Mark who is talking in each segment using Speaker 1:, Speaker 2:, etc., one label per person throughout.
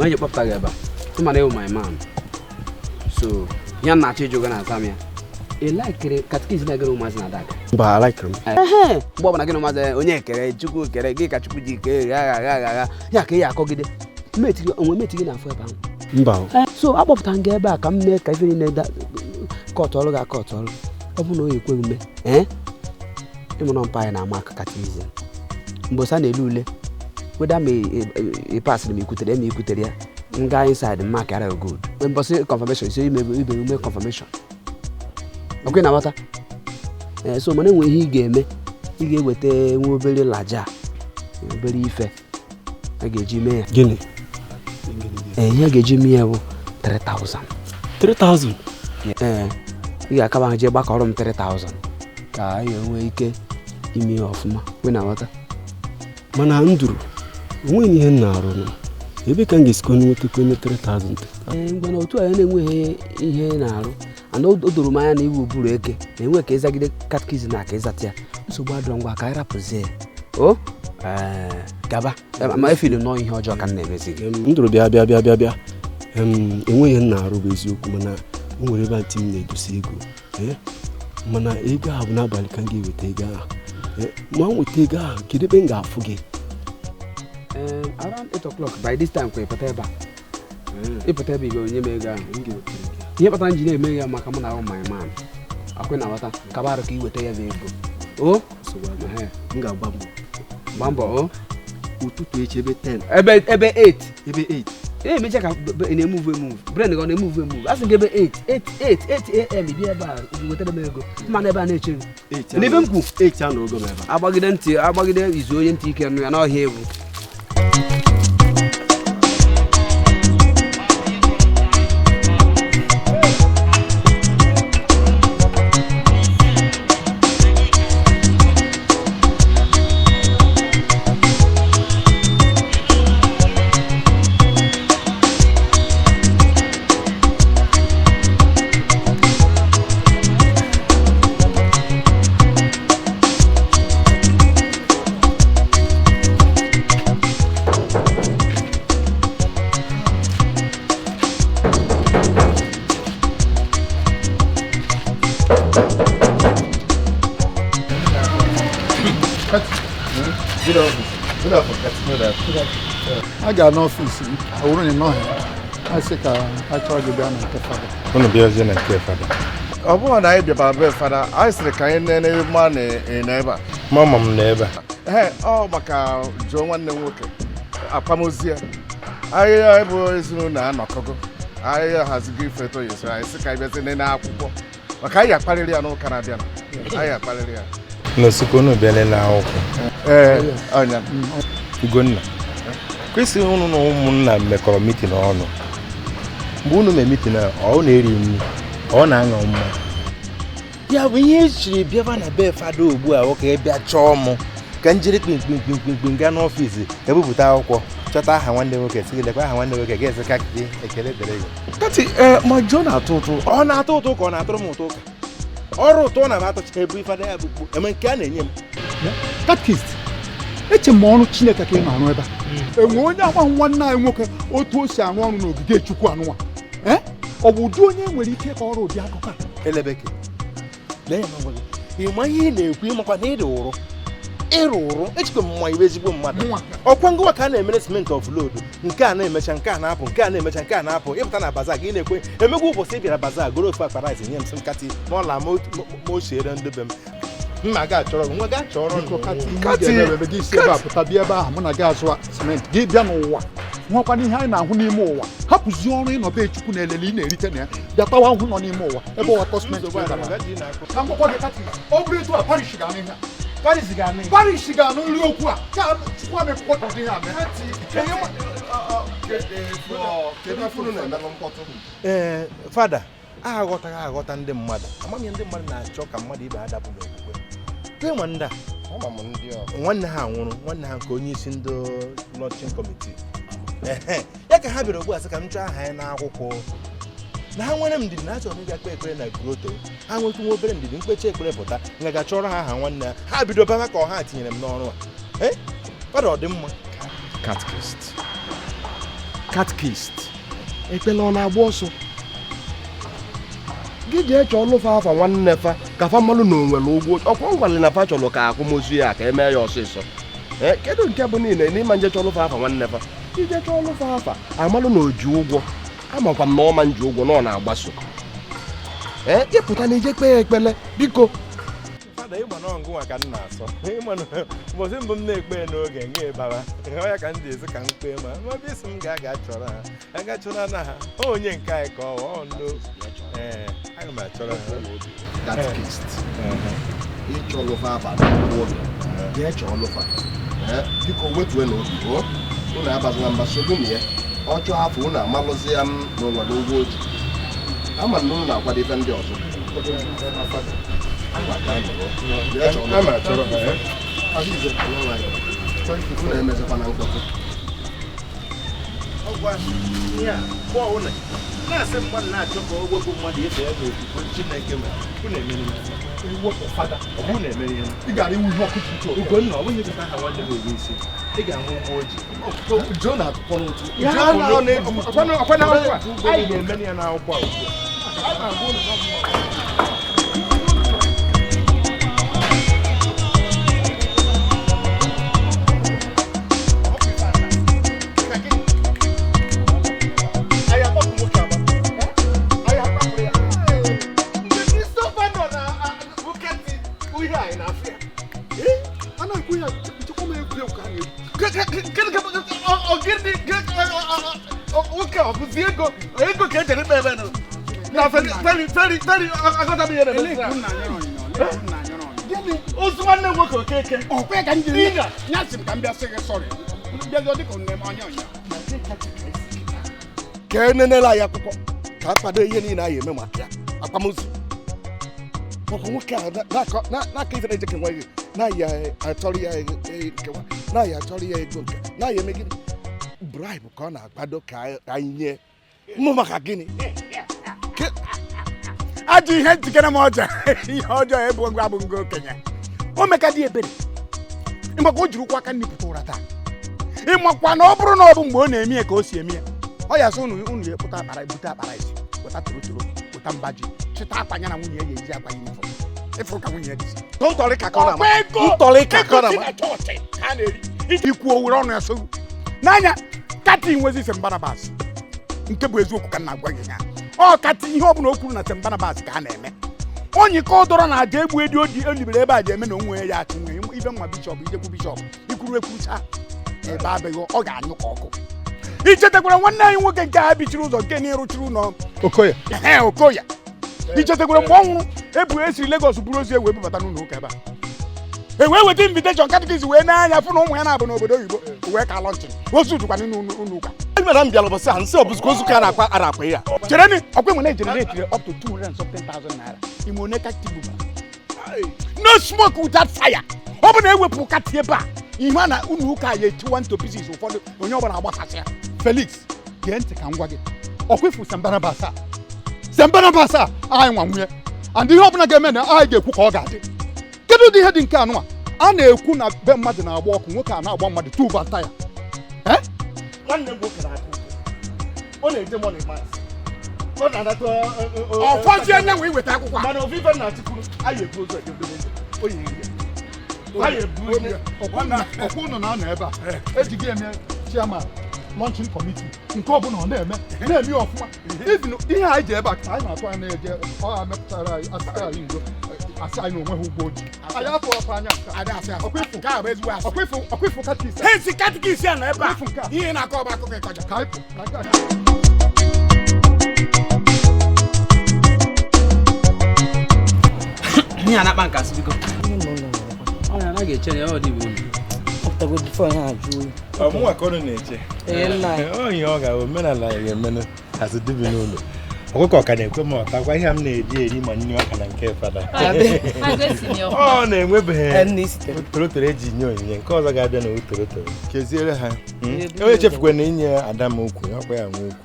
Speaker 1: Onye ji kpọpụta gị ebe a, ị ma na ị wụ my man, so ya na-achọ ịjụ gị na-aza m ya. Ị laikere catechism na gị na ụmụazị na-ada aga?
Speaker 2: Mba, alaikere m.
Speaker 1: Ehe, mgbe ọbụla gị na ụmụazị, onye kere Chukwu kere gị ka Chukwu ji kee gha gha gha gha ya ka ị ya akọgide onwe meti gị na-afụ ebe ahụ.
Speaker 2: Mba.
Speaker 1: So akpọpụta m gị ebe a ka m mee ka ife niile kọtụ ọrụ gị akọtụ ọrụ. Ọ bụrụ na o ekweghị mee, ee, ịmụrụ mpa anyị na-ama aka catechism mgbe ọsa na-ele ule weda ma ị pasịrị ma ikwutere ya ma ikwutere ya m gaa inside mma kara good mbọsị confirmation isi ime ibe ume confirmation ọkwa ị na-aghọta. Ee, so mana enwe ihe ị ga-eme, ị ga-eweta nwa obere laja, obere ife a ga-eji mee ya.
Speaker 2: Gịnị?
Speaker 1: Ee, ihe a ga-eji mee ya bụ 3000.
Speaker 2: 3000?
Speaker 1: Ee, ị ga-akaba ahụ jee gbakọrọ m 3000 ka anyị nwee ike ime ya ọfụma, kwe na nghọta.
Speaker 2: Mana nduru onweghị ihe m na-arụ nụ. Ebe ka m ga-esikwa nwetakwa 3000?
Speaker 1: Ee, mgbe na otu anyị na-enweghị ihe na-arụ ana, o doro m anya na iwu buru eke na-enwe ka ịzagide catechism na ka ịzata ya, nsogbu adịrọ. Ngwa, ka anyị rapụzie ya. O ee, gaba ma efili nọọ ihe ọjọọ ka m na-emezi gị.
Speaker 2: Nduru, bịa bịa bịa bịa bịa. Enweghị ihe m na-arụ bụ eziokwu, mana o nwere ebe aunty m na-edosa ego. Mana ego ahụ bụ n'abalị ka m ga-eweta ego ahụ. Ma m weta ego ahụ, kedu ebe m ga-afụ gị?
Speaker 1: Around 8 o'clock by this time kwa ịpụta ebe a, ịpụta ebe ị ga-enye m ego ahụ. Ihe kpatara m ji na-eme ya maka mụ na ahụ my man akwị na nghọta kaba arụ ka ị weta ya bụ ego o. Ehe.
Speaker 2: M ga-agba mbọ.
Speaker 1: Gbaa mbọ o.
Speaker 2: Ụtụtụ echi ebe 10?
Speaker 1: Ebe 8.
Speaker 2: Ebe 8.
Speaker 1: Ee, emecha ka ị na-emove emove, brain gị ọ na-emove emove. A sị gị ebe 8 8 8 8 am bịa ebe a wetara m ego mma na ebe a na-eche gị. N'ebe m kwu.
Speaker 2: 8 anọrọgo m ebe a.
Speaker 1: Agbagide ntị agbagide izu onye ntị ike nụ ya n'ọhịa egwu.
Speaker 3: A ga n'office m, ọ bụrụ na ị nọghị, a sị ka a chọọ gị bịa na nke fada.
Speaker 4: Unu bịazie na nke fada?
Speaker 5: Ọ bụrụ na anyị bịabara be fada, anyị sịrị ka anyị nene ma na ị nọ ebe a.
Speaker 4: Mama m nọ ebe a.
Speaker 5: Ee, ọ maka jụọ nwanne m nwoke akwamozu ya. Anyị bụ ezinụlọ anọkọgo, anyị hazigo ife toyesi, anyị sị ka anyị bịazie nene akwụkwọ maka anyị akparịrị ya n'ụka na-abịa, anyị akparịrị ya.
Speaker 4: N'osiko unu bịa nene akwụkwọ?
Speaker 5: Ee, ọnya.
Speaker 4: Ugonna, kwesịrị unu na ụmụnna mekọrọ meeting ọnụ. Mgbe unu mee meeting a, ọ na-eri nri, ọ na-aṅụ mmanya, ya bụ ihe echiri bịaba na be fada ugbu a. Nwoke bịa chọọ mụ ka njiri kpimkpimkpimkpim gaa n'office ebupụta akwụkwọ chọta aha nwanne nwoke, sị gị lekwa aha nwanne nwoke, ga-esi ka gị ekele dịrị gị.
Speaker 5: Kati, ee, ma jụọ na-atụ ụtụ.
Speaker 4: Ọ na-atọ ụtụ ka ọ na-atụrụ m ụtụ ụka ọrụ ụtọ ọ na-aba atụcha ebu ifada ya bụ eme nke a na-enye m.
Speaker 3: Catechist, eche m ọrụ Chineke ka ị na-arụ ebe a. Enwe onye agba nwanne anyị nwoke otu o si arụ ọrụ n'ogige Chukwu anụnwa. Ee, ọ bụ ụdị onye nwere ike ịkọrọ ụdị akụkọ a?
Speaker 4: Elebeke, lee ya ma gwa gị, ị ma ihe ị na-ekwu, ịmakwa na ịrụ ụrụ ịrụ ụrụ echekwa m mma iwe ezigbo mmadụ.
Speaker 3: Mụnwa?
Speaker 4: Ọkwa ngwa ka a na-emere simenti offload, nke a na-emecha, nke a na-apụ, nke a na-emecha, nke a na-apụ. Ịpụta na bazaar gị na-ekwe emegwu. Ụbọchị ị bịara bazaar goro ofu akpa rice nye m, sị m kati ma ọla ma o siere ndị be m mma ga achọrọ gị nwa ga chọrọ.
Speaker 3: Biko, Kati, ihe ị
Speaker 5: Kati,
Speaker 3: ga-eme bụ gị si ebe a pụta bịa ebe ahụ mụ na gị azụ simenti gị bịa n'ụwa nwekwana ihe anyị na-ahụ n'ime ụwa. Hapụzie ọrụ ịnọbe Chukwu na elele ị na-erite na ya, bịa tawa ahụhụ nọ n'ime ụwa ebe ụwa kọsmenti. Ka m gwakwa gị, Kati, ọ bụrụ etu a, parish ga-anụ ihe a. Parish ga-anụ nri okwu a ka Chukwu amekpọkwa ka ụdị ihe a mee.
Speaker 5: Kedu ife unu na-emelụ mkpọtụ?
Speaker 4: Ee, fada, aghọtaghị aghọta ndị mmadụ, amaghị ndị mmadụ na-achọ ka mmadụ ibe ha dapụ n'okwukwe. Kwe nwa ndị a.
Speaker 5: Ama m ndị ọ.
Speaker 4: Nwanne ha nwụrụ, nwanne ha nke onye isi ndị launching committee. Ehe, ya ka ha bịara ugbu a sị ka m chọọ aha ya n'akwụkwọ na ha nwere m ndidi na achọrọ m ịga kpee ekpere na grotto. Ha nwetụ nwa obere ndidi, mkpechi ekpere pụta nga ga chọrọ ha aha nwanne ha. Ha bido baba ka ọha tinyere m n'ọrụ a. Ee, fada, ọ dị mma.
Speaker 5: Catechist,
Speaker 6: Catechist ekpele ọ na-agba ọsọ gị jee chọọ lụfa afa nwanne fa ka fa mmalụ na onwere ụgwọ ọkwa ngwale na fa chọrọ ka akwamozu ya ka emee ya ọsịsọ. Kedu nke bụ niile n'ịma nje chọọ lụfa afa nwanne fa ije chọọ lụfa afa amalụ na oji ụgwọ amakwa m na ọma nji ụgwọ na ọ na-agbaso. Ee, ịpụta na ije kpee ekpele biko.
Speaker 4: Fada, ịma na ọngụnwa ka m na-asọ ụbọchị mbụ m na-ekpe n'oge nga ịbara ọ ya ka m ji ezi ka m kpee ma ma isi m ga-aga chọrọ ha aga chọrọ na ha onye nke anyị ka ọ ndo. Ee, aga m achọrọ ha.
Speaker 6: Catechist ịchọlụfa afa ụlọ jee chọọ lụfa biko wetue na obi o unu abazina mba sogbu na ya ọ chọọ afọ unu amalụzi ya m na onwere ụgwọ oji ama na unu na-akwado ife ndị ọzọ.
Speaker 4: Na-asị mmadụ na-achọ ka o wepụ mmadụ ife ya n'okwukwe Chineke ma unu emere ihe
Speaker 3: ị gara iwu ihe ọkụ
Speaker 4: Ugonna ọ bụghị ịchọta aha nwanne gị oge isi ị ga-ahụ ụgwọ oji anyị ga-emere ya n'akwụkwọ a ugbu a.
Speaker 5: Ego ka ejere ikpe ebe na ozu nwanne m nwoke Okeke
Speaker 6: ka enenela anyị akwụkwọ ka a kwado ihe niile anyị eme maka ya akwamozu ọkwa nwoke a n'aka ife na-eje kenwa gị na-ayị achọrọ ya nkewa na-ayị achọrọ ya ego nke na-ayị eme gịnị bribe ka ọ na-akwado ka anyị nye mụ maka gịnị
Speaker 7: ajọ ihe njikere m ọjọọ ihe ọjọọ ebu ngwa abụ ngo okenye o meka dị ebere ịmakwa o jiri ụkwụ aka nipụta ụra taa ịmakwa na ọ bụrụ na ọ bụ mgbe ọ na-eme ya ka o si eme ya ọ ya sị unu unu ya kpụta akpara bute akpara isi weta torotoro weta mba ji chịta akwa ya na nwunye ya ga-eji akwa yunifọm ịfụrụ ka nwunye ya dịzi chọọchị ka a na-eri ikwu owere ọnụ ya sogbu n'anya kati nwezi St. Barnabas nke bụ eziokwu ka m na-agwa gị ya ọ kati ihe ọ bụla o kwuru na St. Barnabas ka a na-eme onye ka ọ dọrọ na aja egbu edi odi elibere ebe a ji eme na onwe ya achụ nwe ibe mma bishọp ijekwu bishọp ikwuru ekwucha ebe abịghị ọ ga-anyụ ka ọkụ ichetakwara nwanne anyị nwoke nke a bichiri ụzọ nke na-ịrụchiri ụlọ
Speaker 3: Okoye
Speaker 7: Okoye ichetakwara mgbe ọ nwụrụ ebu esiri Lagos buru ozu wee bubata n'ụlọ ụka ebe a e wee weta invitation katikis wee n'anya fụ na ụmụ ya na-abụ n'obodo oyibo wee ka lọnchịn ozu jukwana n'ụlọ ụka
Speaker 6: mere m bịara ụbọchị a nsị ọbụzikwa ozu ka a na-akwa ya
Speaker 7: chere ni ọkwa enwe na-ejenereti up to 200 and something thousand naira ime one kati bubara no smoke without fire ọ bụ na ewepụ kati ebe a ihe a na ụlọ ụka ya etiwa nto pieces ụfọdụ onye ọbụla agbasasị ya.
Speaker 3: Felix gee ntị ka m gwa gị ọkwa ifu St. Barnabas a St. Barnabas a anyị nwa nwunye and ihe ọbụla ga-eme na anyị ga-ekwu ka ọ ga-adị kedu ụdị ihe dị nke anụnwa a na-ekwu na be mmadụ na-agba ọkụ nwoke a na-agba mmadụ tuba taya
Speaker 5: nwanne m nwoke na-akụ ọ na-eje money mas ọ na-anata
Speaker 7: ọfọzi anyanwụ iweta akwụkwọ
Speaker 5: mana ofu ife na-achịkwuru anyị ebu ozu eje oyi eri
Speaker 3: ọkwa ụnụ na-anọ ebe a ejighị eme chairman launching committee nke ọbụla ọ na-eme na-eme ọfụma even ihe anyị ji ebe a anyị na-atụ anya na-eje ọ ha mepụtara anyị asịta anyị ndo asị anyị na onwe ha ụgwọ oji anyị afọ ọkwa anya ọkwa katikis
Speaker 7: hesi katikis a nọ ebe a ihe na-akọ ọba akụkọ ịkọja
Speaker 3: ka anyị pụ
Speaker 1: ihe a na-akpa nkasị biko ọ ya anaghị eche ya ọ dị bụ
Speaker 4: ọmụnwa ka ọnụ na-eche ihe ọ ga omenala ya ga-emenụ asị dibi n'ụlọ ọkụkọ ka na-ekwe m ọtakwa ihe m na-eri eri ma nne ọka na nke fada ọ na-enwebeghị torotoro eji nye onyinye nke ọzọ ga-abịa na torotoro keziere ha onye chefukwa na inye ada m ukwu ọkwa ya nwe ukwu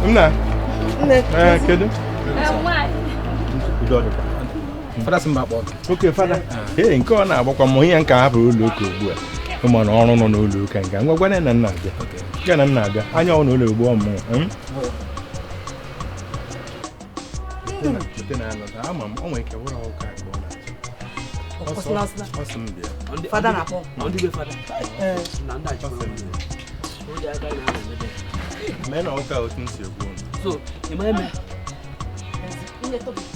Speaker 4: nna kedu
Speaker 8: Fada sị mba kpọọ gị.
Speaker 4: Oke fada. Ee, nke ọ na-agbakwa m ihe nka hapụrụ ụlọ ụka ugbu a. Ụmụ na ọrụ nọ n'ụlọ ụka nke ngwa gwa na nna abịa. Nke na nna abịa. Anya ọ n'ụlọ ugbu ọmụmụ. Ama m o nwere ike wụrụ ụka ka ọ na-achọ.
Speaker 9: Fada na-akpọ.
Speaker 4: Mee na ụka otu m si ekwu.
Speaker 1: So, ị ma eme?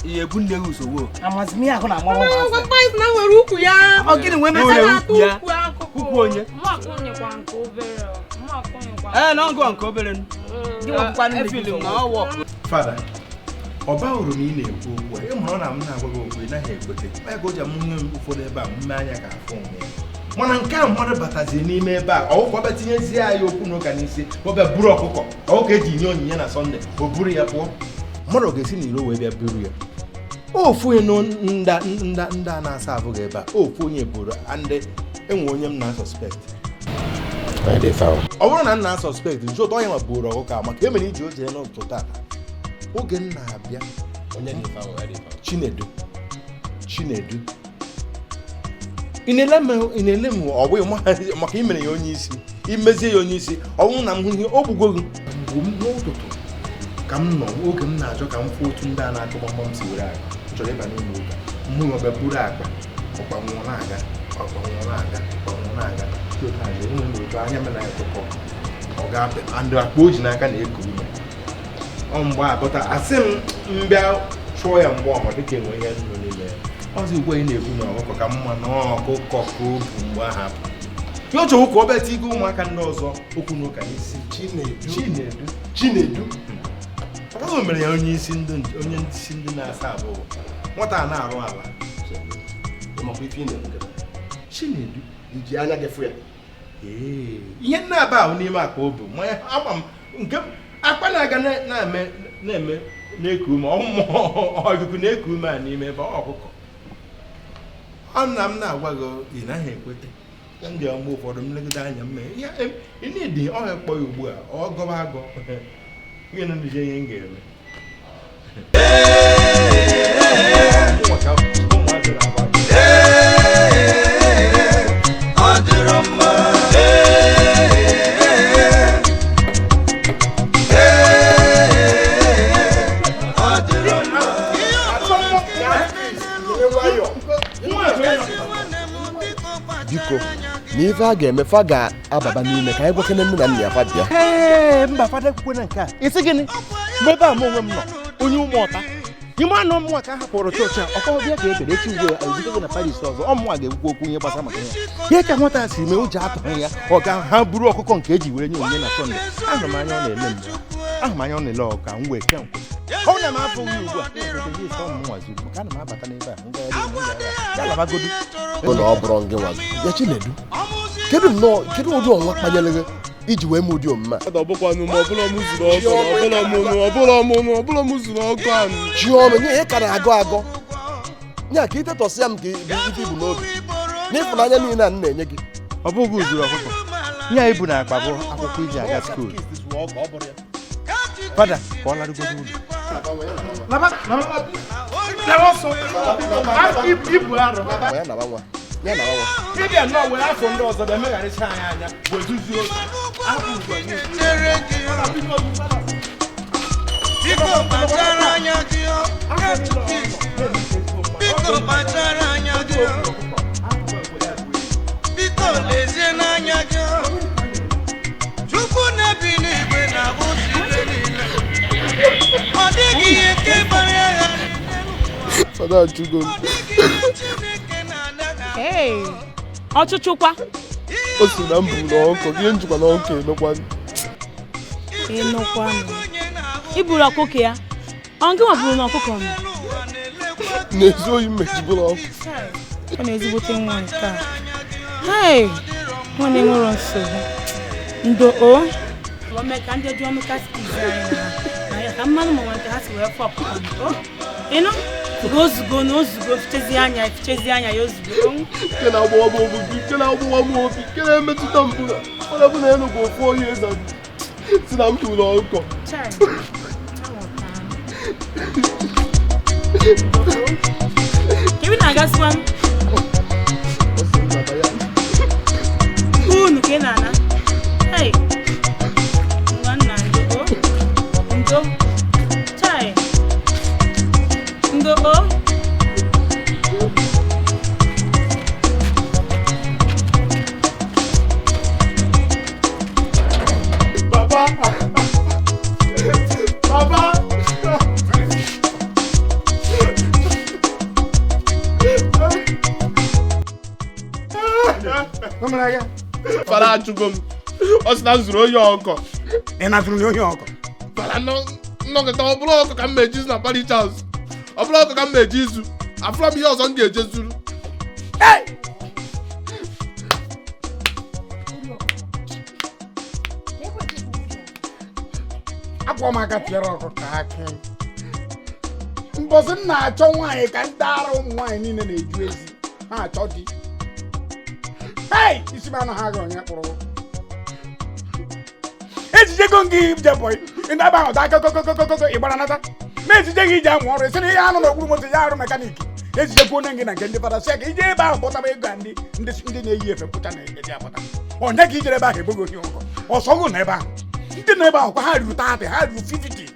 Speaker 1: Ihe ebu nne gị usogbu.
Speaker 9: Amazimi ahụ na-amara ụmụazị.
Speaker 10: Na nwere ukwu ya.
Speaker 1: Ọ gịnị nwee mesara ukwu onye? Ee, na ọgụ nke obere.
Speaker 9: Gị nwebụkwa nne gị.
Speaker 1: Na ọwọ.
Speaker 4: Fada, ọ ba uru na ị na-ekwu okwu a, ị mụrụ na m na-agwa gị okwu ị naghị ekwete. Ọ ya ka o ji amụ nwe m ụfọdụ ebe a mme anya ka afọ onwe ya. Mana nke a mmadụ batazie n'ime ebe a, ọkụkọ ọbịa tinyezie anyị okwu n'ụka n'isi, ọbịa buru ọkụkọ, ọkụkọ eji nye onyinye na Sọnde, o buru ya pụọ. Mmadụ ga-esi n'iro wee bịa buru ya. Ofu onye nda nda nda na-asa abụghị ebe a, ofu onye buru ndị enwe onye m na-asuspect. Ọ bụrụ na m na-asuspect, nju ụtọ onye nwa buru ọkụkọ a maka emere iji o jee n'ụtụtụ tata. Oge m na-abịa Chinedu Chinedu ị na-ele m ọ bụghị maka i mere ya onye isi imezie ya onye isi ọ bụrụ na m hụ ihe o gbugo gị mgbe m n'ụtụtụ ka m nọ oge m na-achọ ka m fụ otu ndị a na-akụ gbamgbam si were akpa m chọrọ ịba n'ụlọ ụka mụ ọbịa buru akpa ọkpanwụọ na-aga ọkpanwụọ na-aga ọkpanwụọ na-aga enwe m otu anya m na-etụkọ ọ ga-apị andụ akpa o ji n'aka na-eku ume ọ mgbe akọta asị m mbịa chụọ ya mgbe ọma dịka enwe ihe nọ n'ime ya ọzọ ugbu anyị na-ekwu na ọkụkọ ka mma na ọkụkọ ka o bu mgbe ahụ apụ ya ọ chọrọ ka ọ bịa tigo ụmụaka ndị ọzọ okwu n'ụka n'isi Chinedu Chinedu Chinedu ọ mere ya onye isi ndị onye isi ndị na-asa abụọ nwata a na-arụ ala Chinedu
Speaker 6: iji anya gị fụ ya.
Speaker 4: Ee, ihe nna-aba ahụ n'ime akpa o bu mmanya ama m nke akpa na-aga na-eme na-eme na-eku ume ọgụgụ na-eku ume a n'ime ebe ọkụkọ ọ na m na-agwa gị ị naghị ekwete ndị ọmgbe ụfọdụ m legide anya mme ị na-edi ọhịa kpọ ya ugbu a ọ gọba agọ ihe na ndị ihe m ga-eme
Speaker 6: Biko, na ife a ga-eme fa ga-ababa n'ime ka anyị gwakene nne na nna ya fa bịa.
Speaker 4: Ee, mba fada ekwukwe na nke a. Isi gịnị? Mgbe ebe a m onwe m nọ, onye ụmụ ọta. Ime anụ mmụọ ka a hapụrụ chọọchị a, ọkwa ọbịa ka ekere echi ugbu a ezute gị na Paris ọzọ, ọ mmụọ ga-ekwukwu okwu ihe gbasara maka ya. Ihe ka nwata si mee ụjọ atụghị ya, ọ ga ha buru ọkụkọ nke eji were nye onyinye na Sọnde. Ahụrụ m anya ọ na-ele m. Ahụrụ m anya ọ na-ele ọka m wee kee nkwụ. Ọ na m afụghị ugbu a. Maka ana m abata n'ebe a, ya labagodu.
Speaker 6: Ụlọ ọ bụrụ gị nwa ya Chinedu, kedu nnọọ kedu ụdị ọnwa kpanyere gị iji wee mee ụdị omume a? Chiọma nye ihe ka na-agọ agọ nya ka itetọsịa m ka ife ibu n'obi n'ịfụnanya niile a m na-enye gị.
Speaker 4: Ọ bụghị uzuru ọkụkọ nye ibu na akpa bụ akwụkwọ iji aga skuul. Fada ka ọ larụgodo ụlọ. Ibu arụ.
Speaker 6: Ya naba nwa. Ya naba nwa.
Speaker 4: Ịbịa nnọọ were afọ ndị ọzọ bịa megharịcha anyị anya wezuzie otu.
Speaker 11: Biko kpachara anya gị o. Biko kpachara anya gị o. Biko lezie n'anya gị o. Chukwu na-ebi n'igwe na-abụzi ibe niile. Ọ dịghị ihe nke gbara ya.
Speaker 6: Fada Chukwu.
Speaker 10: Hey, ọchụchụkwa.
Speaker 6: O si na mbụ na ọkụ, ihe njikwa na ọkụ emekwa.
Speaker 10: Ịnụkwanụ. I buru ọkụkọ ya. Ọ gị nwa buru na ọkụkọ m?
Speaker 6: N'ezi oyi mmejibụrụ ọkụ.
Speaker 10: Ọ na-ezigbote nwa nke a. Hey, nwa na-enwero nsogbu. Ndo o. Ka ndị jụọ m kaskiz anyị na ya ka mmanụ ma nwa nke ha si wee fọ ọkụkọ m. Ịnụ? Ozugbo na ozugbo fichezie anya ya ozugbo.
Speaker 6: Nke na-agbawa m obi, nke na-agbawa m obi, nke na-emetụta m bụ na ọ bụ na elu bụ ofu onye eze si na m tụrụ ọkụkọ.
Speaker 10: na-agasịkwa unu ka ị na-ana. Hey, ngwa nna, ndo o, ndo, chai, ndo o.
Speaker 5: Baba! Baba!
Speaker 8: Fara achụgo m. Ọ sị na m zuru ohi ọkụkọ.
Speaker 7: Ị na-azụrụ ya ohi ọkụkọ?
Speaker 8: Fara nnọkọta ọ bụrụ ọkụkọ ka m meji izu na parish house. Ọ bụrụ ọkụkọ ka m meji izu. Afụrọ m ihe ọzọ m ga-eje zuru.
Speaker 7: Akwọ m aka tiere ọkụkọ akị. Mbọsị m na-achọ nwaanyị ka ndị ara ụmụ nwaanyị niile na-eju ezi na-achọ di. Hey! Isi m anaghị aga onye kpụrụ. Ejijego m gị ije bọyị ndị ebe ahụ daa kokokokokoko ị gbara nata. Ma ejije gị ije amụ ọrụ esi na ihe anụ n'okpuru moto ya arụ mekaniki. Ejijekwa onye gị na nke ndị fada sị ka ije ebe ahụ kpọtaba ego a ndị na-eyi efe mkpụcha na-eji akpọta. Onye ka ijere ebe ahụ eboghị ohi ọkụkọ. Ọsọgụ na ebe ahụ. Ndị nọ ebe ahụ kwa ha ruru 30, ha ruru 50.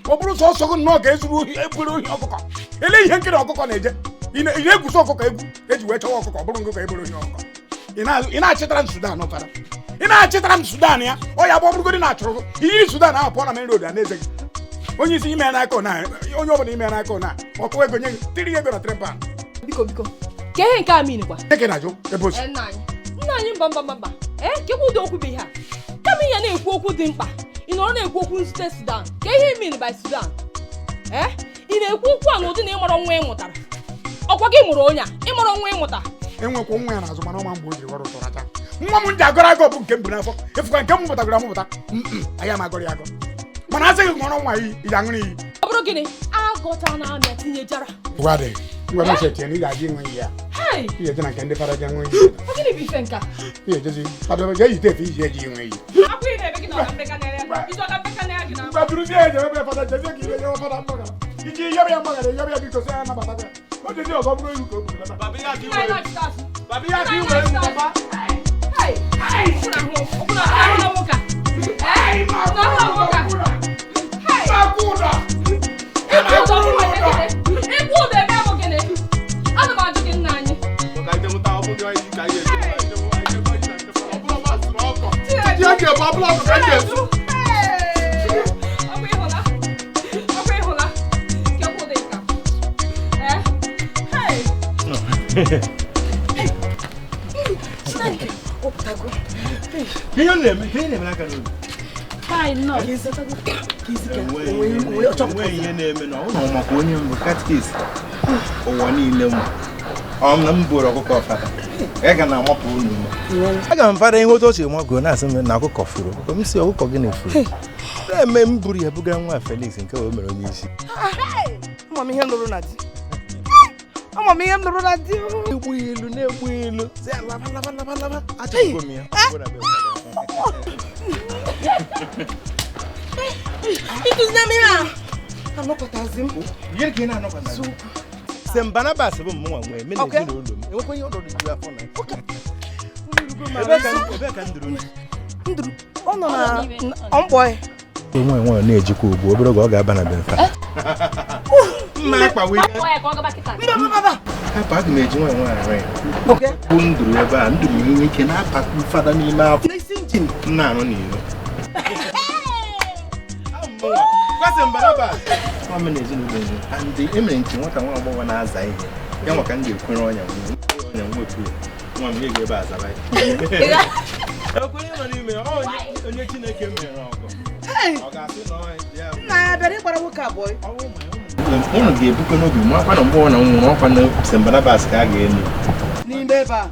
Speaker 7: Ọ bụrụ sọ ọsọgụ nnọọ ka ezuru ohi eburu ohi ọkụkọ. Ele ihe nkiri ọkụkọ na-eje. Ị na-egwusi ọkụkọ egwu eji wee chọwa ọkụkọ ọ bụrụ ngụkọ eburu ohi ọkụkọ. Ị na-achịtara m Sudan fada. Ị na-achịtara m Sudan ya. Ọ ya bụ ọ bụrụgodị na-achụrụ gị. Iyi Sudan ahụ pụọ na main road a na-eze gị. Onye isi ime n'aka ụna, onye ọbụla ime n'aka ụna, ọkụ ego nye gị, tiri ego na 3 pound.
Speaker 12: Biko biko. Ka ihe nke a mean kwa?
Speaker 7: Eke na-ajụ ebe o si.
Speaker 12: Nna anyị mba mba mba mba. Ka ekwu ụdị okwu bụ ihe a. Kama ihe na-ekwu okwu dị mkpa, ị nọrọ na-ekwu okwu nzute Sudan. Ka ihe mean by Sudan? Ị na-ekwu okwu a n'ụdị na ịmụrụ nwa ị mụtara. Ọkwa gị mụrụ onye a, ịmụrụ nwa ị mụtara.
Speaker 7: Enwekwa nwa ya n'azụ mana ọma mgbe o jiri ghọrọ ụtọ racha. Nwa m ji agọrọ agọ bụ nke m bụ n'afọ. Efukwa nke m mụtagoro amụpụta. Anya m agọrọ ya agọ. Mana asị gị ṅụọrọ nwa iyi, ị ga-aṅụrụ iyi.
Speaker 12: Ọ bụrụ gịnị? Agọta na-amịa tinyejara.
Speaker 7: Ngwa dị, ngwa m chetie na ị ga-aga ịṅụ iyi ya. Ị ga-eje na nke ndị fara jee ṅụọ iyi.
Speaker 12: Ọ gịnị bụ ife nke a?
Speaker 7: Ị ga-ejezi kwadebe jee yite efe iji eji ịṅụ iyi.
Speaker 12: Akwụ ị na-ebe gị na ọga mbeka na-ere. Iji ọga mbeka na-ere gị na.
Speaker 7: Ngwa duruzie ya jebe ebe fada jezie ka ihe nyewe fada mgbagara. Iji yọrọ ya mgbagara yọrọ ya biko sị ya nabatakwa ya. O jezi ọzọ bụrụ iwu ka o buru lata.
Speaker 8: Baba ya ka i were papa.
Speaker 12: Hey! Hey! Ana m ajụ gị nna anyị.
Speaker 4: Ihe na-eme ihe na-eme n'aka n'obi. Enweghị ihe na-eme na ọ nọ maka onye mbụ katikis ụwa niile mụ. Ọ na m buru ọkụkọ fada. Ya ga na-amapụ unu ume. Aga m fada ihe otu o si nwago na-asị m na ọkụkọ furu. Ọkụkọ m si ọkụkọ gị na-efuru. Na-eme m buru ya bugara nwa Felix nke o mere onye isi.
Speaker 9: Ama m ihe nụrụ na di. Ama m ihe m nụrụ na di.
Speaker 4: Na-egbu ilu na-egbu ilu. Sị ya laba laba laba laba. Achọgbu m ya.
Speaker 9: Ịkụzina m ihe a. Anọkọtazi m.
Speaker 4: Gịnị ka ị na-anọkọtazi? St. Barnabas bụ mụnwa nwee me na ezinụlọ m. Enwekwa ihe ọdọdụ juru afọ na. Ebee ka nduru nọ?
Speaker 9: Nduru ọ nọ na mkpọ ya.
Speaker 4: Nwaanyị nwaanyị na-ejikwa ugbu obere oge ọ ga-aba na benfa. Mma akpawe ya. Hapụ aga m eji nwaanyị nwaanyị arụ ya. Bụ nduru ebe a nduru enwe ike na-apakwu fada n'ime afọ. M na-arụ n'iro. St. Barnabas. Nwa m na ezinụlọ enwe and e mere nke nwata nwa agbọghọ na-aza ihe ya nwa ka m ga-ekwere ọnya ọnya nwepụ ya nwa m nye gị ebe a zara ya. Ekwenye nọ n'ime ya onye Chineke mere ọgọ. Ọ ga-asị na ya
Speaker 9: nna ya bịara ịgbara nwoke abụọ.
Speaker 4: Unu ga-ebukọ n'obi ma ọkwa na mgbe ọ na nwụrụ ọkwa na St. Barnabas ka a ga-elu.
Speaker 9: N'ime ebe a.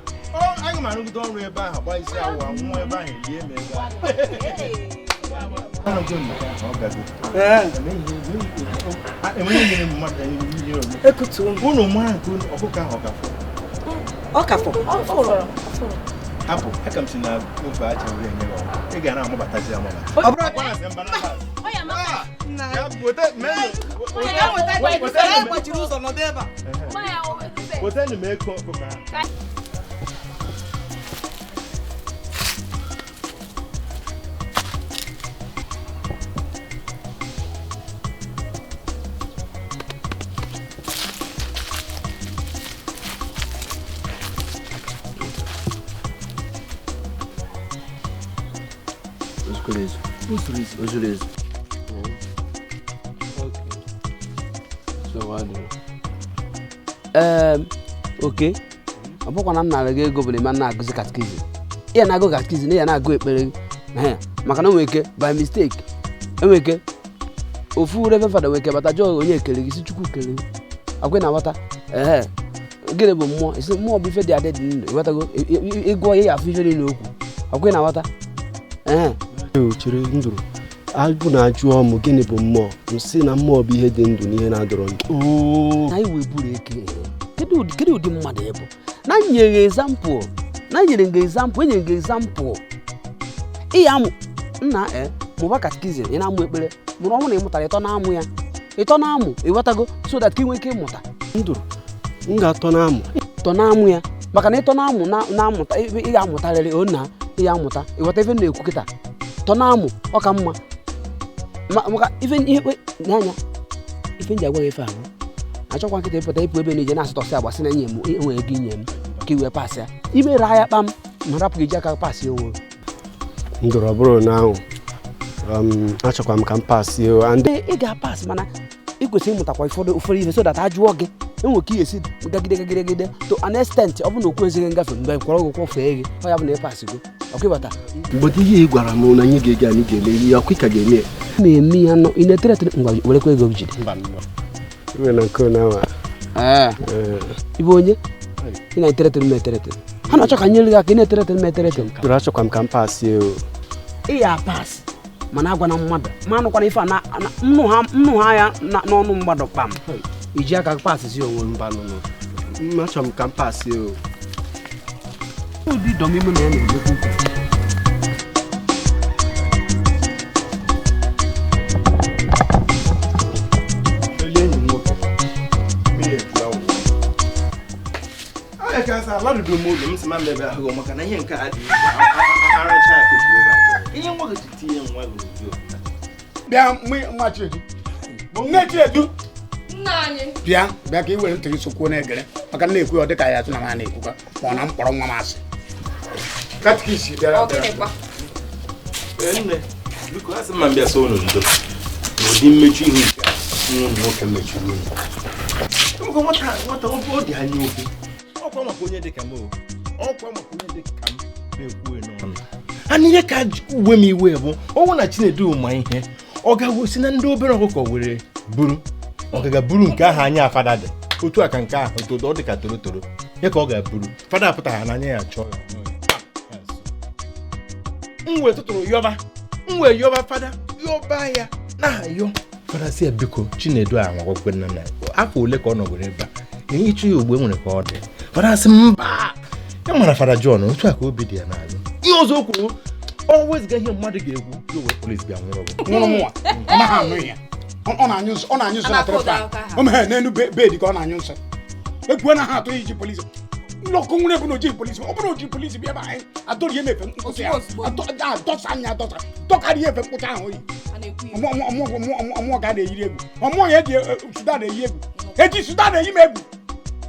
Speaker 4: Aga m arụgide ọrụ ebe ahụ gbaa isi awụ nwụọ ebe ahụ elie m ebe ahụ. Unu mara nke ọkụkọ ahụ ọ ka fọrọ? Ọ ka fọrọ. Hapụ, aka m si na ofe aja were enye gị ọkụ. Ị ga na-amabatazi amabata.
Speaker 9: Ọ bụrụ
Speaker 4: Wetanụ m eko ọkụkọ ahụ.
Speaker 1: Ozuru ezu. O zuru ezu. Ee, oke ọ bụkwa na m nara gị ego bụ na ịma na-agụzi katikizim, ị ya na-agụ katikizim, ị ya na-agụ ekpere gị, maka na o nwere ike by mistake, enwere ike ofu reverend fada nwere ike bata jụọ onye ekele gị, si Chukwu kele gị, akwe na aghọta. Ee, gịnị bụ mmụọ? Isi mmụọ bụ ife dị adị dị ndụ, ịghọtago? Ịgụọ ya, afụ ife niile okwu, akwe na aghọta. Ee,
Speaker 2: chere ndụrụ agụ na-ajụọ m gịnị bụ mmụọ, m sị na mmụọ bụ ihe dị ndụ na ihe na-adọrọ ndụ.
Speaker 1: Anyị wee buru eke. Kedu ụdị mmadụ ị bụ? Na nyere example, na nyere gị example, enyere gị example. Ị ya amụ nna mụba katikizim, ị na-amụ ekpere, mụrụ ọnwụ na ị mụtara ịtọ na-amụ ya, ịtọ na-amụ, ịghọtago, so that ka ị nwee ike ịmụta.
Speaker 2: Ndụrụ, m ga-atọ na-amụ.
Speaker 1: Tọ na-amụ ya, maka na ịtọ na-amụ na-amụta, ị ga-amụtarịrị o na ị ga-amụta, ịghọta ife m na-ekwu kịta. Tọ na-amụ, ọ ka mma. Maka ife ihe n'anya, ife m ji agwa gị ife ahụ, achọkwa nkịta ịpụta ịpụ ebe na-eje na-asụtọsị agba sị na enye m enwere ego inye m ka i wee pasị ya. Ime raa ya kpam ma rapụ gị ji aka pasị onwe gị.
Speaker 2: Ndụrụ, ọ bụrụ na ahụ achọkwa m ka m pasị.
Speaker 1: Ị ga-apasị, mana ị kwesịrị ịmụtakwa ụfọdụ ihe so that a jụọ gị, enwere ka ị ga-esi gagide gagide gagide to an extent, ọ bụ na okwu ezighị ngafe mgbe kwọrọ gị kwọfee gị, ọ ya bụ na ị pasịgo, ọkwa ịbata.
Speaker 2: Mgbe ihe ị gwara m na anyị ga-ege, anyị ga-eme ihe, ọkwa ị ka ga-eme ya.
Speaker 1: Na-eme ya nọ, ị na-etere etere, ngwa werekwa ego jide. Ị bụ onye ị na-etere etere m etere etere, ha na-achọ ka nyere gị aka, ị na-etere etere m etere etere.
Speaker 2: Achọkwa m ka m pasị o.
Speaker 1: Ị ya pasị, mana agwa na mmadụ ma anụkwana ife a na nnụ ha ya n'ọnụ mmadụ kpam, iji aka pasị si onwe
Speaker 2: mba nụnụ. Achọrọ m ka m pasị o.
Speaker 1: Ụdị dọm ime na ya na-emekwa ukwu.
Speaker 4: Aladụdo m ụlọ m si ma mmebe ahụ maka na ihe nke a dị aracha ihe nwa gị tinye nwa gị n'udo.
Speaker 7: Bịa nwa Chinedu, nne Chinedu,
Speaker 12: nna anyị,
Speaker 7: bịa bịa ka ị were ntị gị sokwuo na-egere, maka na na-ekwu ọ dịka ya atụ na m na-ekwukwa ma ọ na mkpọrọ nwa m asị. Katikisi bịara bịara.
Speaker 4: Nne, biko asị m ma mbịa so unu ndo n'ụdị mmechu ihu nke a nwoke mechuru unu. Nwata ọ dị anya okwu. Ọkwa maka onye dị ka m, ọkwa maka onye dị ka m na-ekwu n'ọnụ. Ana ihe ka uwe m iwe bụ ọnwụ na Chinedu ma ihe ọ ga-agosi na ndị obere ọkụkọ were buru ọ ga-buru nke ahụ anya fada dị otu a ka nke ahụ todo ọ dị ka torotoro ya ka ọ ga-buru fada apụtaghị n'anya ya chọọ ya. M wee tụtụrụ yọba, m wee yọba fada yọba ya na-ayọ fada si ya biko Chinedu a nwagwagwe nna na afọ ole ka ọ nọgoro ebe a na ịchụ ya ugbo nwere ka ọ dị. Fada sị mba, ya mara Fada John otu a ka obi dị ya n'azụ. Ihe ọzọ o kwuru ọ wezụga ihe mmadụ ga-egwu ya wee polisi bịa nwụrụ
Speaker 7: nwụrụ mụnwa, ọ naghị anụ ihe, ọ na-anyụ nsọ, ọ na-anyụ nsọ na trọta o meghe n'elu bedi ka ọ na-anyụ nsọ. Ekwuo na ha atụ iji polisi nlọkụ nwere bụ na ojighị polisi, ọ bụrụ na ojighị polisi bịa ebe anyị adọrọ ihe efe mkpụcha ya adọsa anya adọsa dọkarị ihe efe mkpụcha ahụ oyi. Ọmụọ ka a na-eyiri egwu, ọmụọ ya eji Sudan eyi egwu, eji Sudan eyi m egwu.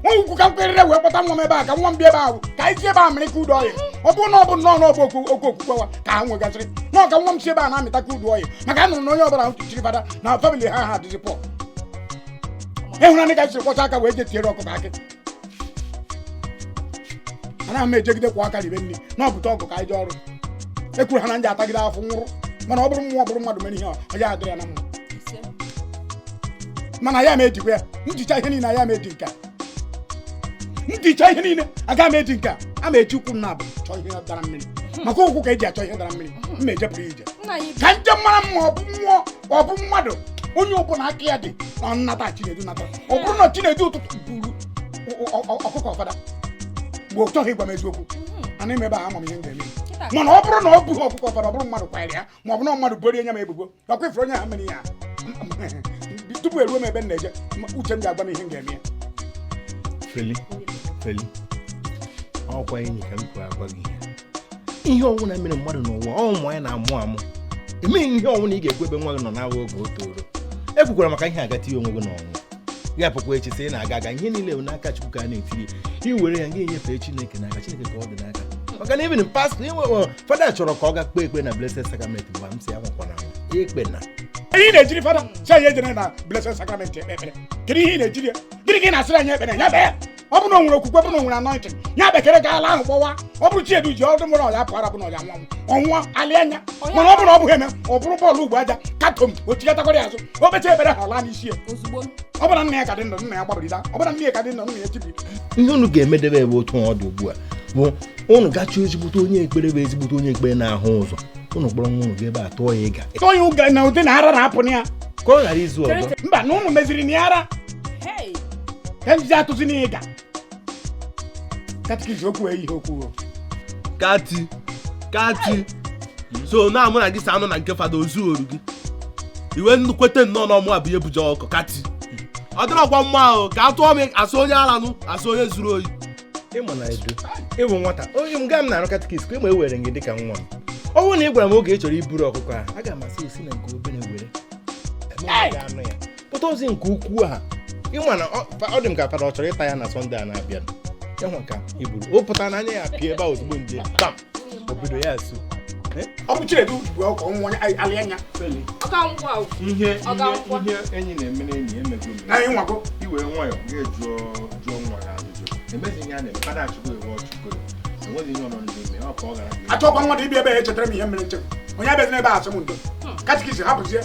Speaker 7: Nwa ukwu ka m kwerere wee kpọta nwa m ebe a ka nwa m bịa ebe ahụ ka anyị si ebe a mịrị ka udo ọhịa. Ọ bụrụ na ọ bụ nnọọ na ọ bụ okwu okwukwe wa ka ha nwegasịrị nọọ ka nwa m si ebe a na-amịta ka udo ọhịa, maka a nụrụ na onye ọbụla chiri fada na famili ha ha adịzi pọ. Ịhụnanya ka siri kwọcha aka wee je tiere ọkụkọ akị. Anaghị m ejegide kwa aka ribe nri na ọ bụta ọgụ ka anyị jee ọrụ. Ekwuru ha na nje atagide afọ nwụrụ, mana ọ bụrụ mmụọ bụrụ mmadụ mere ihe ọ ya adịrị ya na mma. Mana ya ma ejikwa ya njicha ihe niile, ya ma eji nke a njicha ihe niile, aga m eji nke a, a ma eji ụkwụ m na-abụ chọọ ihe dara mmiri, maka ụkwụ ka eji achọ ihe dara mmiri, m ma ejepụrụ ije ka nje mara mma ọ bụ mmụọ ọ bụ mmadụ onye ọbụla aka ya dị na nnata Chinedu nata. Ọ bụrụ na Chinedu ụtụtụ buru ọkụkọ fada mgbe ọ chọghị ịgwa m eziokwu, ana m ebe a ama m ihe m ga-eme. Mana ọ bụrụ na ọ bụghị ọkụkọ fada, ọ bụrụ mmadụ kwanyere ya ma ọ bụ na mmadụ borie nye m ebubo, ọkwa ifuru onye ha mere ihe a tupu eruo m ebe m na-eje, uche m ga-agwa m ihe m ga-eme ya.
Speaker 4: Feli, Feli, ọkwa enyi ka m kwuru agwa gị ihe. Ihe ọwụna mere mmadụ n'ụwa, ọ ụmụ anyị na-amụ amụ. Emeghị ihe ọwụna ị ga-ekwu ebe nwa gị nọ n'awa oge o toro. Ekwukwara maka ihe aga tinye onwe gị n'ọnwụ. Gị apụkwa echi sị ị na-aga aga, ihe niile bụ n'aka Chukwu ka a na-etiri. I were ya ga-enyefe Chineke n'aka, Chineke ka ọ dị n'aka. Maka na even pastọ inwe fada chọrọ ka ọ ga kpee ekpere na Blessed Sacrament mgbe m si ya nwakwana ikpe na
Speaker 7: ihe ị na-ejiri fada si anyị ejere na Blessed Sacrament ekpe ekpere. Kedu ihe ị na-ejiri ya? Gịnị ka ị na-asịrị anyị ekpere ya bee? Ọ bụrụ na o nwere okwukwe, bụ na o nwere anointing, ya bekere ga ala ahụ gbọwa. Ọ bụrụ Chiedu ji ọdụ mụrụ ọya pụara bụ na ọya nwanwụ ọnwụọ alị anya. Mana ọ bụrụ na ọ bụghị eme, ọ bụrụ bọọlụ ugbo aja katom o chighatakwara ya azụ, o kpecha ekpere ha ọla n'isi ya.
Speaker 12: Ozugbo.
Speaker 7: Ọ bụrụ na nna ya ka dị ndụ, nna ya gbabirida. Ọ bụrụ na nne ya ka dị ndụ, nna ya tibiri.
Speaker 4: Ihe unu ga-emedebe ebe otu ọ dị ugbu a bụ unu gachọọ ezigbote onye ekpere bụ ezigbote onye ekpere na-ahụ ụzọ. Unu kpọrọ nwa unu ga ebe a tụọ ya ịga.
Speaker 7: Tụọ ya ụga na ụdị na ara na-apụ na ya.
Speaker 4: Ka ọ ghara izu ọzọ.
Speaker 7: Mba, na unu meziri na ya ara. Ka njizi atụzi na ịga. Katikis okwu ihe okwu.
Speaker 8: Kati, kati. So na mụ na gị si anụ na nke fada ozu oru gị. Iwe nkwete nnọọ na ọmụ abụ ihe buje ọkụ kati. Ọ dịrọkwa mma ahụ ka a tụọ m asụ onye ara nụ asụ onye zuru oyi.
Speaker 4: Ịma na edu ịbụ nwata onye m gaa m na-arụ katikis ka ịma ewere gị dịka nwa m. Ọ bụrụ na ị gwara m oge ị chọrọ iburu ọkụkọ ahụ, aga m asị osi na nke obere were anụ ya pụta ozi nke ukwuu a. Ịma na ọ dị m ka fada ọ chọrọ ịta ya na Sọnde a na-abịa. Ya nwa ka iburu o pụta n'anya ya pịa ebe a ozugbo nje bam obodo ya asụ.
Speaker 7: Ọ bụ Chinedu bụ ọkụ nwa alị anya.
Speaker 4: Ihe enyi na-eme n'enyi emego m.
Speaker 7: Anyị nwago.
Speaker 4: Iwe nwayọ ga-ejụọ jụọ nwa gị ajụjụ. Emezi ihe a na-eme fada achụgo ewe ọchụgo. Enweghị ihe ọ nọ n'ime ọ ka ọ gara.
Speaker 7: Achọkwa mmadụ ịbịa ebe ya echetara m ihe mere nchekwa. Onye abịazi n'ebe a asị m ndo. Katikis hapụzie.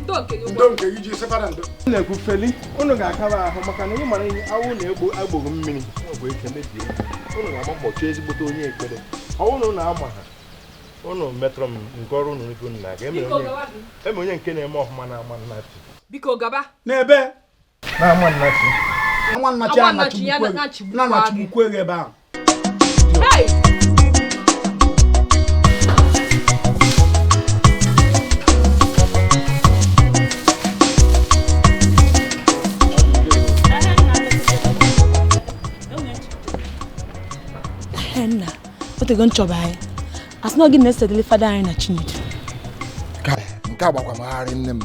Speaker 7: Ndo nke gị ji sị fada ndo.
Speaker 4: M na-ekwu Feli, unu ga-akaba ahụ maka na ị mara ihe awụ na-egbo agbogho mmiri nwekwa ike mebie. Unu ga-agba mbọ chọọ ezigbote onye ekpere. Ọ bụrụ na unu ama ha, unu metụrụ m nke ọrụ unu ebe unu na-aga. Eme onye nke na-eme ọfụma na-ama nnachi.
Speaker 12: Biko gaba.
Speaker 7: N'ebe?
Speaker 4: Na-ama nnachi.
Speaker 7: Ama nnachi a na-achịgbukwu ego ebe ahụ.
Speaker 12: Hey!
Speaker 10: Nna, otego nchọba anyị. Asị na ọ gị na-esedele fada anyị na Chinedu.
Speaker 5: Nke agbakwa magharị nne m.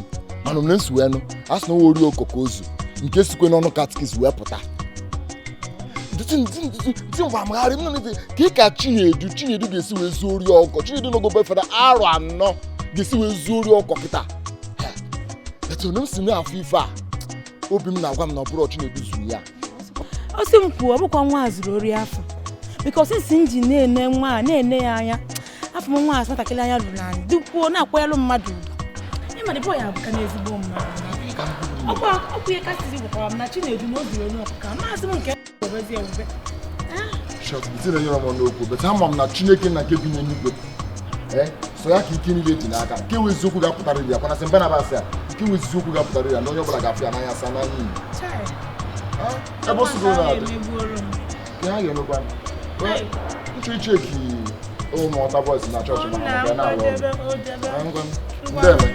Speaker 5: Mana m na-esi wee nụ, asị na o ori okoko ozu nke sikwe n'ọnụ katikis wee pụta. Di ngwa magharị m nne ka ị ka Chinedu Chinedu ga-esi wee zuo ori ọkọ. Chinedu n'ogo fada arọ anọ ga-esi wee zuo ori ọkọ kịta. Etu m si na-afụ ife a, obi m na-agwa m na ọ bụrụ Chinedu zuru ya.
Speaker 10: Ọ sị m kwuo, ọ bụkwa nwa a zuru ori afọ. Because since m ji na-ene nwa a na-ene ya anya, afọ m nwa a nwatakịrị anya ruru anyị dịkwuo na-akwanyelụ mmadụ ugwu. Ịma na bọọ ya abụka n'ezigbo mmadụ. Ọkwa ihe kasịzi gwakwara m na Chinedu na o zuru onye ọkụka. Maazị m nke ewebezi ewebe.
Speaker 5: Nyere m n'okwu but ama m na Chineke na nke bi n'eluigwe so ya ka ike niile dị n'aka. Nke wụ eziokwu ga-apụtara ya kwana sị Barnabas a nke wụ eziokwu ga-apụtara ya na onye ọbụla ga-afụ ya n'anya sa n'anya iyi. Ebe o sigo na-adị ka ha ga-emekwa nchọ icheki ụmụ ọta bọis na chọọchị ma ha na-arụ ọrụ. Ndeme.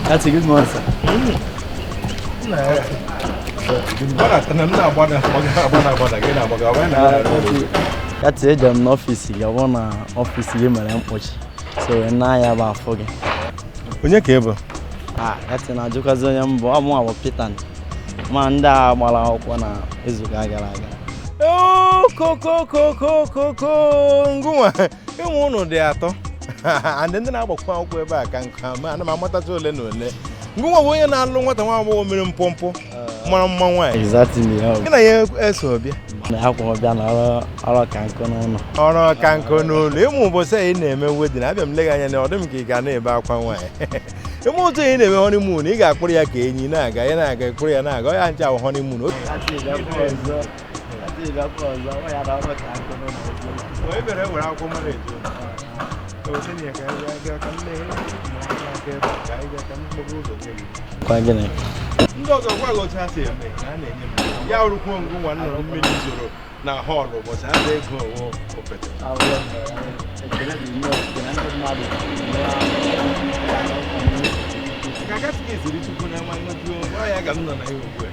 Speaker 13: That's a good morning, sir. That's it. I'm n'ọfịs gị, ọ bụrụ na ọfịs gị mere mkpọchi, so na ya bụ afọ gị.
Speaker 4: Onye ka ị bụ?
Speaker 13: Ah, that's na ajụkwazi onye mbụ, ọ mụ bụ Peter. Ma ndị a gbara akwụkwọ na izuụka gara aga.
Speaker 4: Kokokokokoko ngụnwa ịnwe ụnụ dị atọ. And ndị na-agbakwa akwụkwọ ebe a ka nke ama ana m amatacha ole na ole. Ngụnwa bụ onye na-alụ nwata nwa agbọghọ mere mpompo mara mma nwaanyị.
Speaker 13: Exactly.
Speaker 4: Gị na ya eso bịa.
Speaker 13: Na akwụkwọ bịa na ọrụ ka nkụ n'ụlọ.
Speaker 4: Ọrụ ka nkụ n'ụlọ. Ịmụ ụbọchị anyị na-eme wedin, abịa m lega anya na ọ dị m ka ị ga na-ebe akwa nwaanyị. Ime otu ị na-eme honeymoon, ị ga-akpụrụ ya ka enyi na-aga, ya na-aga, ịkpụrụ ya na-aga, ọ ya nche ahụ honeymoon.
Speaker 13: Kwa gịnị?
Speaker 4: Ndị ọzọ gwa gị otu ha si eme na a na-enye m ya rụkwuo ngụ nwa nnọrọ mmiri zoro na họọlụ ụbọchị a na-ego owo opete. Ka katikis ri chukwu na nwa nnukwu ọ ya ka m nọ na ya ugbu a.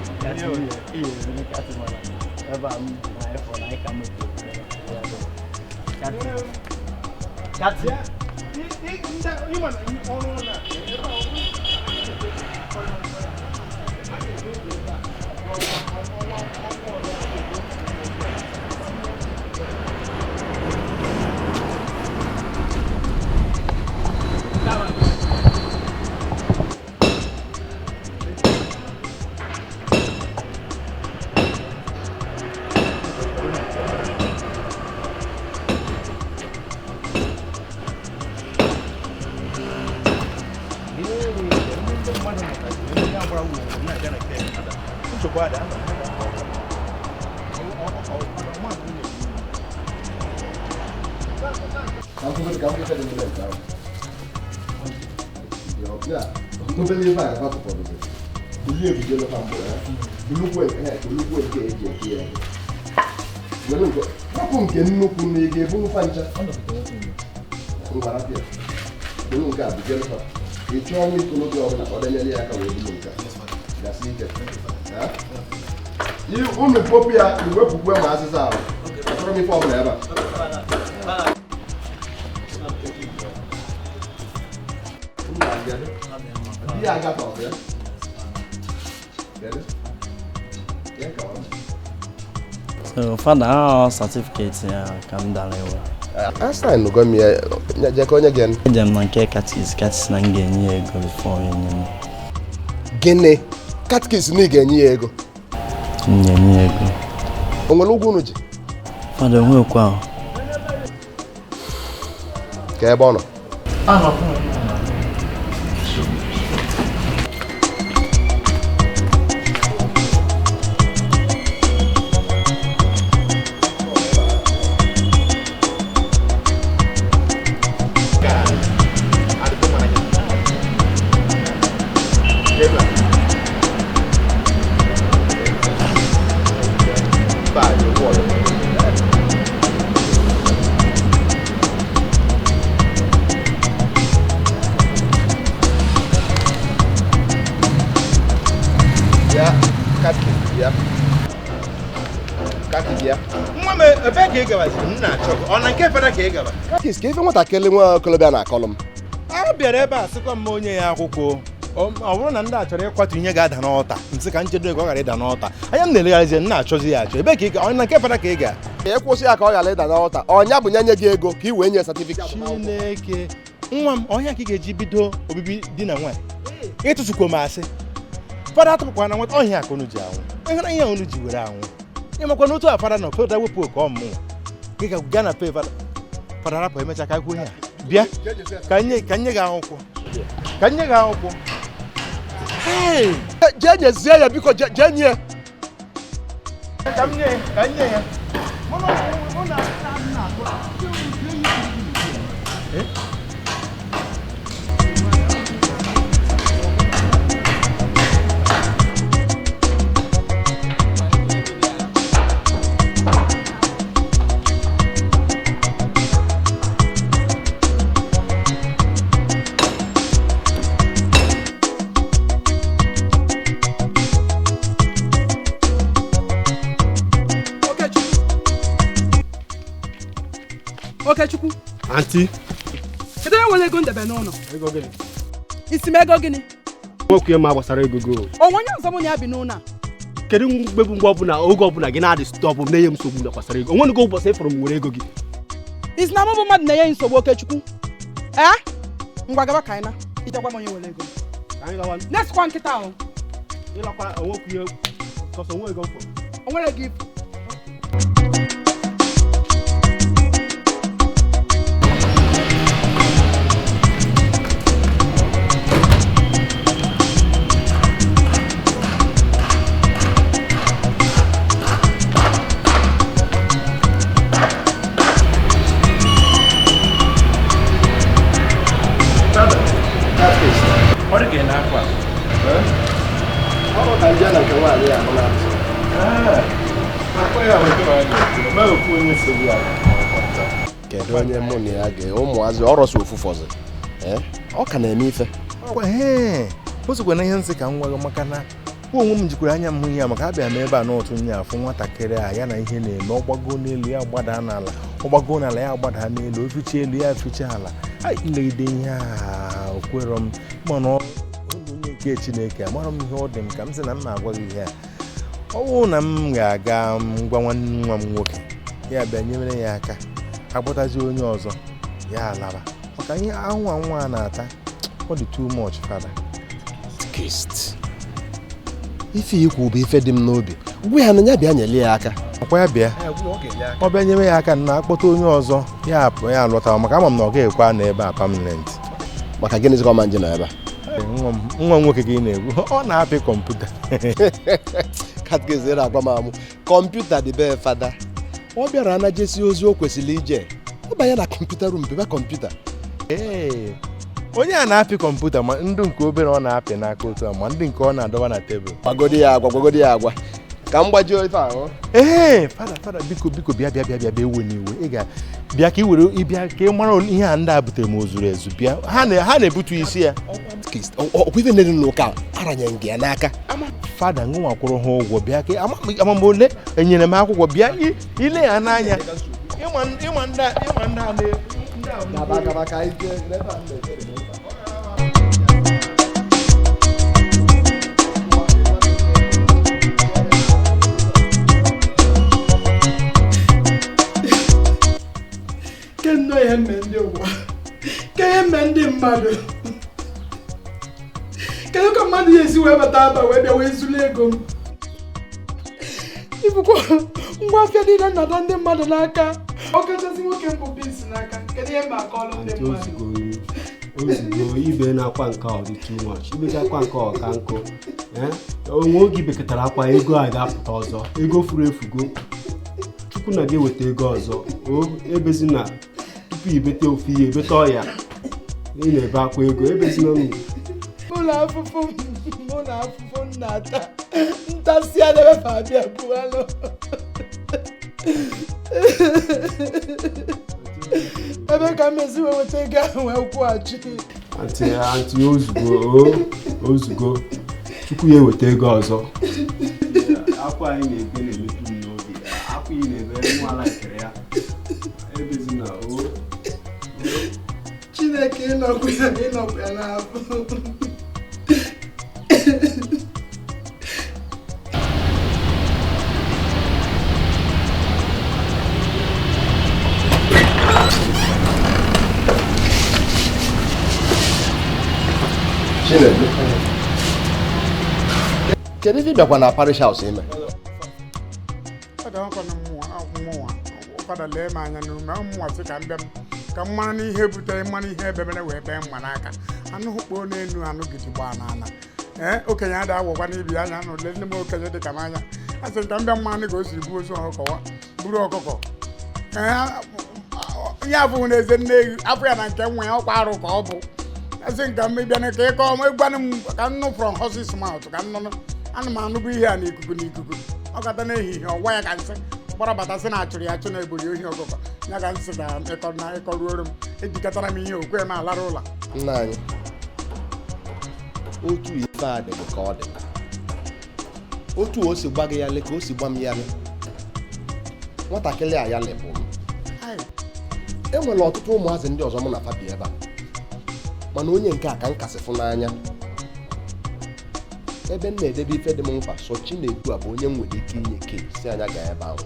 Speaker 6: Hapụ nke nnukwu na ị ga-ebu nfa ncha buru nke a bujere fa ị chọọ nwa ikolobịa ọbụla ka ọ danyere ya aka wee buru nke a gasị ike unu popụ ya iwepụkwe ma azịza ahụ achọrọ m ife ọbụla ebe a.
Speaker 13: So, Father, how certificate ya ka m dara iwe?
Speaker 6: A sign go m ya jekọ onye gị.
Speaker 13: Eje m na nke katikis, katikis na m ga-enye ya ego before enye m.
Speaker 6: Gịnị? Katikis na ị ga-enye ya ego?
Speaker 13: M ga-enye ya ego.
Speaker 6: O nwere ụgwọ unu ji?
Speaker 13: Father, onwekwa ahụ.
Speaker 6: Ka ebe ọ nọ? Katikis ka ife nwatakịrị nwa okolobịa na-akọlụ m.
Speaker 4: A bịara ebe a sịkwa m onye ya akwụkwọ ọ bụrụ na ndị a chọrọ ịkwatu ihe ga-ada n'ọta nsị ka nchedo ego ọ ghara ịda n'ọta anya m na-elegharịzi m na-achọzi ya achọ ebe ka ị ga ọ na nke fada ka ị ga
Speaker 6: ịkwụsị ya ka ọ ghara ịda n'ọta ọnya bụ nye gị ego ka ị wee nye satifiketi.
Speaker 4: Chineke nwa m ọnya ka ị ga-eji bido obibi di na nwaanyị ịtụtụkwa m asị fada atụpụkwa na nwata ọhịa ka unu ji anwụ ịhụra ihe unu ji were anwụ ịmakwa na otu a fada nọ fada wepụ oke ọmụmụ gị ga gaa na pe fada fada rapụ emecha ka kwuo ihe a bịa ka nye gị akwụkwọ ka nye gị akwụkwọ.
Speaker 6: Jee nyezie ya biko jee nye
Speaker 4: ka m nye ka nye ya.
Speaker 9: Okechukwu.
Speaker 2: Aunty.
Speaker 9: Kedu onye nwere ego ndebe n'ụlọ?
Speaker 2: Ego gịnị?
Speaker 9: Isi m ego gịnị?
Speaker 2: Nwoke ma gbasara ego go.
Speaker 9: Onwe onye ọzọ mụ na ya bi n'ụlọ a.
Speaker 2: Kedu mgbe bụ mgbe ọbụla oge ọbụla gị na-adị stọpụ na-enye m nsogbu na gbasara ego. Onwe ngo ụbọchị ịfụrụ m nwere ego gị.
Speaker 9: Isi na mụ bụ mmadụ na-enye nsogbu Okechukwu. Ee? Ngwa gaba ka anyị na. Ijekwa m onye nwere ego.
Speaker 2: Anyị gawa.
Speaker 9: Na-esikwa nkịta ahụ.
Speaker 2: Ịlakwa onwekwu ihe sọsọ onwe ego m fụrụ.
Speaker 9: O nwere gị ifu.
Speaker 6: Kedu onye mụ na ya ga ụmụazị ọrọsị ofufọzi ọ ka na-eme ife
Speaker 4: o sokwa na ihe nsị ka m nwa gị maka na onwe m jikwara anya m hụ ihe maka abịa m ebe a n'otu nya afụ nwatakịrị a ya na ihe na-eme ọgbago n'elu ya gbadaa n'ala ọgbago n'ala ya gbadaa n'elu o ficha elu ya ficha ala nlegide ihe a okwerọ m mana onye nke Chineke amara m ihe ọ dị m ka m sị na m na-agwa gị ihe a ọ bụrụ na m ga-aga ngwa nwanne nwa m nwoke ya bịa nyere ya aka akpọtazi onye ọzọ ya alaba maka ihe anwụ anwụ a na-ata ọ dị too much fada.
Speaker 6: Ife ikwu bụ ife dị m n'obi gwa ya na ya bịa nyere ya aka
Speaker 4: ọkwa ya bịa ọ bịa nyere ya aka na akpọta onye ọzọ ya apụ ya alọta maka ama m na ọ ga-ekwe na ebe a permanent.
Speaker 6: Maka gịnị ka ọ ma nje nọ ebe a?
Speaker 4: Nwa nwoke gị na-egwu ọ na-apị kọmputa.
Speaker 6: Katkizere agwa m amụ kọmputa dị be fada ọ bịara na jesi ozi o kwesịrị ije ọ banye na kọmputa rum bebe kọmputa.
Speaker 4: Ee, onye a na-apị kọmputa ma ndị nke obere ọ na-apị n'aka otu a ma ndị nke ọ na-adọba na tebụl.
Speaker 6: Gwagodi ya agwa gwagodi ya agwa ka m gbajuo ife ahụ.
Speaker 4: Ee, fada fada biko biko bịa bịa bịa bịa bịa ewe n'iwe ị ga bịa ka ị were ịbịa ka ị mara ihe a ndị a butere ma o zuru ezu bịa ha na-ebutu isi ya.
Speaker 6: Ọkwa ife na-eri n'ụka aranye gị ya n'aka.
Speaker 4: Fada ngụnwa kwụrụ ha ụgwọ bịa ka amam ole enyere m akwụkwọ bịa ile ya n'anya ịma ndị a
Speaker 9: Kendo ihe mme ndị ụwa ke ihe mme ndị mmadụ kedu ka mmadụ ya esi wee bata aba wee bịa wee zuru ego m ibukwa ngwa afịa niile nnada ndị mmadụ n'aka ọkachasị nwoke mbụ bins n'aka kedu ihe mba akọọlụ ndị mmadụ
Speaker 2: ozugbo ibe na-akwa nke ọ dị too much ibecha akwa nke ọka nkụ onwe oge ibekọtara akwa ego a ga-apụta ọzọ ego furu efugo Chukwu na ga-eweta ego ọzọ o ebezina tupu ibete ofu ihe ebete ọya ị na-ebe akwa ego ebezina
Speaker 9: ụlọ afụfụ mụ na afụfụ nna-ata ntasị a na-emefe abịa pụalụ ebe ka m esi wee weta ego ahụ wee kwụghachi.
Speaker 2: Antị ozugbo ozugbo Chukwu ya eweta ego ọzọ akwa anyị na-ebe na-emetụ m n'obi akwa ị na-ebe nwa laikere ya ebezina o
Speaker 9: Chineke ịnọkwa ya ịnọkwa ya n'afọ.
Speaker 6: Chinedu, kedu ife ị bịakwa na parish house ime?
Speaker 7: Fada lee m anya n'ume mmụọ sị ka m bịa m ka m mara n'ihe butere mmanụ ihe ebe mere wee bee mma n'aka anụ hụkpoo n'elu anụ gidigba n'ala ee okenye ada awọkwa n'ibi anya nụ lee ndị m okenye dị ka m anya a sị ka m bịa mmanụ ka o siri buo ozu ọkọwa buru ọkụkọ ee ihe abụghị n'eze nne ewu afọ ya na nke nwa ya ọkwa arụ ka ọ bụ asị nka m bịa ka ịkọ m ịgwanụ m ka m nụ from horse's mouth ka m nụnụ ana m anụbụ ihe a n'ikuku n'ikuku ọ kata n'ehihie ọgwa ya ka nsị gbara bata sị na achụrụ ya achụ na ebori ohi ọkụkọ ya ka nsị ka ịkọ na ịkọruoro m ejikọtara m ihe okwe m alara ụlọ.
Speaker 6: Nna anyị otu ife a dị ka ọ dị otu o si gba gị ya le ka o si gba m ya le nwatakịrị a ya le bụ m e nwere ọtụtụ ụmụazị ndị ọzọ mụ na fa bi ebe a mana onye nke a ka m kasị fụ n'anya ebe m na-edebe ife dị m mkpa so Chinedu a bụ onye m nwere ike inye ke si anya gaa ebe ahụ.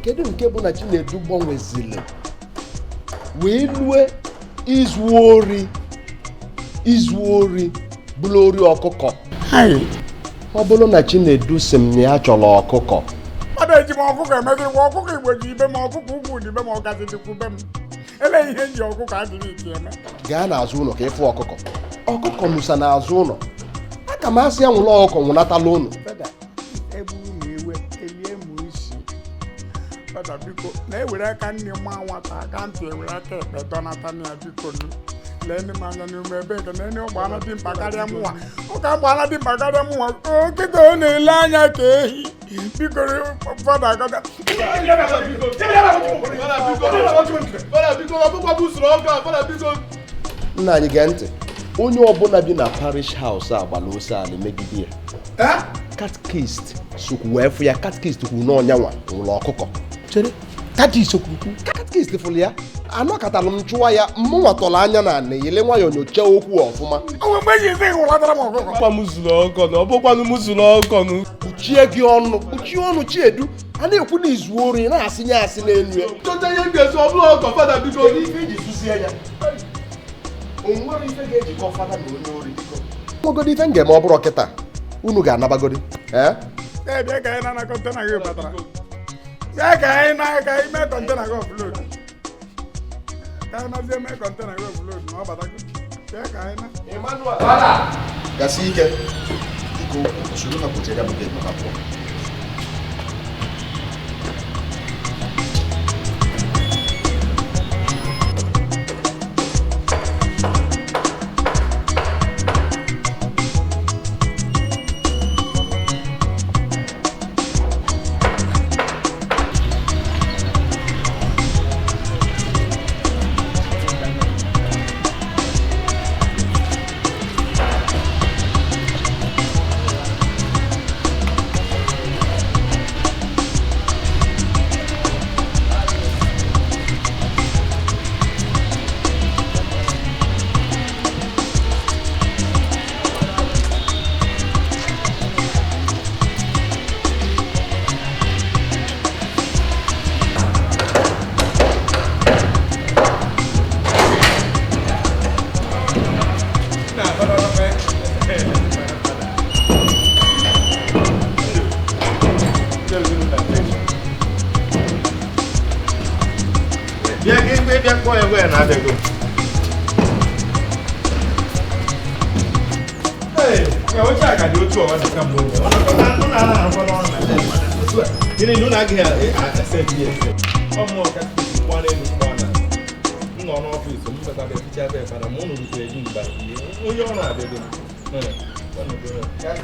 Speaker 6: Kedu nke bụ na Chinedu gbanwezili wee lue izu ori bụrụ ori ọkụkọ? Ọ bụrụ na Chinedu si m na ya chọrọ ọkụkọ
Speaker 7: mmadụ eji m ọkụkọ emezirikwa ọkụkọ Igbo ji ibe m ọkụkọ ugwu dị be m ọgazi dịkwu be m ele ihe nji ọkụkọ adịghị ike eme.
Speaker 6: Gaa n'azụ ụlọ ka ịfụ ọkụkọ ọkụkọ nusa n'azụ ụlọ aka m asị ya nwụrụ ọkụkọ nwụnatala ụlọ.
Speaker 7: Egburu m iwe elie m isi fada biko na-ewere aka nne nwa nwata aka ntị ewere aka ekpe dọnata ya biko nu Lee ndị m anya n'ume ebe ka na enye ụgbọala dị mkpa karịa mụnwa. Ụka mgbaala dị mkpa karịa mụnwa. Okịta ọ na-ele anya ka ehi. Biko fada akọta.
Speaker 6: Nna anyị gee ntị. Onye ọbụla bi na parish house a gbara ose ala megide ya. Katkist sokwu wee fụ ya. Katkist kwuru na ọnyanwa nwụrụ ọkụkọ. Chere, katkist kwuru, katkist fụrụ ya. Anọkatalụ m chụwa ya, mụnwa tọrọ anya na anị yele nwayọọ nyochaa okwu ọfụma. Kpuchie gị ọnụ, kpuchie ọnụ Chiedu. A na-ekwu na izu ori na-asị nye asị n'elu ya. Onwere ife ga-ejikọ fada na onye ori biko. Nwegodi ife m ga-eme ọ bụrụ kịta, unu ga-anabagodi.
Speaker 7: Bịa ka anyị na kọntena gị batara. Bịa ka anyị na ka anyị mee kọntena gị ọfload. Ka anyị nazie mee kọntena gị ọfload ma ọ batago. Bịa ka anyị na.
Speaker 6: Emmanuel. Gasị ike. Biko, usoro ha kpuchiri ya bụ gate maka pụọ.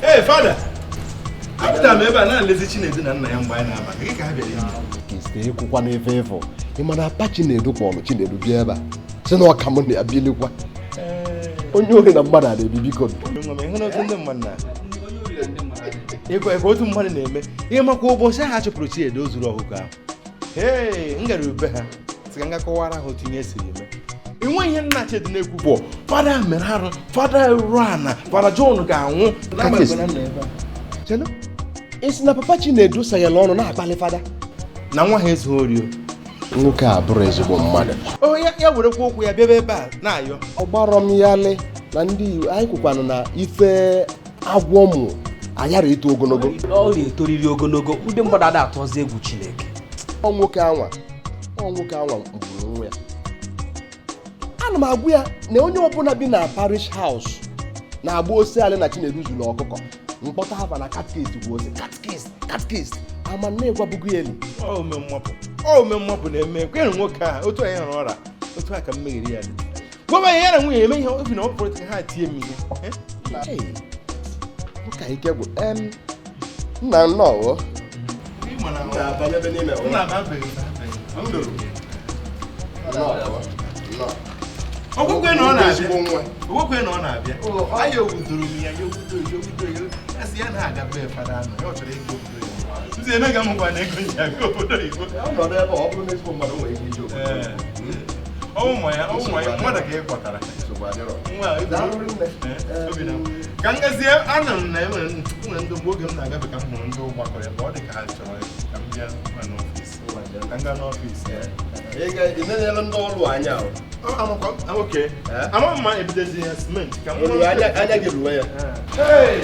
Speaker 4: Hey, Father! Apụtara m ebe a na-elezi Chinedu na nna ya mgbe anyị na-aba. Gị ka ha bịara ime.
Speaker 6: Kiste ịkwụkwa n'efe efu. Ị ma na apa Chinedu kpọrọ Chinedu bịa ebe a. Sị na ọka m na-abilikwa. Onye ori na mmadụ a na-ebi biko.
Speaker 4: Ịkwa otu mmadụ na-eme. Ihe makwa ụbọchị ahụ a chụpụrụ Chinedu o zuru ọkụkọ ahụ. Ee, m gara ube ha. Sị ka m ga kọwara ha otu ihe siri eme. Enweghị ihe nna Chinedu na-ekwu bụ fada mere arụ, fada rụrụ ana, fada John ga-anwụ.
Speaker 6: Isi na papa Chinedu sayela ọnụ na-akpali fada.
Speaker 4: Na nwa ha ezughị ori.
Speaker 6: Nwoke a bụrụ ezigbo mmadụ.
Speaker 4: O ya werekwa okwu ya bịaba ebe a na-ayọ.
Speaker 6: Ọ gbarọ m ya le na ndị anyị kwukwanụ na ife agwọ mụ anyara ito ogologo.
Speaker 1: Ọ na-etoriri ogologo, ndị mmadụ ada atụzi egwu Chineke.
Speaker 6: Ọ nwoke anwa gburu nwa ya. Ana m agwa ya na onye ọbụla bi na parish house na-agba ose ala na Chinedu zuru ọkụkọ. Mkpọta hava na katkist bụ ose katkist ama na ịgwabugo ya elu.
Speaker 4: Ome mmapụ na-eme kwenụ nwoke a otu anyị hụrụ ọra otu a ka mmegheri ya dị. Gwa ya na nwunye eme ihe obi na ọ pụrụ ha tie m ihe.
Speaker 6: Nwoke a ike gwụ. Nna nnọọ.
Speaker 4: Okwukwe na ọ na-abịa. Anyị owudoro m ya, ya owudo ya. Asị ya na-aga be fada anọ, ya ọ chọrọ ịga obodo oyibo. Nzi eme ga m gwa na ego nji aga obodo oyibo.
Speaker 6: Ọnọdụ ebe ọ bụrụ na ezigbo mmadụ nwere ike ije obodo oyibo.
Speaker 4: Ọnwụ ya, mmadụ ka ị kwatara. Ka m gazie, anụrụ m na enwere ndị mgbe oge m na-agafe ka m hụrụ ndị gbakọrọ ebe ọ dị ka ha chọrọ ka m bịa n'ọfịs. Ka m gaa n'ọfịs.
Speaker 6: Ị na-enyere ndị ọrụ anya ahụ.
Speaker 4: Okay. Ama mma ebidozi ya simenti ka m
Speaker 6: anya gị ruwe ya.
Speaker 4: Hey!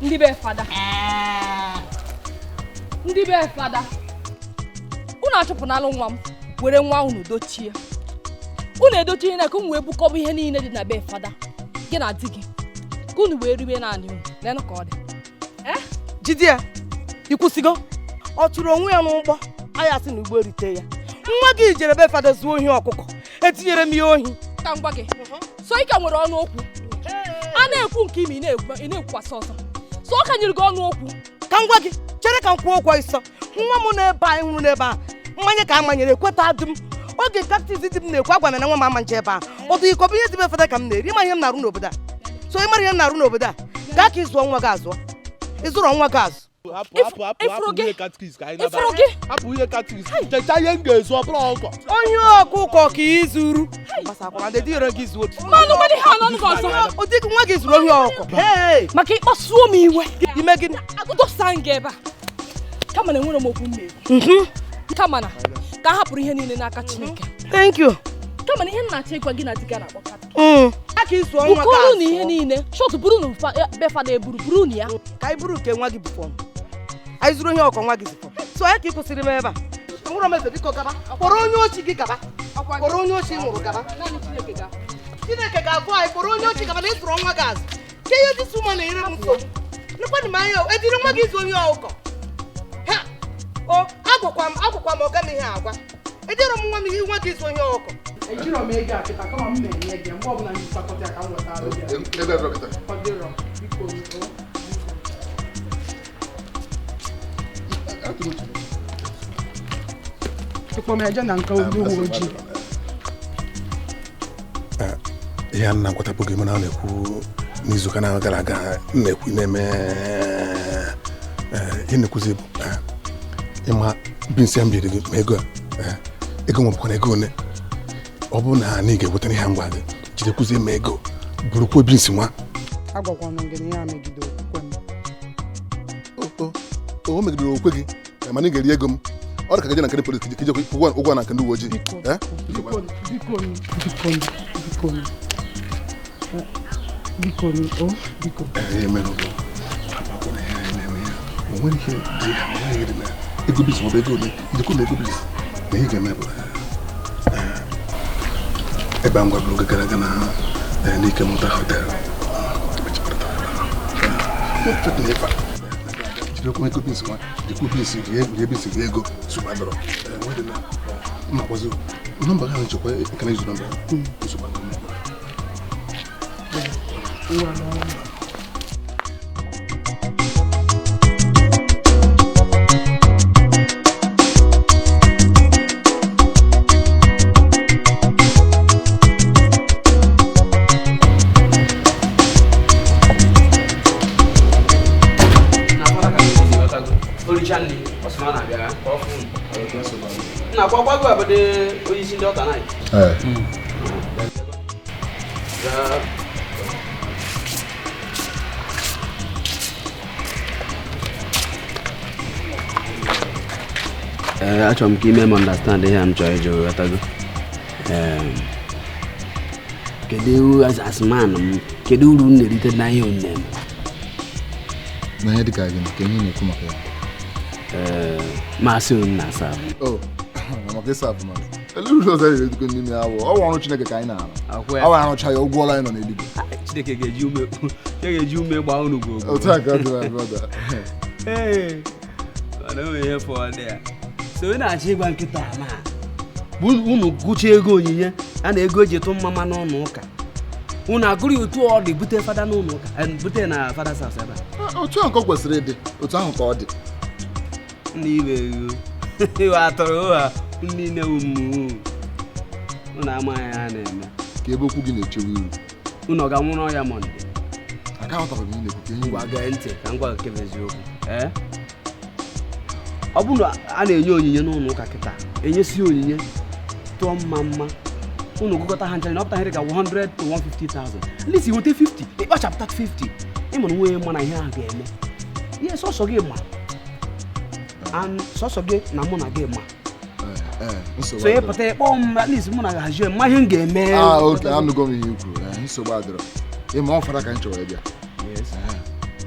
Speaker 12: Ndị be fada. Ndị be fada. Unu achụpụnalụ nwa m were nwa unu dochie. Unu edochie na ka unu wee bukọba ihe niile dị na be fada. Gị na di gị. Ka unu wee riwe naanị unu. Lenụ ka ọ dị.
Speaker 9: Jide ya, ịkwụsịgo? Ọ tụrụ onwe ya n'ụgbọ, anyị asị na ụgbọ erite ya. Nwa gị jere be fada zuo ohi ọkụkọ, etinyere m ya ohi.
Speaker 12: Ka m gwa gị, so ike nwere ọnụ okwu. A na-ekwu nke ime ị na-ekwukwasị ọzọ. So ọ ka nyere gị ọnụ okwu.
Speaker 9: Ka m gwa gị, chere ka m kwuo okwu ịsọ. Nwa m n'ebe anyị hụrụ n'ebe a, mmanya ka a manyere ekweta dị m. Oge kaptiz dị m na-ekwu agwa m na nwa m ama nje ebe a. Ọ dị iko bụ ihe dị be fada ka m na-eri, ịma ihe m na-arụ n'obodo a. So ị mara ihe m na-arụ n'obodo a, gaa ka ịzụọ nwa gị azụọ. Ịzụrọ nwa gị azụ.
Speaker 8: Hapụ ihe katikis. Checha ihe m ga-ezu ọ bụrụ ọkụkọ.
Speaker 9: Onye ọkụkọ ka ị zuru. Ụdị nwa gị zuru ohi ọkụkọ.
Speaker 12: Maka ịkpasuo m iwe.
Speaker 9: Ime gịnị?
Speaker 12: Agụdosa m gị ebe a. Kama na enwere m okwu m na-ekwu. Kama na ka a hapụrụ ihe niile n'aka Chineke.
Speaker 9: Thank you.
Speaker 12: Kama na ihe m na-achọ ịgwa gị na di gị na-akpọ katikis. Bukọrọ na ihe niile. Shọtụ buru na be fada eburu buru na ya.
Speaker 9: Ka anyị buru nke nwa gị bufọ. Anyị zuru ihe ọkọ nwa gị zifọ. So anyị ka ị kwụsịrị m ebe a. Nwụrụ m eze biko gaba. Kpọrọ onye ochi gị gaba. Kpọrọ onye ochi nwụrụ gaba. Chineke ga-abụ anyị kpọrọ onye ochi gaba na ịzụrụ nwa gị azụ. Ke ihe dị suma na-ere m nsogbu. Lekwanụ m anya o, ejiri nwa gị zụ onye ọkụkọ. Ha! O, agwakwa m ọga m ihe agwa. Ejiro m nwa m ihe nwa gị zụ onye ọkụkọ.
Speaker 14: Ejiro m ego a kịta kama m na-enye gị mgbe ọbụla m ji kpakọta ya ka m weta arụ gị.
Speaker 5: Ego adọrọ kịta.
Speaker 14: Ọ dịrọ, biko. Ịkpọ m eje na nke ndị uwe ojii.
Speaker 5: Ihe a na-agwatapụ gị mana ọ na-ekwu n'izuụka na gara aga na-ekwu na-eme ihe na-ekwuzi bụ ịma binsi m biri gị ma ego a ego nwebụkwana ego one ọ bụrụ na anyị ga-ewetara ihe ngwa gị jidekwuzie ma ego burukwuo binsi nwa.
Speaker 14: Agwakwana m gị na ya megide okwukwe m.
Speaker 5: O megidere okwukwe gị mana ị ga-eri ego m. Ọ dị ka gaje na nke polisi ka ije ụgwọ na nke ndị uwe ojii.
Speaker 14: Biko biko.
Speaker 5: O nwere ihe dị ha nwere na ego bis maọbụ ego ole ijekwa ma ego bis na ihe ga-eme bụ ebe a ngwa bụrụ oge gara aga na n'ike mụta họteelụ jidekwa ego bis nwa jikwa bis rie bis rie ego nsogbu adọrọ mmakwazi nọmba ahụ nchekwa ekene izu nọmba nsogbu adọrọ.
Speaker 1: Na-akwakwago obodo onyeisi ndị ọka naịt. Ee, achọrọ m ka ime m understand ihe m chọrọ ịjụ ghọtago. Kedu asịmanụ m, kedu uru m na-erite na ihe unu na-eme?
Speaker 15: Na ihe dịka gịnị ka ihe na-ekwu maka ya?
Speaker 1: Masị unu na-asa
Speaker 15: ahụ. Maka ịsa ahụ mmadụ. Elu uru ọzọ riri ezigbo n'ime ya bụ ọwa ọrụ Chineke ka anyị na-arụ. Awa arụcha ya ụgwọ ọrụ anyị nọ n'eluigwe.
Speaker 1: Chineke ga-eji ume gbaa unu gwogwo.
Speaker 15: Otu a ka ọ dị my brother.
Speaker 1: Ee, mana o nwere ihe fọdụ ya. So ị na-achọ ịgwa nkịta na bụ unu gụchaa ego onyinye a na ego eji tụ mmama n'ụlọ ụka. Unu agụrụ ya otu ọ dị bute fada n'ụlọ ụka, bute na fada sas ebe a.
Speaker 15: Otu ahụ ka ọ kwesịrị ịdị, otu ahụ ka ọ dị.
Speaker 1: Ndị iwe ego iwe atọrọ ụgha niile ụmụ unu amaghị ha na-eme.
Speaker 15: Ka ebe okwu gị na-echewe iru.
Speaker 1: Unu ọ ga-anwụrụ ọya Mọnde?
Speaker 15: Agaghị m ihe na-ekwu ka ihe
Speaker 1: ngwa gee ntị ka m gwa gị nke bụ eziokwu. Ee, ọ bụrụ na a na-enye onyinye n'ụlọ ụka kịta, enyesi onyinye tụọ mma mma unu gụkọta ha ncha na ọ pụta ihe ka 100 to 150,000. At least weta 50, ịkpachapụta 50. Ịma na nwunye ma na ihe ahụ ga-eme. Ihe sọsọ gị ma. And sọsọ gị na mụ na gị ma. So ị pụta ịkpọ m at least mụ na gị mma ihe m ga-eme.
Speaker 15: Ah, okay, anụgo m ihe i kwuru. Nsogbu adịrọ. Ịma ọ fara ka m chọrọ ịbịa.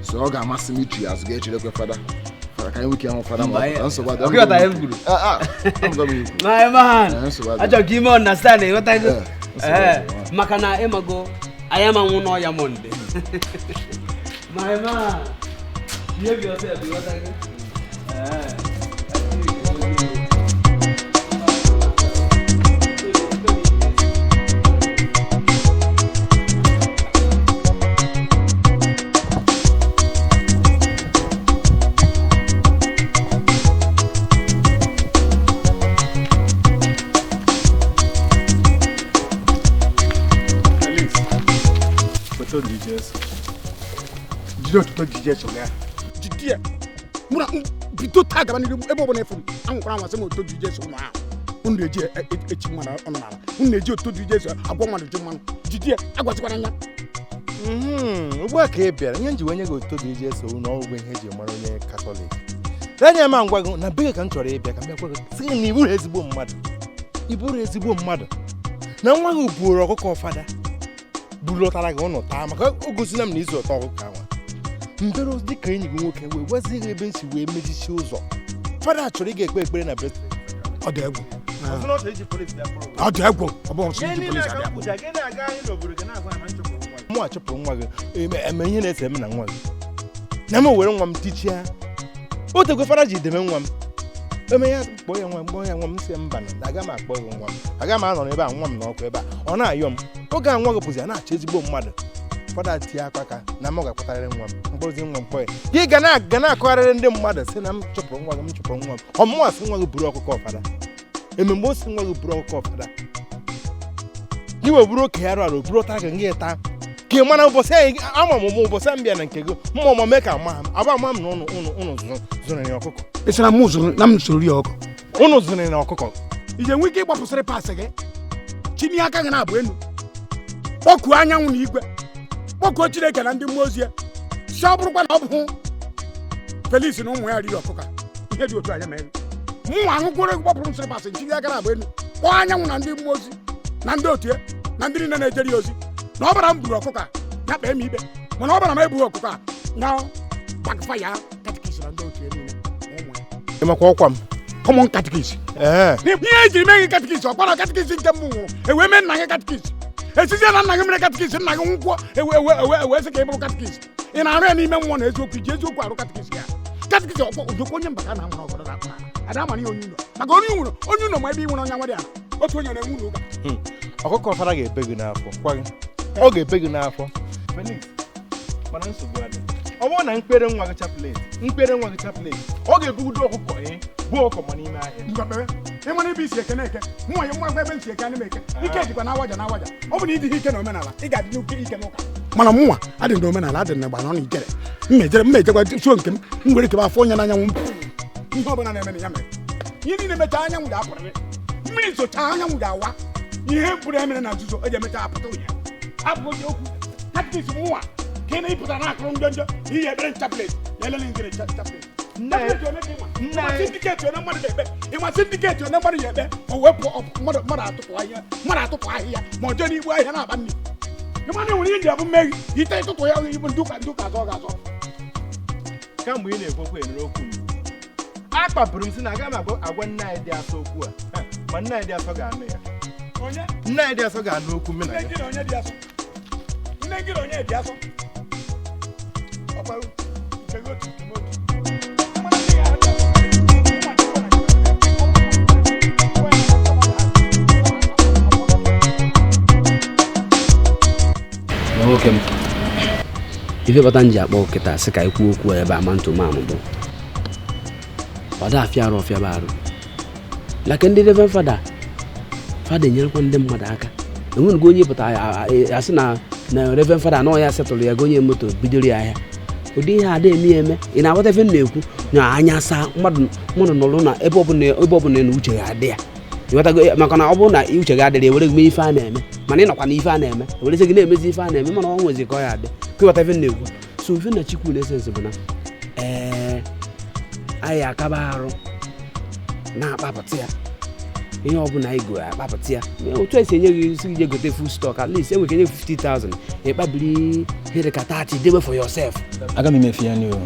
Speaker 15: So ọ ga-amasị m ichi azụ ga-echerekwe fada. Fada ka anyị nwee ike ịhụ fada ma ọ pụta nsogbu adị.
Speaker 1: Ọkụ ịghọta ihe m kwuru. My man, achọrọ ka ime understand ịghọtago. Maka na ịmago anyị ama nwụ n'ọya Mọnde. My man, behave yourself, ịghọtago.
Speaker 7: Jide otuto jije so ya jide mụ na bido taa gaba n'iru ebe ọbụla efu m anwụkwara anwasị m otuto jije so ụmụ ahụ unu na-eji echi mmanụ ọnụ n'ala unu na-eji otuto jije so agwọ mmadụ ji mmanụ jide agwazikwara anya.
Speaker 4: Ugbu a ka ị bịara ihe nji wee nye gị otuto dị ije so na ọgwụgwọ ihe eji mara onye Katọlik anya ma ngwa gị na be ka m chọrọ ịbịa ka m bịakwa gị sị na ị bụrụ ezigbo mmadụ ị bụrụ ezigbo mmadụ na nwa gị buoro ọkụkọ fada bulọtara gị ụnụ taa maka o gosila m na izu ụtọ ọkụkọ anwa mbere dịka enyi gị nwoke wee gwazi gị ebe nsi wee mezichi ụzọ fada chọrọ ị ga-ekpe ekpere na brest.
Speaker 7: Ọ dị egwu ọ dị egwu ọ bụ ọsọ iji polisi abịa.
Speaker 4: Mụ achụpụrụ nwa gị eme ihe na-ese eme na nwa gị na m were nwa m tichia o tego fada ji deme nwa m eme ya kpọọ ya nwa m kpọọ ya nwa m si mba na aga m akpọ gị nwa m aga m anọ n'ebe a nwa m n'ọkụ ebe a ọ na-ayọ m oge a nwa gị pụzi a na-achọ ezigbo mmadụ fada tie akwa ka na m ga-akpọtarịrị nwa m mkpụrụzi nwa m kpọọ ya gị ga na-akọgharịrị ndị mmadụ sị na m chụpụrụ nwa gị m chụpụrụ nwa m ọmụnwa sị nwa gị buru ọkụkọ ọfada eme mgbe o si nwa gị buru ọkụkọ ọfada gị wee buru oke ya arụ arụ buru ọta gị gị taa ka ị mara ụbọchị anyị ama m ụmụ ụbọchị m bịa na nke gị mma ọma mee ka ama m aba ama m na ụnụ ụnụ ụnụ zụrụ ya ọkụkọ.
Speaker 7: Ị sị na m zụrụ na m zụrụ ya ọkụkọ
Speaker 4: ụnụ zụrụ ya ọkụkọ.
Speaker 7: Ị ga-enwe ike ịgbapụsịrị pasị gị chinye aka gị na-abụ elu kpọkuo anyanwụ na igwe kpọkuo Chineke na ndị mmụọ ozi ya si ọ bụrụkwa na ọ bụ Felix na ụmụ ya riri ọkụkọ ihe dị otu anya mere mụnwa aṅụkwụrụ egwu gbapụrụ nsịrị pasị ntinye aka na-abụ elu kpọọ anyanwụ na ndị mmụọ ozi na ndị otu ya na ndị niile na-ejere ya ozi na ọ bara m buru ọkụkọ a ya kpee m ikpe mana ọ bara m ebughị ọkụkọ a na gbakfa ya katikis na ndị otu ya niile na ụmụ ya.
Speaker 4: Ịmakwa ọkwa m
Speaker 7: kọmọn katikis ihe ejiri mee gị katikis ọkpara katikis nke mbụ nwụrụ ewee mee nna gị katikis esizie na nna gị mere katikis nna gị nwụkwọ ewe sị ka ị bụrụ katikis ị na-arụ ya n'ime mmụọ na eziokwu iji eziokwu arụ katikis ya katikis ọkpọ ojokwu onye mba ka na amara ọgọdọ na-akpụ ada amara ihe onye ụlọ maka onye nwụrụ onye ụlọ ma ebe ị nwere onye nwadị ala otu onye na-enwe ụlọ ụka.
Speaker 4: Ọkụkọ fara ga-ebe gị n'afọ kwa gị ọ ga-ebe gị n'afọ Felix mana nsogbu adị ọ bụrụ na mkpere nwa gị chaplet mkpere nwa gị chaplet ọ ga-ebugodo ọkụkọ bụ ọkụkọ ma n'ime ahịa.
Speaker 7: Ị mara ebe isi eke na-eke mụ onye nwa ebe nsi eke ana m eke ike dịkwa na awaja na awaja ọ bụ na ịdịghị ike na omenala ị ga-adị n'oke ike n'ụka mana mụnwa adị na omenala adị na gba na ijere mmejere mmejekwa suo nke m m nwere ikebe afọ onye n'anyanwụ m ihe ọbụla na-eme na ya mere ihe niile mechaa anyanwụ ga-apụrịrị mmiri zochaa anyanwụ ga-awa ihe pụrụ emere na nzuzo eji emecha apụta ụnya abụghị okwu katikis mụnwa ka ị na-ịpụta na akụrụ njọ njọ iyi ekpere nchaplet na elele ngere chaplet sindiketi onye mmadụ na-ekpe ịma sindiketi onye mmadụ ya ekpe o wepụ mmadụ atụpụ ahịa mmadụ atụpụ ahịhịa ma ọ jee n'igbu ahịa na-akpa nri ịma na nwere ihe ji abụ mmeghi ite ịtụtụ ya ibu ndị ụka ndị ụka azọ ga-azọ.
Speaker 4: Kamgbe ị na-ekwekwa enere okwu m akpapụrụ m sị na aga m agwa nne anyị dị asọ okwu a ma nne anyị dị asọ ga-anụ ya nne anyị dị asọ ga-anụ okwu m na ya.
Speaker 7: Nne gị na onye dị asọ ọkpa nke gị otu nke m otu.
Speaker 1: Nwoke m ife bata m ji akpọ kịta sị ka ikwu okwu ebe a mantomanụ bụ ọ da afịa arụ ọfịa bụ arụ laka ndị Reverend fada fada enyerekwa ndị mmadụ aka enwenugo onye pụta asị na Reverend fada anọ ya setụrụ ya gonye moto bidoro ya ahịa ụdị ihe ada eme ya eme ị na-aghọta ife m na-ekwu na anya saa mmadụ nọrọ na ebe ọbụla na uche ga-adị ya ịghọtago maka na ọ bụrụ na uche gị adịrị ewere gị mee ife a na-eme mana ị nọkwa na ife a na-eme ewerezi gị na-emezi ife a na-eme mana ọ nwezi ka ọ ya adị ka ịghọta ife m na-ekwu so ife na Chukwu na esensị bụ na ee anyị akaba arụ na-akpapụta ya Ihe ọbụla ego akpapụta ya otu esi enye gị isi gị gote full stock, at least enwere ike nye 50,000, ịkpabiri ihe dị ka 30 debe for yourself.
Speaker 16: Aga m emefu ya n'ihu,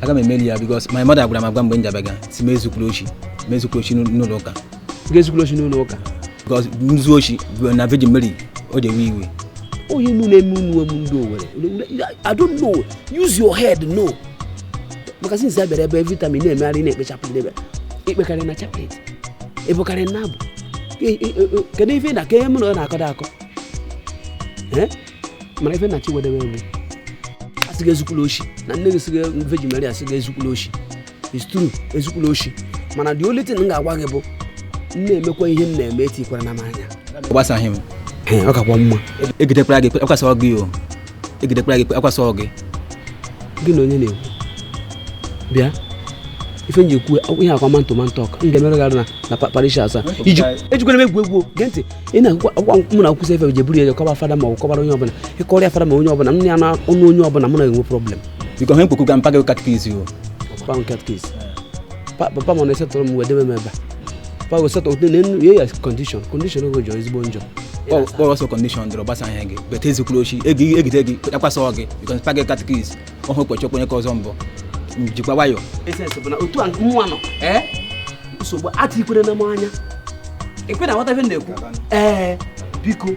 Speaker 16: aga m emeli ya because my mother gwara m agwa mgbe m jabaga si m ezukwuru ochi, m ezukwuru ochi n'ụlọ ụka.
Speaker 1: Ga-ezukwuru ochi n'ụlọ ụka?
Speaker 16: Because nzu ochi na Virgin Mary o ji ewe iwe.
Speaker 1: Onye nu na-eme unu emu ndị Owere, I don't know, use your head. No, maka since a bịara ebe every time ị na-emegharị na-ekpe chaplet, ebe ikpekarị na chaplet, ịbụkarị na abụ. Kedu ife na ka mụ na ọ na-akọdo akọ? Mana ife na chi wedebe egwu asị gị ezukwula oshi na nne gị sị gị Virgin Mary asị gị ezukwula oshi. It's true, ezukwula oshi, mana the only thing m ga-agwa gị bụ m na-emekwa ihe m na-eme etikwara na m anya.
Speaker 16: Gbasaghị m.
Speaker 1: Ọ kakwa mma.
Speaker 16: Egidekwara gị akwasọ gị o, egidekwara gị akwasọ gị.
Speaker 1: Gị na onye na-ekwu bịa ife nji ekwu ihe akwa man to man talk m ga-emere gị arụ na parish asaa. Ejikwara m egwu egwu, gee ntị. Ị na-akwụkwọ mụ na akwụsị efe jeburu ya kọba fada ma ọ kọbara onye ọbụla, ịkọrọ ya fada ma onye ọbụla m ya na ọnụ onye ọbụla mụ na enwe problem.
Speaker 16: Biko he mkpokwu ga mpa gị katikis o.
Speaker 1: Papa m katikis, papa m na-esetụrụ m wee debe m ebe a. Papa go settle na ya condition ogo jọrọ ezigbo njọ.
Speaker 16: Ọsọ kọndishọn dọrọ gbasa anya gị bete ezukwuru ochi egide gị akwasọ gị because mpa gị katikis ọhụ kpọchi onye ka ọzọ mbụ jikwa nwayọ.
Speaker 1: Essence bụ na otu a nwa nọ nsogbu atikwere na m anya ekwe na aghọta ife m na-ekwu. Ee biko,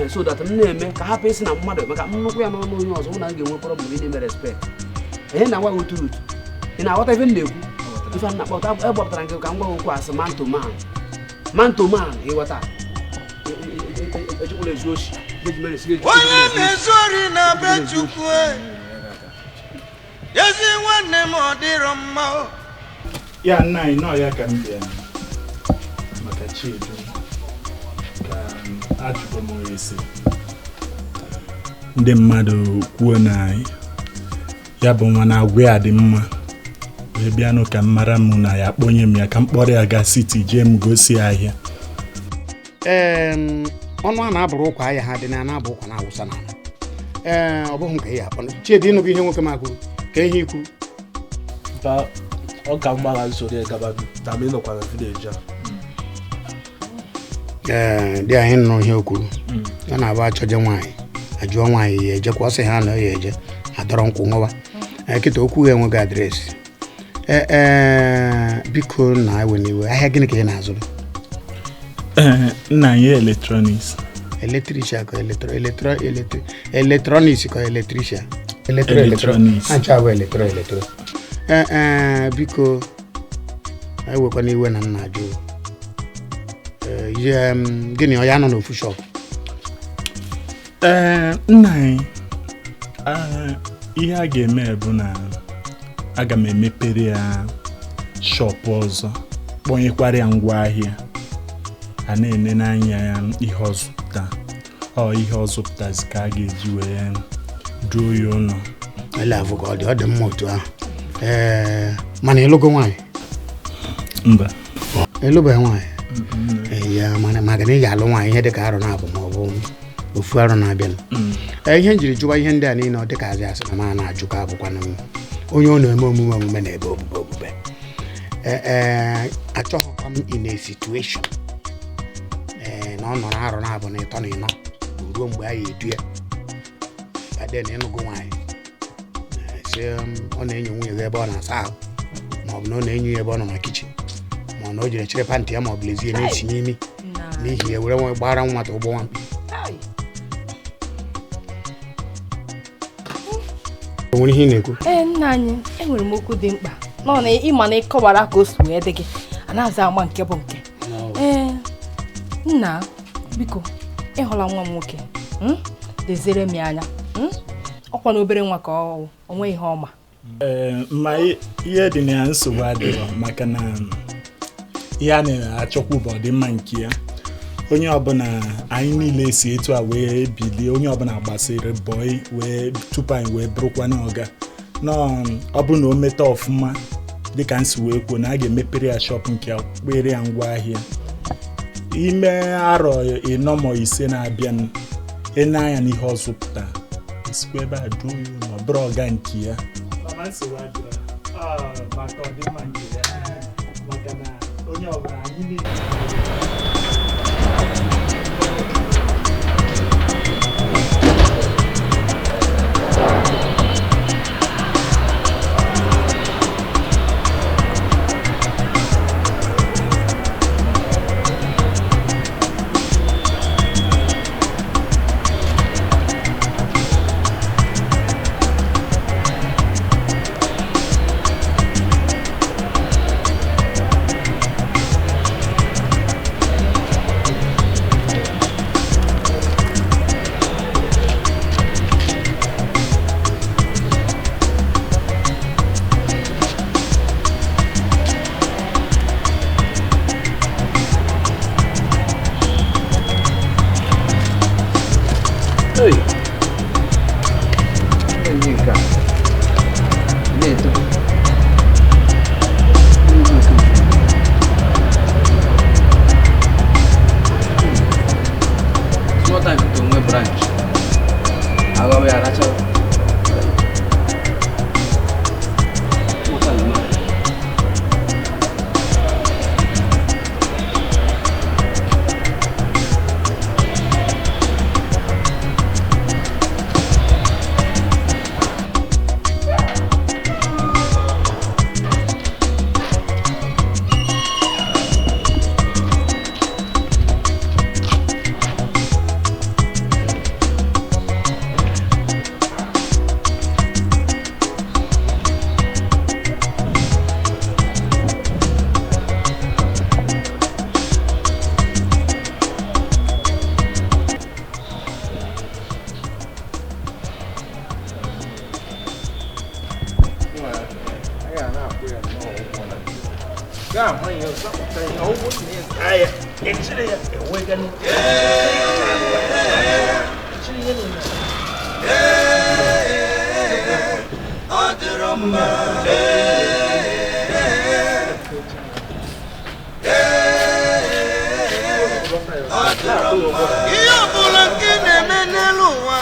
Speaker 1: so that m na-eme ka hapụ isi na mmadụ maka nnukwu ya n'ọnụ onye ọzọ mụ na m ga-enwe problem ị na-eme respect. Ihe na-agwa gị otu rutu ị na-aghọta ife m na-ekwu. Ife a na-akpọta egbapụtara nke ka m gwa gị okwu asị man to man, man to man, ịghọta.
Speaker 11: Onye na-ezu ori na be Chukwu ezi nwanne m ọ dịrọ mma.
Speaker 17: Ya nna anyị nọ ya ka m bịa maka Chiedu ka ajụgo m esi ndị mmadụ kwuo na ya bụ nwa na-agwa ya dị mma wee bịanụ ka m mara m na ya kpọnye m ya ka m kpọrọ ya gaa siti jee m gosi ahịa.
Speaker 7: Ọnụ a na-abụrụ ụkwa ahịa ha dị na na-abụ ụkwa na-awụsa n'ala. Ee, ọ bụghị nke ya akpọ Chiedu ịnụgo ihe nwoke m akwuru ka ihe ikwu.
Speaker 8: Ọ ka mma na nsoro ya gaba na m ịnọkwa na vileji a.
Speaker 7: Ee, dị anyị nụrụ ihe o kwuru. Ọ na-abụ achọje nwaanyị ajụọ nwaanyị ya ejekwa ọ sị ha na ya eje adọrọ nkwụ ṅụwa. Kịta okwu ya enweghị adreesị. Ee, biko na ewe n'iwe, ahịa gịnị ka ị na-azụrụ?
Speaker 17: Nna anyị eletrọniks.
Speaker 7: Eletrishia ka eletrọniks ka eletrishia? Eletrọniks. Acha bụ eletrọ. Ee, biko ewekwana iwe na nna ajụ. Gịnị ọ ya nọ n'ofu shọp?
Speaker 17: Ee, nna anyị ihe a ga-eme bụ na aga m emepere ya shọpụ ọzọ kpọnyekwara ya ngwa ahịa a na-ene n'anya ya ihe ọzụpụta ọ ihe ọzụpụtazi ka a ga-eji wee duo ya ụlọ.
Speaker 7: Ele afụ ka ọ dị mma otu ahụ. Ee, mana ịlụgo nwaanyị?
Speaker 17: Mba.
Speaker 7: Ịlụbeghị nwaanyị? Ya mana maka na ị ga-alụ nwaanyị ihe dịka arọ na-abụ ma ọ bụ ofu arọ na-abịa. Ee, ihe m jiri jụwa ihe ndị a niile ọ dịka azị asị na ma na-ajụ ka abụkwanụ onye ọ na-eme omume omume na ebe obube obube. Ee, achọghịkwa m in a situation na ọ nọrọ arọ na-abụ na ịtọ na ịnọ ruo mgbe a ya edu ya baden ịnụgo nwaanyị sị ọ na-enyo nwunye ya ebe ọ na-asa ahụ ma ọ bụ na ọ na-enyo ya ebe ọ nọ na kichin ma ọ na o jiri chere pantị ya ma ọ bụ lezie na-esi n'imi n'ihi ya were nwa gbara nwata ụgbọ nwa mkpi. O nwere ihe ị na-ekwu?
Speaker 12: Ee, nna anyị, enwere m okwu dị mkpa nọ na ịma na ịkọwara ka o si wee dị gị a na-aza ama nke bụ nke. Ee, nna biko ịhụla nwa m nwoke leziere m ya anya, ọkwa na obere nwa ka ọ onwe ihe ọma.
Speaker 17: Ee, ma ihe dị na ya nsogbu adịrọ maka na ihe a na-achọkwu bụ ọdịmma nke ya. Onye ọbụla anyị niile si etu a wee bilie, onye ọbụla gbasiri bọị wee tupu anyị wee bụrụkwa n'ọga ọ bụrụ na o meta ọfụma dịka nsi wee kwuo na a ga-emepere ya shọpụ nke ya kpere ya ngwa ahịa ime arọ 4 ma 5 na-abịa ene anya n'ihe ọ zụpụta esikwa ebe a duo ya ma ọ bụrụ ọga nke ya. Onye ọbụla anyị niile.
Speaker 1: Hey. Onye nke a na-eto.
Speaker 16: Small time to onwe branch. Aghawa ya arachawa. Small time ma.
Speaker 11: Ihe ọbụla nke na-eme n'elu ụwa,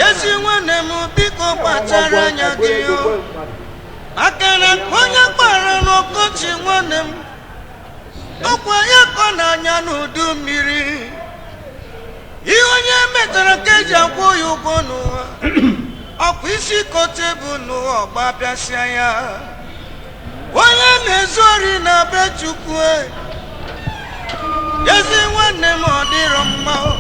Speaker 11: ezi nwanne m biko kpachara anya gị o. Maka na onye kpara n'ọkọchị nwanne m, ọkwa ya kọ n'anya n'udu mmiri. Ihe onye metara ka eji akwụ ya ụgwọ n'ụwa, ọkwa isi kote bụ n'ụwa ọgba bịasịa ya. Onye na-ezu ori na be Chukwu, ezi nwanne m ọ dịrọ mma o.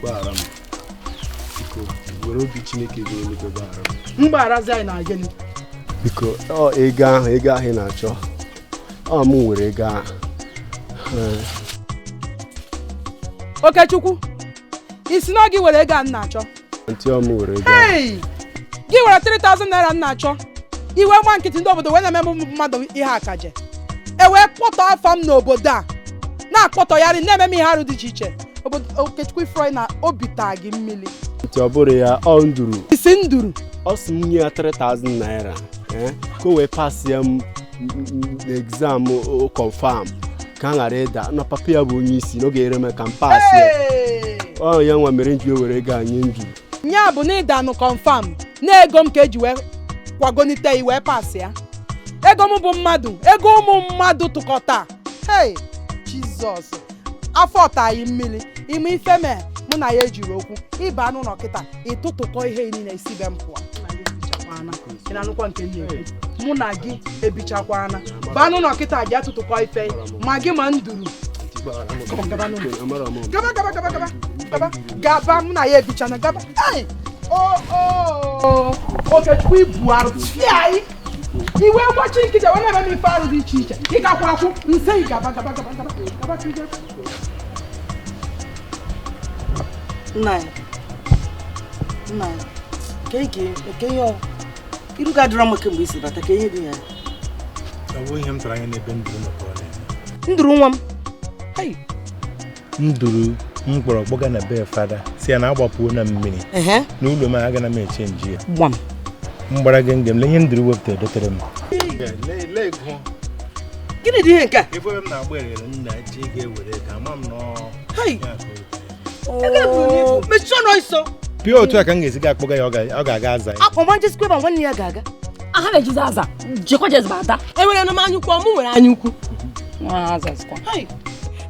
Speaker 2: Gbaghara m biko, were obi Chineke dị eluigwe gbaghara m.
Speaker 14: Mgbagharazi anyị na gịnị?
Speaker 2: Biko, ọ ego ahụ ị na-achọ, ọ mụ nwere ego ahụ.
Speaker 14: Okechukwu, isi na gị were ego a m na-achọ?
Speaker 2: Ntị, ọ mụ were ego ahụ.
Speaker 14: Hey! Gị were 3000 naira m na-achọ. Iwe gba nkịtị ndị obodo wee na-eme m mmadụ ihe akaje. E wee kpọtọ afọ m n'obodo a, na-akpọtọgharị na-eme m ihe arụ dị iche iche. Obodo Okechukwu ifroi na obi taa gị mmiri.
Speaker 2: Ntị, ọ bụrụ ya, ọ nduru.
Speaker 14: Isi nduru.
Speaker 2: Ọ sị m nye ya 3000 naira ka o wee pasị ya m exam confirm ka a ghara ịda na papa ya bụ onye isi n'oge ere m ka m pasị ya. Ọ ya nwa mere nji were ego anyị nduru.
Speaker 14: Nya bụ na ịdanụ confirm na ego m ka eji wee kwagonite i wee pasị ya. Ego m bụ mmadụ, ego ụmụ mmadụ tụkọta. Hey, Jizọs, afọ taghị mmiri. Ime ife mee mụ na ya ejiri okwu ịba n'ụlọ kịta ịtụtụkọ ihe niile isi be m pụọ. Ị na-anụkwa nke m na-ekwu? Mụ na gị ebichakwana. Baa n'ụlọ kịta gị atụtụkọ ife ma gị ma nduru. Gaba gaba gaba gaba gaba gaba, mụ na ya ebichana gaba. Hey! O Okechukwu ibu arụ tie anyị. Iwe gbachi nkịta wee na-eme m ife arụ dị iche iche. Ị gakwa akwụ nse ị gaba gaba gaba gaba gaba ka ije.
Speaker 9: Nna ya, nna ya, ke ihe ọ iru ga adịrọ m kemgbe isi bata, ka ihe dị ya.
Speaker 4: Ọ bụ ihe m tụrụ anya n'ebe nduru nọ ka ọ na-eme.
Speaker 9: Nduru nwa m. Hey.
Speaker 4: Nduru m kpọrọ kpọga na be fada si ya na agbapụo na mmiri. N'ụlọ m agana m eche nji ya.
Speaker 9: Gbam.
Speaker 4: Mgbara gị ngem, lee ihe nduru wepụtara dotere m.
Speaker 9: Gịnị dị ihe nke a?
Speaker 4: Ebe m na-agba erere nna ji ga-ewere ego, ama m nọ.
Speaker 9: Mechie ọnụ ọsọ.
Speaker 4: Pịa otu a ka m ga-esi ga-akpọga ya, ọ ga-aga aza ya.
Speaker 9: Akwa nwa njesikwa ebe nwanne ya ga-aga.
Speaker 12: Aha na-ejizi aza, jekwa jezba ada.
Speaker 9: Enwere m anya ukwu, mụ nwere anya ukwu.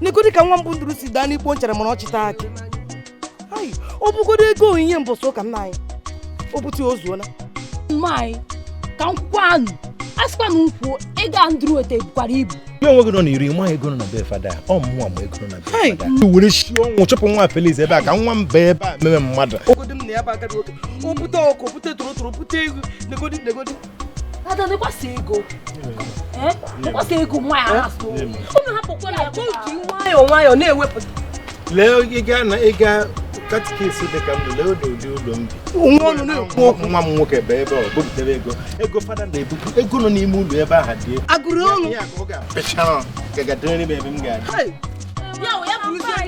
Speaker 9: Negodi ka nwa mbụ nduru si daa n'ikpo nchere mana ọ chịta akị. Ọ bụgodo ego onyinye mbọsị ụka nna anyị. O bute o zuola.
Speaker 12: Mma anyị, ka nkwukwa anụ, a sịkwa na nkwuo, ego a nduru weta bukwara ibu.
Speaker 4: Gị onwe gị nọ n'iri, nwa ego nọ na be fada, ọ mụnwa ma ego nọ na be fada. Were shi ọnwụ chụpụ nwa Felix ebe a ka nwa m bee ebe a meme mmadụ.
Speaker 9: Ogodi m na ya bụ agadi nwoke. O bute ọkụ, o bute torotoro, bute ego, negodi negodi.
Speaker 12: Ada nekwasị ego. Nekwasị ego nwa ya asụ. Unu hapụkwa ya ka o ji nwayọọ nwayọọ na-ewepụta.
Speaker 4: Lee ịga na ịga katikisi dị ka m lee ụdị ụlọ m bi. Nwa m nwoke bụ ebe ọ bubutere ego. Ego fada na-ebupu ego nọ n'ime ụlọ ebe ahụ dị.
Speaker 9: Agụrụ ọnụ.
Speaker 4: Ya ka ọ ga-apịcha gagadịrị m ebe m ga-adị.
Speaker 9: Ya bụrụzie.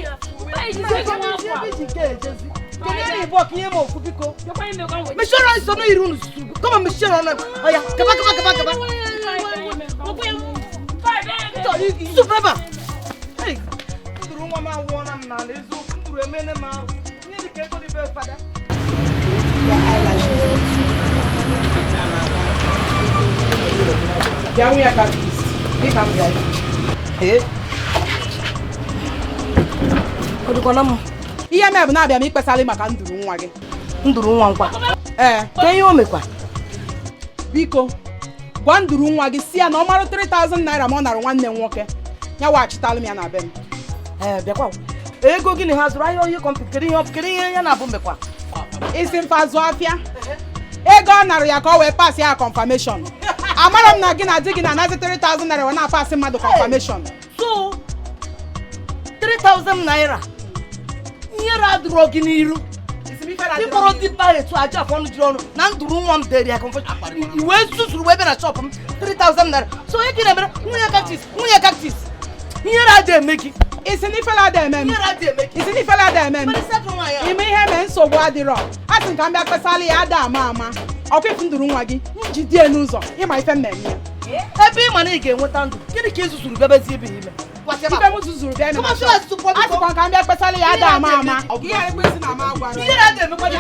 Speaker 14: Ihe mee bụ na-abịa m ikpesalị maka nduru nwa gị.
Speaker 9: Nduru nwa nkwa?
Speaker 14: Ee.
Speaker 9: Ka ihe o mekwa?
Speaker 14: Biko, gwa nduru nwa gị si ya na ọ marụ 3000 naira ma ọ nara nwanne m nwoke. Ya waghachitalụ m ya na be m.
Speaker 9: Ee, bịakwa. Ego gịnị ha zụrụ ahịa ihe kọmputa kedu ihe ya na-abụ mekwa?
Speaker 14: Isi mfa zụ afịa. Ego ọ nara ya ka ọ wee pasị ya confirmation. Amara m na gị na di gị na-anazi 3000 naira wee na-apasị mmadụ confirmation.
Speaker 9: So, 3000 naira. Ihere adịrọ gị n'iru. Ịkpọrọ dịba etu aja afọ ọnụ jiri ọnụ na nduru nwa m dere ya confession. Iwe zuzuru wee bịa na shop m 3000 naira. So onye gị na-emere nwunye cactus. Ihere adị eme gị.
Speaker 14: Isi n'ifele adị eme m. Isi n'ifele adị eme m. Ime ihe mee nsogbu adịrọ. A sị m ka m bịa kpesala ya ada ama ama. Ọkwa ifu nduru nwa gị njidie n'ụzọ ịma ife mmemme ya.
Speaker 9: Ebe ị ma na ị ga-enweta ndụ, gịnị ka ị zuzuru bịabezie ebe ime?
Speaker 14: Ife m zuzuru bịa ime na shop. A sịkwa ka m bịa kpesala ya ada ama ama. Ihe adị emekwa gị.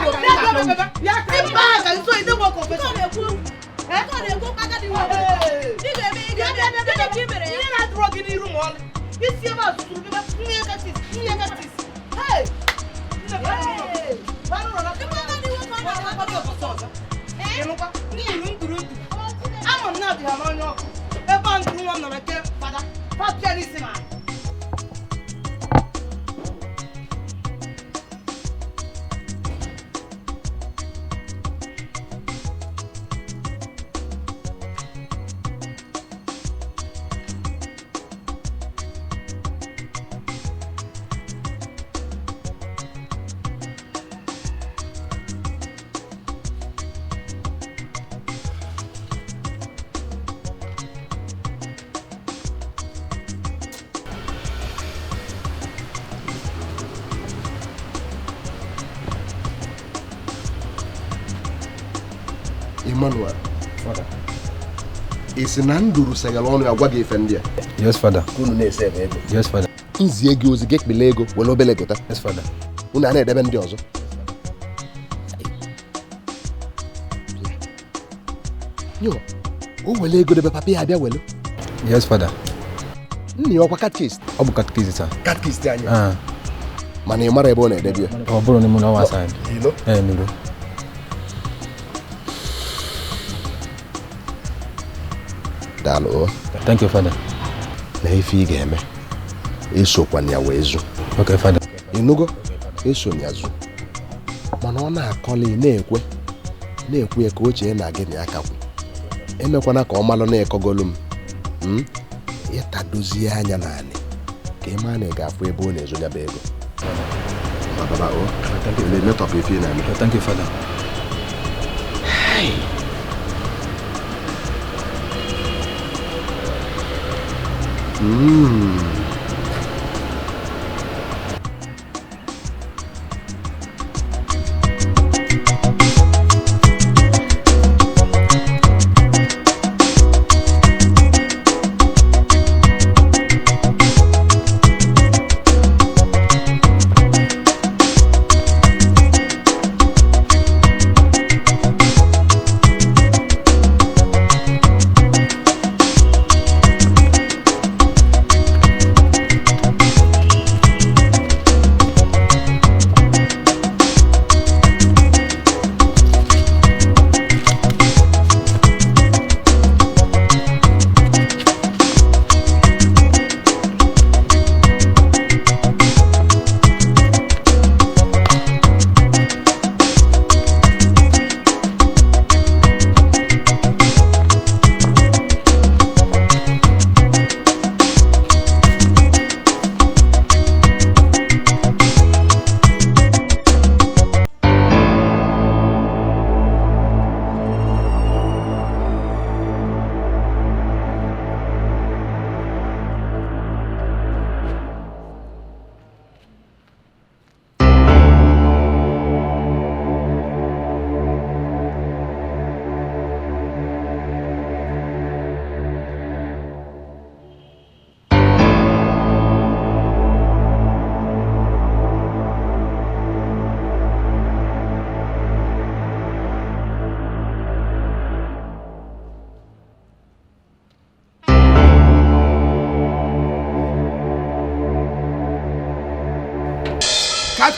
Speaker 6: Emmanuel, Father, ị na nduru segara ọnụ ya gwa gị ife ndị a?
Speaker 16: Yes, Father.
Speaker 6: Unu na-ese ebe ego.
Speaker 16: Yes, Father.
Speaker 6: Nzie gị ozi gị ekpele ego were obele gota.
Speaker 16: Yes, Father.
Speaker 6: Unu a na-edebe ndị ọzọ. Yo, o wele ego debe papa ya abịa wele.
Speaker 16: Yes, Father.
Speaker 6: Nna ya ọkwa catechist?
Speaker 16: Ọ bụ catechist, sir.
Speaker 6: Catechist anyị. Mana ị mara ebe ọ na-edebe ya?
Speaker 16: Ọ bụrụ n'ime ụlọ ọwa side.
Speaker 6: Ilo?
Speaker 16: Ee, n'ilo.
Speaker 6: Daalụ.
Speaker 16: Thank you, Father.
Speaker 6: Na ife ị ga-eme, esokwana ya wee zu.
Speaker 16: Okay, Father.
Speaker 6: Ịnụgo? Eso ya zu. Mana ọ na-akọli na-ekwe na-ekwe ya ka o chee na gị na ya kakwu. Emekwana ka ọ malụ na ịkọgolu m. Ịtadozie anya naanị ka ị maa na ị ga-afụ ebe ọ na-ezo ya bụ ego. Baba, o. Thank
Speaker 16: you. Thank you, Father.
Speaker 6: Hey.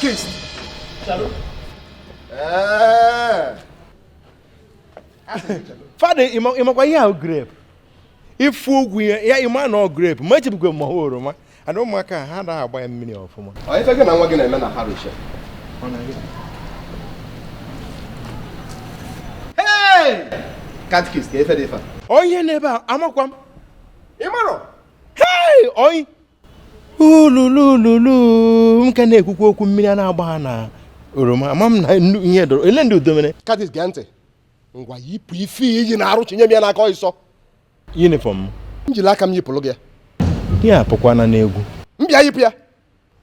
Speaker 6: Katkist.
Speaker 4: Fada, ịmakwa ihe ahụ grape. Ifu ugwu ya ịma na ọ grape, ma echebukwe ma ọ oroma. Ada ụmụaka ha anaghị agba ya mmiri ọfụma.
Speaker 6: Ọ ife gị na nwa gị na-eme na parish. Hey! Katkist, ka ife dị ife.
Speaker 4: Onye n'ebe a amakwa m.
Speaker 6: Ị marọ?
Speaker 4: Hey! Oyi! Ululululu m ka na-ekwukwa okwu mmiri a na-agba ha na oroma. Ama m na ihe dọrọ. Ele ndị udo mere.
Speaker 6: Katkist, gee ntị. Ngwa yipụ ife iyi na-arụ chinye m ya n'aka ọsọ.
Speaker 4: Yunifọm m.
Speaker 6: Njili aka m yipụrụ gị ya.
Speaker 4: Ihe a pụkwana n'egwu.
Speaker 6: M bịa yipụ ya.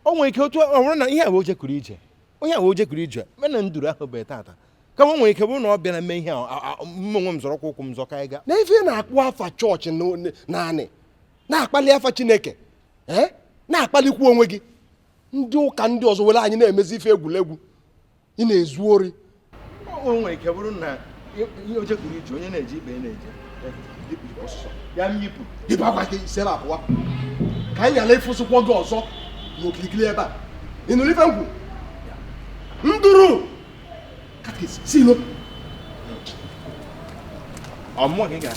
Speaker 4: O nwere ike otu ọ bụrụ na ihe a bụ oje kuru ije. Onye a bụ oje kuru ije. Mena nduru ahụ bụ tata. Kama o nwere ike bụrụ na ọ bịara mee ihe a m onwe m zọrọ ụkwụ m zọ ka anyị gaa.
Speaker 6: Na ife na-akpụ afa chọọchị naanị na-akpali afa Chineke na-akpalikwu onwe gị. Ndị ụka ndị ọzọ were anyị na-emezi ife egwuregwu. Ị na-ezu ori.
Speaker 4: O nwere ike bụrụ na ihe oje kuru ije onye na-eje ikpe na-eje. Ya m yipụ.
Speaker 6: Yipụ akwa gị isi ebe a pụwa. Ka anyị ghara ịfụsịkwa gị ọzọ n'okirikiri ebe a. Ị nụrụ ife m kwuru? Nduru! Katkist, si ilo.
Speaker 4: Ọmụọ gị ga.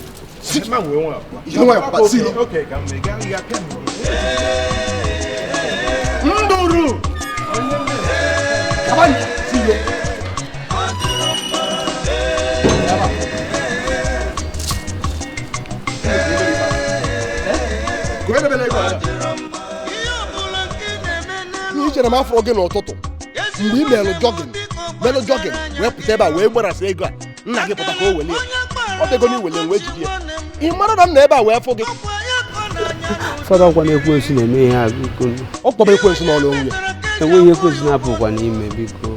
Speaker 4: Ma nwee nwa akwa.
Speaker 6: Ihe nwa akwa, si ilo.
Speaker 4: Okay, ka m mee. Gaa gaa pịa m.
Speaker 6: Nduru! Kaba si ilo. Ihe chere m afọ gị n'ụtụtụ mgbe ị melụ jọgin wee pụta ebe a wee gbarasị ego a nna gị pụta ka o welie ọ dịgo na iwele wee jide ya ị mara na m na ebe a wee fụ gị.
Speaker 1: Fada ọkwa na ekwensu na-eme ihe a biko.
Speaker 6: Ọ kpọba ekwensu n'ọnụ onwe ya.
Speaker 1: Enweghị ekwensu na-apụkwa n'ime biko.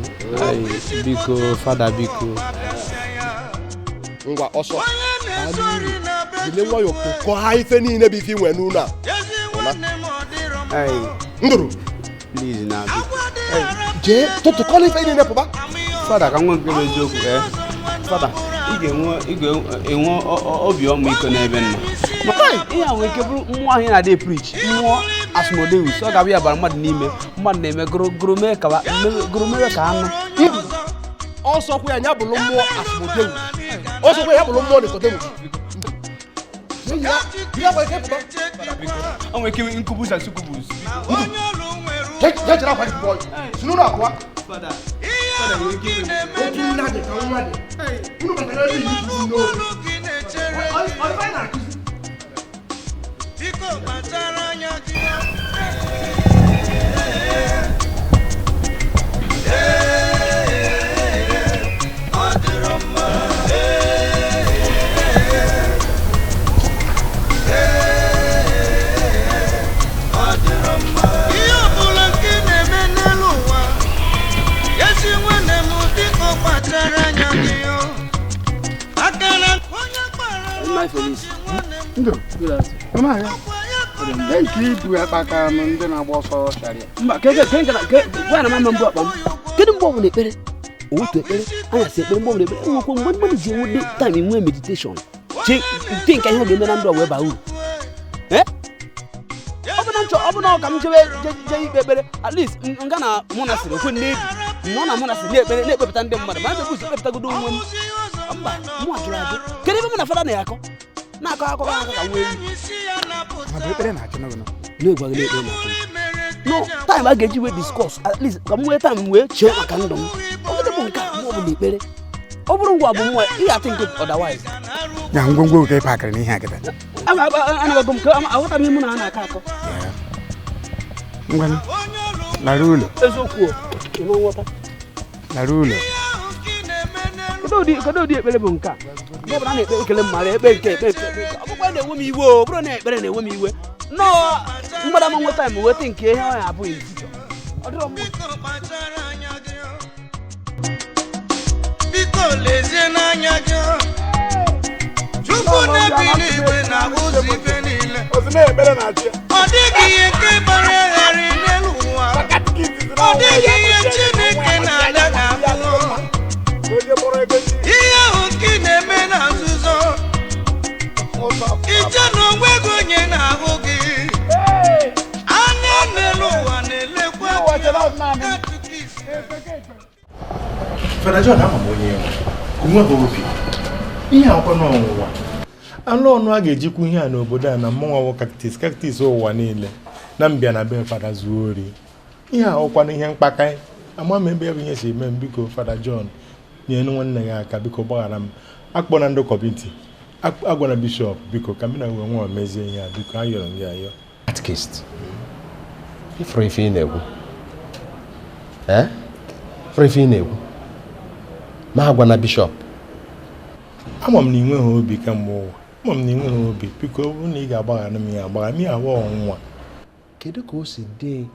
Speaker 1: Biko fada biko.
Speaker 6: Ngwa ọsọ jide nwayọọ kpokọọ ha ife niile bụ ife inwe n'ụlọ a. Nduru.
Speaker 1: Please na biko.
Speaker 6: Jee tụtụkọla ife niile pụba.
Speaker 1: Fada ka nwa nke bụ eziokwu Fada ị ga-enwe obi ọmịiko n'ebe nọ. Ihe a nwere ike bụrụ mmụọ ahụ na-adị preach mmụọ Asmodeus ọ ga-abụ ya bara mmadụ n'ime mmadụ na-eme gụrụ mee ka anụ.
Speaker 6: Ọsọkwa ya bụrụ mmụọ Asmodeus. Ọsọkwa ya bụrụ mmụọ Nicodemus.
Speaker 16: O nwere ike nkubus and sukubus.
Speaker 6: Jee chere akwa gị pụọ. Si n'ụlọ akwa. Otu nna dị ka nwa dị. Unu batara ebe iyi izu n'obi.
Speaker 11: Biko kpachara anya gị. Ihe ọbụla nke na-eme n'elu ụwa, ezi nwanne m biko kpachara anya gị. Aka na onye kpara
Speaker 7: Ndụ, nke ibu akpa ka ndị na-agba ọsọ sharia.
Speaker 1: Mba, gwa na mama mbụ akpa m. Kedu mgbe ọ bụla ekpere? Otu ekpere, anyasị ekpere, mgbe ọ bụla ekpere, enwekwa mgbe mmadụ ji enwe time nwee meditation. Chee nke ihe ọ ga-eme na ndụ a wee baa uru. Ọ bụ na ọ ka m jebe jee ikpe ekpere, at least nga na monastery okwe nnebi nọ na monastery na-ekpere na-ekpepụta ndị mmadụ ma ebe ụzọ ekpepụtagodo onwe m. Mba, mụ ajụrụ ajụ. Kedu ebe mụ na fada na-akọ? Na-akọ akụkọ na-akọ ka nwee ewu. Na-egwa gị na-ekpere na-achụ no time a ga-eji wee discuss at least ka m nwee time wee chee maka ndụ m. Ọ bụrụ bụ nke a mụ ọ bụla ekpere ọ bụrụ ngwa bụ nwa ị ga-atị nke otherwise.
Speaker 7: Ya ngwongwo nke pakịrị n'ihe a kịta.
Speaker 1: Anabago m ka aghọta m ihe mụ na ha na-akọ akọ.
Speaker 7: Ngwanụ, lara ụlọ.
Speaker 1: Eziokwu ịma nghọta.
Speaker 7: Lara ụlọ.
Speaker 1: Kedu ụdị ekpere bụ nke a? Mgbe ọbụla na-ekpe ekele mmadụ ekpe nke ekpe ekpe ọ bụkwa na-enwe m iwe o bụrụ na ekpere na-enwe m iwe nọọ mmadụ ama nweta m weta nke ihe ọ ya abụghị nzuzo. Ọ dịrọ mma.
Speaker 11: Biko lezie n'anya gị. Chukwu na-ebi n'igwe na-ahụzi ife niile. Ọ dịghị ihe nke gbara egharị n'elu ụwa. Ọ dịghị ihe Chineke na-ada ga-abụ. Ihe ahụ nke ị na-eme na nzuzo. Iche na onwe gị onye na-ahụ gị. Anya n'elu ụwa na-elekwa gị.
Speaker 4: Fada John ama m onye nwe onweghị obi ihe akwụkwọ n'ọnwụnwa anụ ọnụ a ga-ejikwu ihe a n'obodo a na mmọnwụ katkis katkis ụwa niile na mbịa na be fada zuo ori ihe akwụkwọ na ihe mkpaka ama m ebe ya bụ ihe si eme m biko Fada John nyere nwanne gị aka biko gbaghara m akpọ na ndị kọmiti agwara bishọp biko ka m na wee nwa mezie ihe a biko ayọrọ m gị ayọ.
Speaker 6: Katkist, ifuru ife ị na-ekwu ifuru ife ị na-ekwu ma agwa na bishọp.
Speaker 4: Ama m na ị nweghị obi kamgbe ụwa, ama m na ị nweghị obi biko ọ bụrụ na ị ga-agbaghara m ya agbaghara m ya awa ọnwụnwa.
Speaker 6: Kedu ka o si dị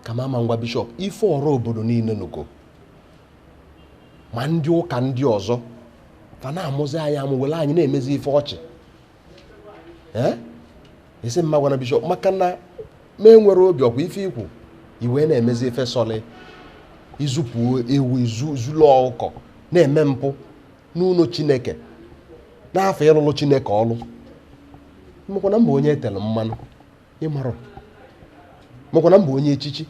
Speaker 6: ka mama ngwa bishọp ife ọrụ obodo niile nugo ma ndị ụka ndị ọzọ fa na-amụzi anyị amụ were anyị na-emezi ife ọchị esi mma gwana bishọp maka na ma enwere obi ọkwa ife ikwu iwe na-emezi ife sọlị izupụ ewu izulu ọkụkọ na-eme mpụ n'ụlọ Chineke n'afọ ịlụlụ Chineke ọlụ mekwana mba onye etere mmanụ ịmarụ mekwana mba onye echichi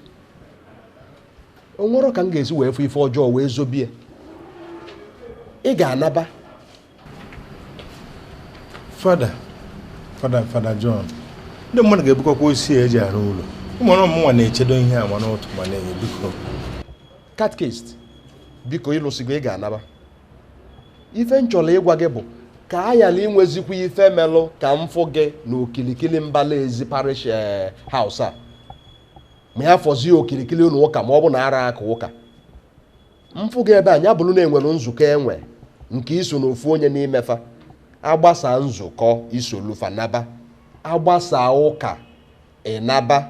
Speaker 6: o nwere ka m ga-esi wee fụ ife ọjọọ wee zobie ị ga-anaba.
Speaker 4: Fada Fada Fada John ndị mmadụ ga-ebukọkwa osisi eji arụ ụlọ ụmụrụ mụnwa na-echedo ihe a ma n'otu ma na-enye biko.
Speaker 6: Katkist biko ịlụsigo ị ga-anaba. Ife m chọrọ ịgwa gị bụ ka a yala inwezikwa ife melụ ka m fụ gị na okilikili mbala ezi parish house a ma ya fọzie okilikili ụlọ ụka ma ọ bụ na ara aka ụka mfụ gị ebe a ya bụrụ na enwere nzukọ enwe nke iso n'ofu onye n'imefa agbasa nzukọ isolufa naba agbasa ụka ịnaba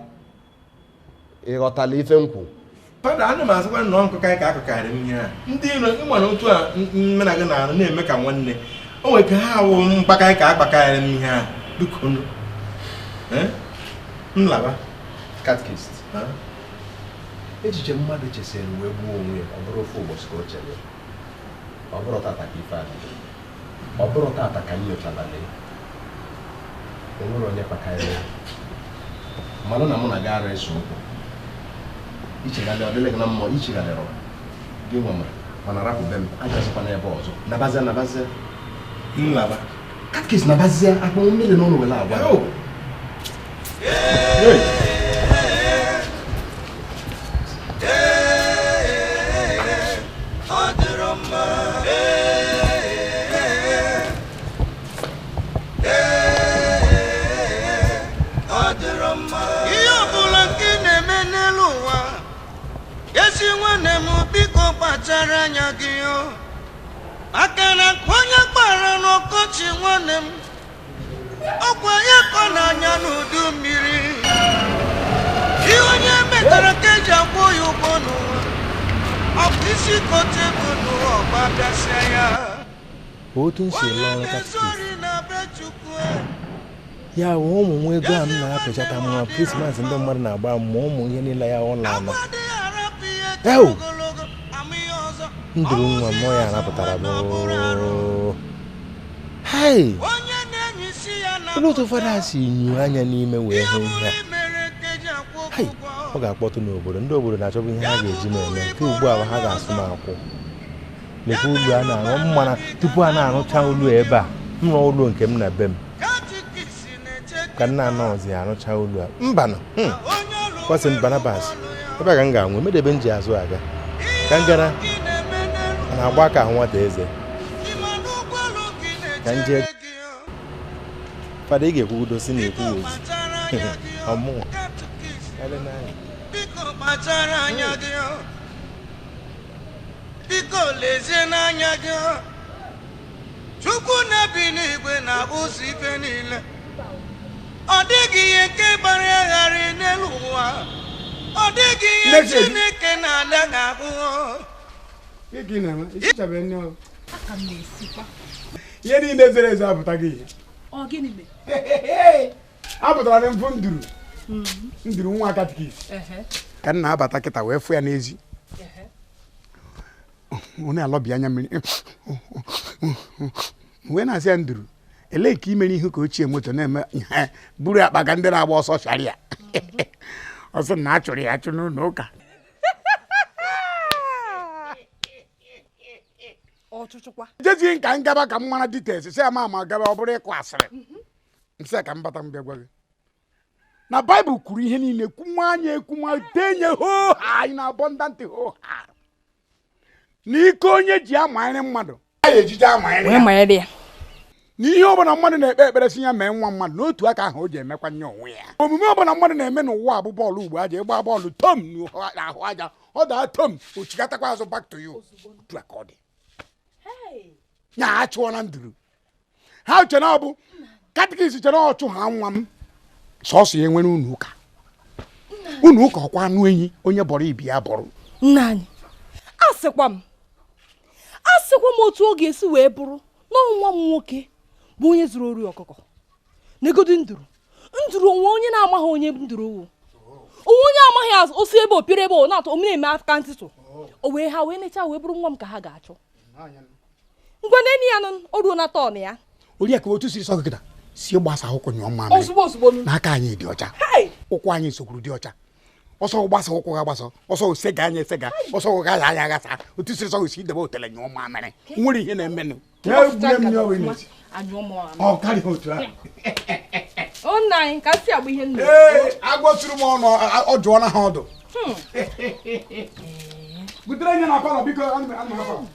Speaker 6: ịghọtala ife nkwu.
Speaker 4: Fada ana m asịkwa nnọọ nkụkarị ka akụkarị m ihe a ndị iro ịmana otu a mmena gị na-arụ na-eme ka nwanne o nwere ka ha awụ mkpakarị ka akpakarị m ihe a biko nlaba.
Speaker 6: Katkist, echiche mmadụ chesịrị wee gbuo onwe ya ọ bụrụ ofu ụbọchị ka o chere ọ bụrụ tata ka ife adịghị ọ bụrụ tata ka nyochara ya o nwere onye kpakarịrị mmanụ na mụ na gị ara eso okwu ichegharị ọ dịghị gị na mmụọ ichegharịrị gị nwa mana rapụbe m agazikwa n'ebe ọzọ nabazia nabazia
Speaker 4: nlaba.
Speaker 6: Katkist nabazia akpọnwụ mmiri n'ụlọ were agwa.
Speaker 11: Nwanne m biko kpachara anya gị o maka na onye kpara n'ọkọchị nwanne m ọkwa ya kọ n'anya n'udu mmiri ihe onye metara ka eji akwụ ya ụgwọ n'ụwa ọ bụ isi kote bụ n'ụwa ọgba bịasịa ya.
Speaker 4: Otu nsi ele ọrụ katkist ya wụ ụmụ nwa ego a m na-apịchata mma krismas ndị mmadụ na-agba ma ụmụ ihe niile ya ụlọ anọ ewu nduru nwa mmụọ ya anapụtara bụ hei olee otu ụfọdụ a si nyu anya n'ime wee hụ ihe a hei ọ ga-akpọtụ n'obodo ndị obodo na-achọbụ ihe ha ga-eji m eme nke ugbu a ha ga-asụ m akwụ lekwa ulu a na-arụ mmana tupu a na-arụcha olu ebe a m rụọ ụlọ nke m na be m ka nna anọzi arụcha olu a mbanụ kwasị m Barnabas ebe a ka m ga-anwụ emedebe m ji azụ aga ka m gara na-agba aka ahụ nwata eze ka m jee. Fada ị ga-ekwugodo si na ekwu ozi ọmụnwa
Speaker 11: biko kpachara anya gị biko lezie n'anya gị Chukwu na-ebi n'igwe na ụzọ ife niile ọ dịghị ihe nke gbara agharị n'elu ụwa ọ dịghị ihe Chineke na-ada n'ahụ.
Speaker 7: Ihe niile zere ezo apụta gị ihe. Apụtara m mfụ nduru nduru nwa katkist ka m na-abata kịta wee fụ ya n'ezi ọ na-alọbi anya mmiri wee na-asị ya nduru elee ka imere ihu ka ochie moto na-eme buru akpa ka ndị na-agba ọsọ sharia ọ sị na a chụrụ ya achụ n'ụlọ ụka.
Speaker 12: Ọchụchụkwa.
Speaker 7: Jezie nka ngaba ka m mara details sị ama ama gaba ọ bụrụ ịkụ asịrị. Nsị ka m bata m bịa gwa gị. Na Baịbụl kwuru ihe niile kwunwa anya ekwunwa denye ho ha in abundant ho ha. Na ike onye ji amanyere mmadụ. A ejije amanyere ya. Na ihe ọbụla mmadụ na-ekpe ekpere si ya mee nwa mmadụ n'otu aka ahụ o ji emekwa nye onwe ya. Omume ọbụla mmadụ na-eme n'ụwa bụ bọọlụ ugbo aja ịgba bọọlụ tom n'ahụ aja ọ daa tom ochikatakwa azụ back to you. Otu aka ọ dị. Nya achụọ na nduru. Ha uche na ọ bụ katikis chere ọchụ ha nwa m sọsọ ya nwere unu ụka. Unu ụka ọkwa anụ enyi onye bọrọ ibi ya bọrọ.
Speaker 12: Nna anyị asịkwa m otu ọ ga-esi wee bụrụ na nwa m nwoke bụ onye zuru ori ọkụkọ negodi nduru nduru onwe onye na-amaghị onye nduru owu onwe onye amaghị azụ osi ebe opiri ebe ọ na-atụ omena eme aka ntụtụ o wee ha wee nechaa wee bụrụ nwa m ka ha ga-achọ ngwa n'enyi ya nụ o ruo na tọn ya.
Speaker 7: Oriakụ otu siri sọ kịta si gbasa ụkwụ nyụọ mmamịrị
Speaker 12: ozugbo ozugbo
Speaker 7: n'aka anyị dị ọcha ụkwụ anyị sokwuru dị ọcha ọsọ gbasa ụkwụ ga gbasa ọsọ sega anya esega ọsọ ga ya anya gasa otu siri sọ si debe otele nyụọ mmamịrị nwere ihe na-emenụ. Ọ karịghị otu ahụ.
Speaker 12: Ọ nna anyị ka si agba ihe nna.
Speaker 7: Ee, agwọsiri m ọnụ ọ jụọla ha ọdụ. Butere nye na palọ biko ana m palọ.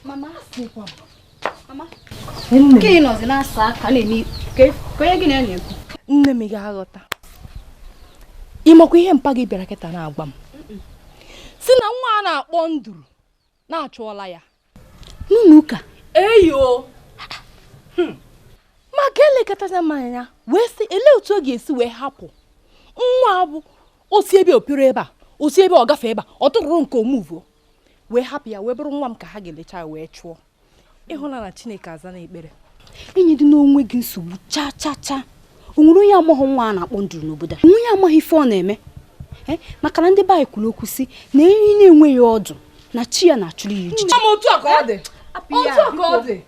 Speaker 18: Mama asịkwa m. Mama. Nke ị nọzi na-asa aka na-eme ka onye gị na-ekwu.
Speaker 12: Nne m ga-aghọta. Ị makwa ihe mpa gị bịara kịta na-agba m. Si na nwa a na-akpọ nduru na-achụọla ya.
Speaker 18: N'ụlọ ụka.
Speaker 12: Eyo. Maka elekọtacha m anya wee sị elee otu ọ ga-esi wee hapụ nwa bụ osi ebe opiri ebe a osi ebe ọ gafee ebe a ọ tụrụrụ nke omuvuo wee hapụ ya wee bụrụ nwa m ka ha ga-elecha wee chụọ. Ịhụla na Chineke aza na ekpere.
Speaker 18: Enyi dị n'onwe gị nsogbu cha cha cha. O nwere onye amaghị nwa a na-akpọ nduru n'obodo a. Onye amaghị ife ọ na-eme. Maka na ndị be anyị kwuru okwu si na enyi na-enweghị ọdụ na chi ya na-achụrụ ya ijiji.
Speaker 12: Otu a ka ọ dị. Otu a ka ọ dị.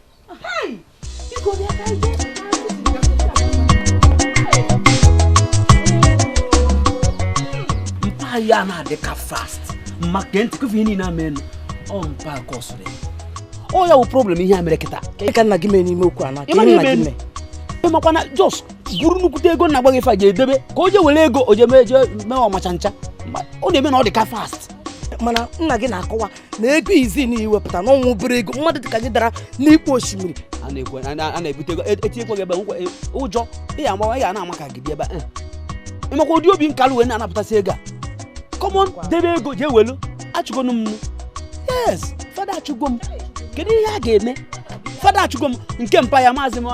Speaker 12: Biko bịa ka anyị jee.
Speaker 1: Mpa ya na-adị ka fast maka ntị kụfu ihe niile amenụ ọ mpa ka ọ sụrụ ya. Ọ ya wụ problem ihe a mere kịta.
Speaker 9: Ka nna gị mee n'ime okwu a na ka nna gị mee.
Speaker 1: Makwa na jos buru nnukwute ego nna gbaghị ife a ga-edebe ka o je were ego o je mee je mee ọmacha ncha. Ọ na-eme na ọ dị ka fast.
Speaker 9: Mana nna gị na-akọwa na ego izi na iwepụta n'ọnwa obere ego mmadụ dịka gị dara n'ikpo osimiri.
Speaker 1: A na-ebute ego etinyekwa gị ebe ụjọ ị ga-agbawa ị ga na-ama ka gị dị ebe a. Ịmakwa ụdị obi nkalụ wee na-anapụtasị ego a. Common debe ego jee welu achụgonu m. Yes, fada achụgo m. Kedu ihe a ga-eme? Fada achụgo m nke mpa ya maazị m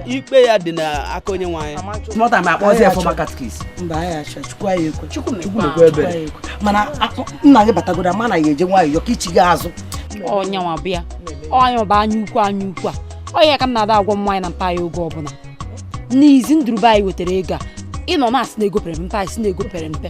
Speaker 1: ikpe ya dị n'aka onye nwe anyị. Small time akpọzi ya former catechist.
Speaker 9: Mba anyị achọ Chukwu anyị ekwe.
Speaker 1: Chukwu mekwa ebere.
Speaker 9: Mana nna gị batagoro ama na ya eje nwayọọ ka ichi gị azụ.
Speaker 18: Ọnyanwa bịa. Ọnya bụ anya ukwu anya ukwu a. Ọ ya ka m na-ada agwọ mmanya na mpa ya oge ọbụla. N'izi nduru be anyị wetara ego a. Ị nọ na-asị na ego pere mpe anyị si na ego pere mpe.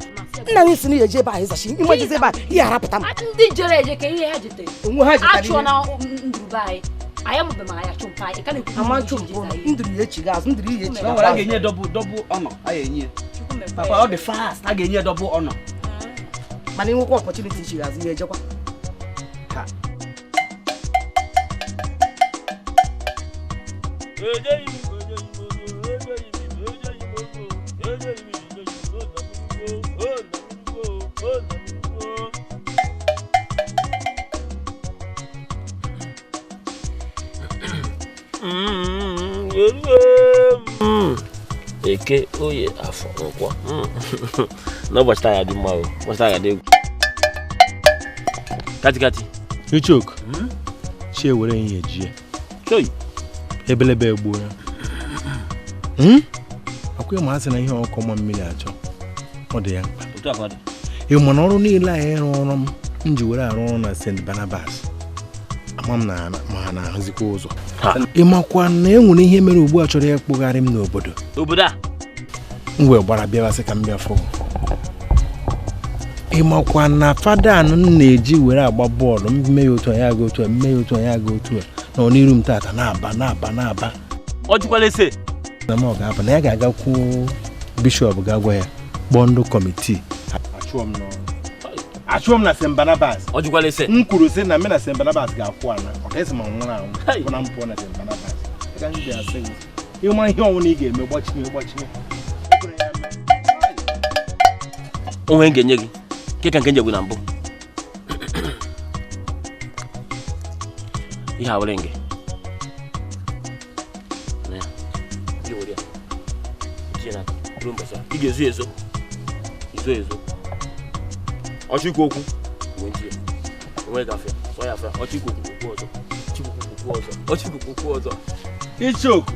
Speaker 9: Nna gị si na ya eje ebe anyị zachi ịmajezi ebe a ihe arapụta m.
Speaker 18: Ndị jere eje ka ihe ha jetere.
Speaker 9: Onwe ha jetara ihe.
Speaker 18: Achụọ na nduru be anyị. Anyị amụbe ma anyị achụ mpa anyị. Ka na-ekwu
Speaker 9: ama chụ mpụ nduru ya echi gị azụ nduru ya echi.
Speaker 1: O nwere a ga-enye double honor a ga-enye. Papa ọ dị fast a ga-enye double honor.
Speaker 9: Mana ịnwekwa opportunity ichi gị azụ ya ejekwa.
Speaker 1: Ha.
Speaker 19: Eke oye afọ nkwọ n'ụbọchị taa ya dị mma o ụbọchị taa ya dị egwu kati kati
Speaker 4: Ichok chi ewere ihe jie
Speaker 19: choi
Speaker 4: ebelebe egbuo ya akwa ma asị na ihe ọkụ ma mmiri achọ ọ dị ya mkpa
Speaker 19: otu akwa dị
Speaker 4: ị ma na ọrụ niile anyị ịrụ ọrụ m ji were arụ ọrụ na St. Barnabas ama m na ma ha na-ahụzikwa ụzọ ị makwa na e nwere ihe mere ugbu a chọrọ ịkpụgharị m n'obodo
Speaker 19: obodo a
Speaker 4: m wee gbara bịawasị ka m bịa fụ ị makwa na fada anụ m na-eji were agba bọọlụ m mee ya otu a ya aga otu a mee ya otu a ya aga otu a na ọn'iru m tata na-aba na-aba na-aba
Speaker 19: ọ jụkwala ese
Speaker 4: na m ọ ga-aba na ya ga-agakwu bishọp ga-agwa ya kpọọ ndị kọmitii Achụọ m n'ọrụ, achụọ m na St. Barnabas.
Speaker 19: Ọ jụkwala ese.
Speaker 4: M kwuru sị na me na St. Barnabas ga-akwụ ana ọka esi ma nwụrụ anwụ bụ na m pụọ na St. Barnabas. Ka m ji asị gị, ịma ihe ọnwụ na ị ga-eme, gbachinye gbachinye.
Speaker 19: Onwe m ga-enye gị nke ka nke njegbu na mbụ. Ihe a were gị na ya, gị were ya tinye n'aka ruo mbọsị a. Ị ga-ezo ezo, izo ezo, ọchị ikwu okwu uwe ntị ya onwe gị afịa sọ ya afịa, ọchị ikwu okwu okwu ọzọ, ọchị ikwu okwu ọzọ, ọchị ikwu okwu ọzọ.
Speaker 4: Ichoku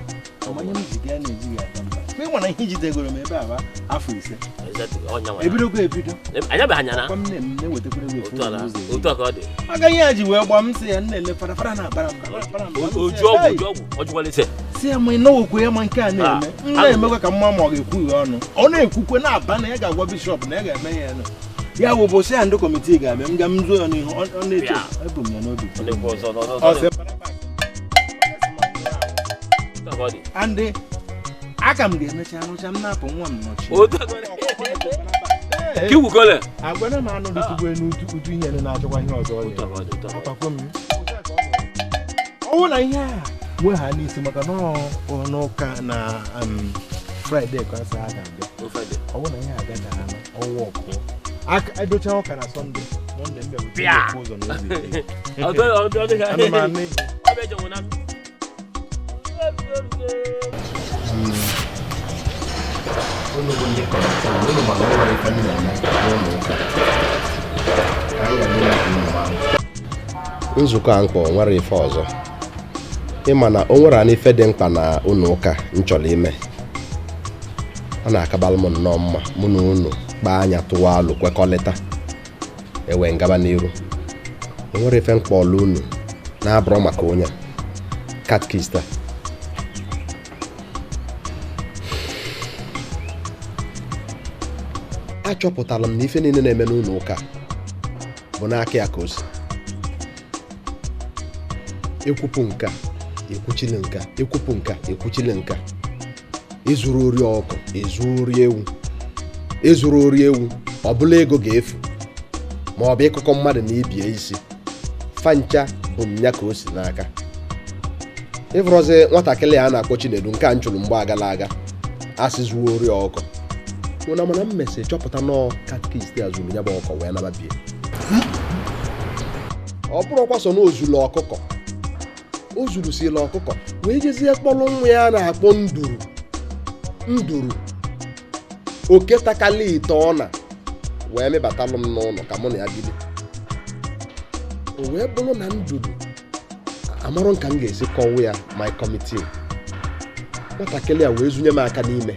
Speaker 4: ọmanye m ji gaa na-ejighị ata mba. Ma ị nwere ihe ijidegoro m ebe a bụ afọ 5.
Speaker 19: Exactly, ọnya nwa.
Speaker 4: Ebidokwa ebido.
Speaker 19: Anya bụ anya na.
Speaker 4: Akwa m na-em na-ewetakwara gị ofu
Speaker 19: Otu a na-
Speaker 4: ụzọ eri.
Speaker 19: otu a ka ọ dị.
Speaker 4: Aga ihe a ji wee gbaa m sị ya nna ele fara fara na-abara mba bara mba.
Speaker 19: Oju ọgwụ, oju ọgwụ, ọ jụkwala ese.
Speaker 4: Si ya ma ị nọwokwe ya ma nke a na-eme.
Speaker 19: Ah,
Speaker 4: M na-emekwa ka mma ma ọ ga-ekwu ya ọnụ. Ọ na-ekwukwe na-aba na ya ga-agwa bishọp na ya ga-eme ya nụ. Ya bụ ụbọchị ya ndị kọmitii ga-abịa, m ga m zuo ya n'ihu, ọ na-eche ebu m ya n'obi.
Speaker 19: Ọ na-ekwu ọzọ, ọzọ,
Speaker 4: Ọ
Speaker 19: ọzọ.
Speaker 4: sị,
Speaker 19: Otu a ka ọ dị.
Speaker 4: Andị aka m ga-emecha rụcha m na-apụ nwa m nọchi.
Speaker 19: Otu a ka ọ dị. Ka iwukọle.
Speaker 4: Agwara m anụ dịtụgbo elu utu ihe na-achọkwa ihe ọzọ ọ dị. Ọkwa m. Ọwụ na ihe a nwe ha n'isi maka na ọ n'ụka na Fraịde ka asị ha ga-abịa. Ọwụ na ihe a gacha ha na ọwụ ọkụ. Aka edocha ụka na Sọnde, Mọnde m bịa weta
Speaker 19: Bịa.
Speaker 4: ofu ụzọ na ụzọ iri.
Speaker 19: Ọ dị ka-
Speaker 4: Anụmanụ.
Speaker 19: Ọ bụ eje nwụ na-
Speaker 6: Unu bụ ndị kọmitii, unu ma na o nwere ife m na-eme n'ụlọ ụka ka anyị ghara ime ka unu mara. Nzukọ a mkpọ nwere ife ọzọ ịma na o nwere ana ife dị mkpa na ụlọ ụka m chọrọ ime. Ọ na-akabalụ m nnọọ mma mụ na unu kpaa anya tụwa alụ kwekọrịta ewe ngaba n'iru. O nwere ife mkpa ọlụ unu na-abụrụ maka onye a, katkista. Achọpụtara m na ife niile na-eme n'ụlọ ụka bụ n'aka ya ka o si. Ekwupụ nka ekwuchili nka, ekwupụ nka ekwuchili nka. Ezuru ori ọkụ, ezu ori ewu, ezuru ori ewu, ọ bụla ego ga-efu ma ọ bụ ịkụkọ mmadụ na ibie isi fancha bụ nya ka o si n'aka. Ịfụrọzi nwatakịrị a na-akpọ Chinedu nke a m chụrụ mgbe agala aga asị zuo ori ọkụ nwụna, mana m mesịrị chọpụta nọọ katkist a zuru ya bụ ọkọ wee naba bie. Ọ bụrụkwa so na ozulu ọkụkọ o zuru sila ọkụkọ wee jezie kpọrọ nwa ya na-akpọ nduru nduru oke takala ite ọ na wee mịbatalụ m n'ụlọ ka mụ na ya bido. O wee bụrụ na nduru amarụ ka m ga-esi kọwa ya my committee. Nwatakịrị a wee zunye m aka n'ime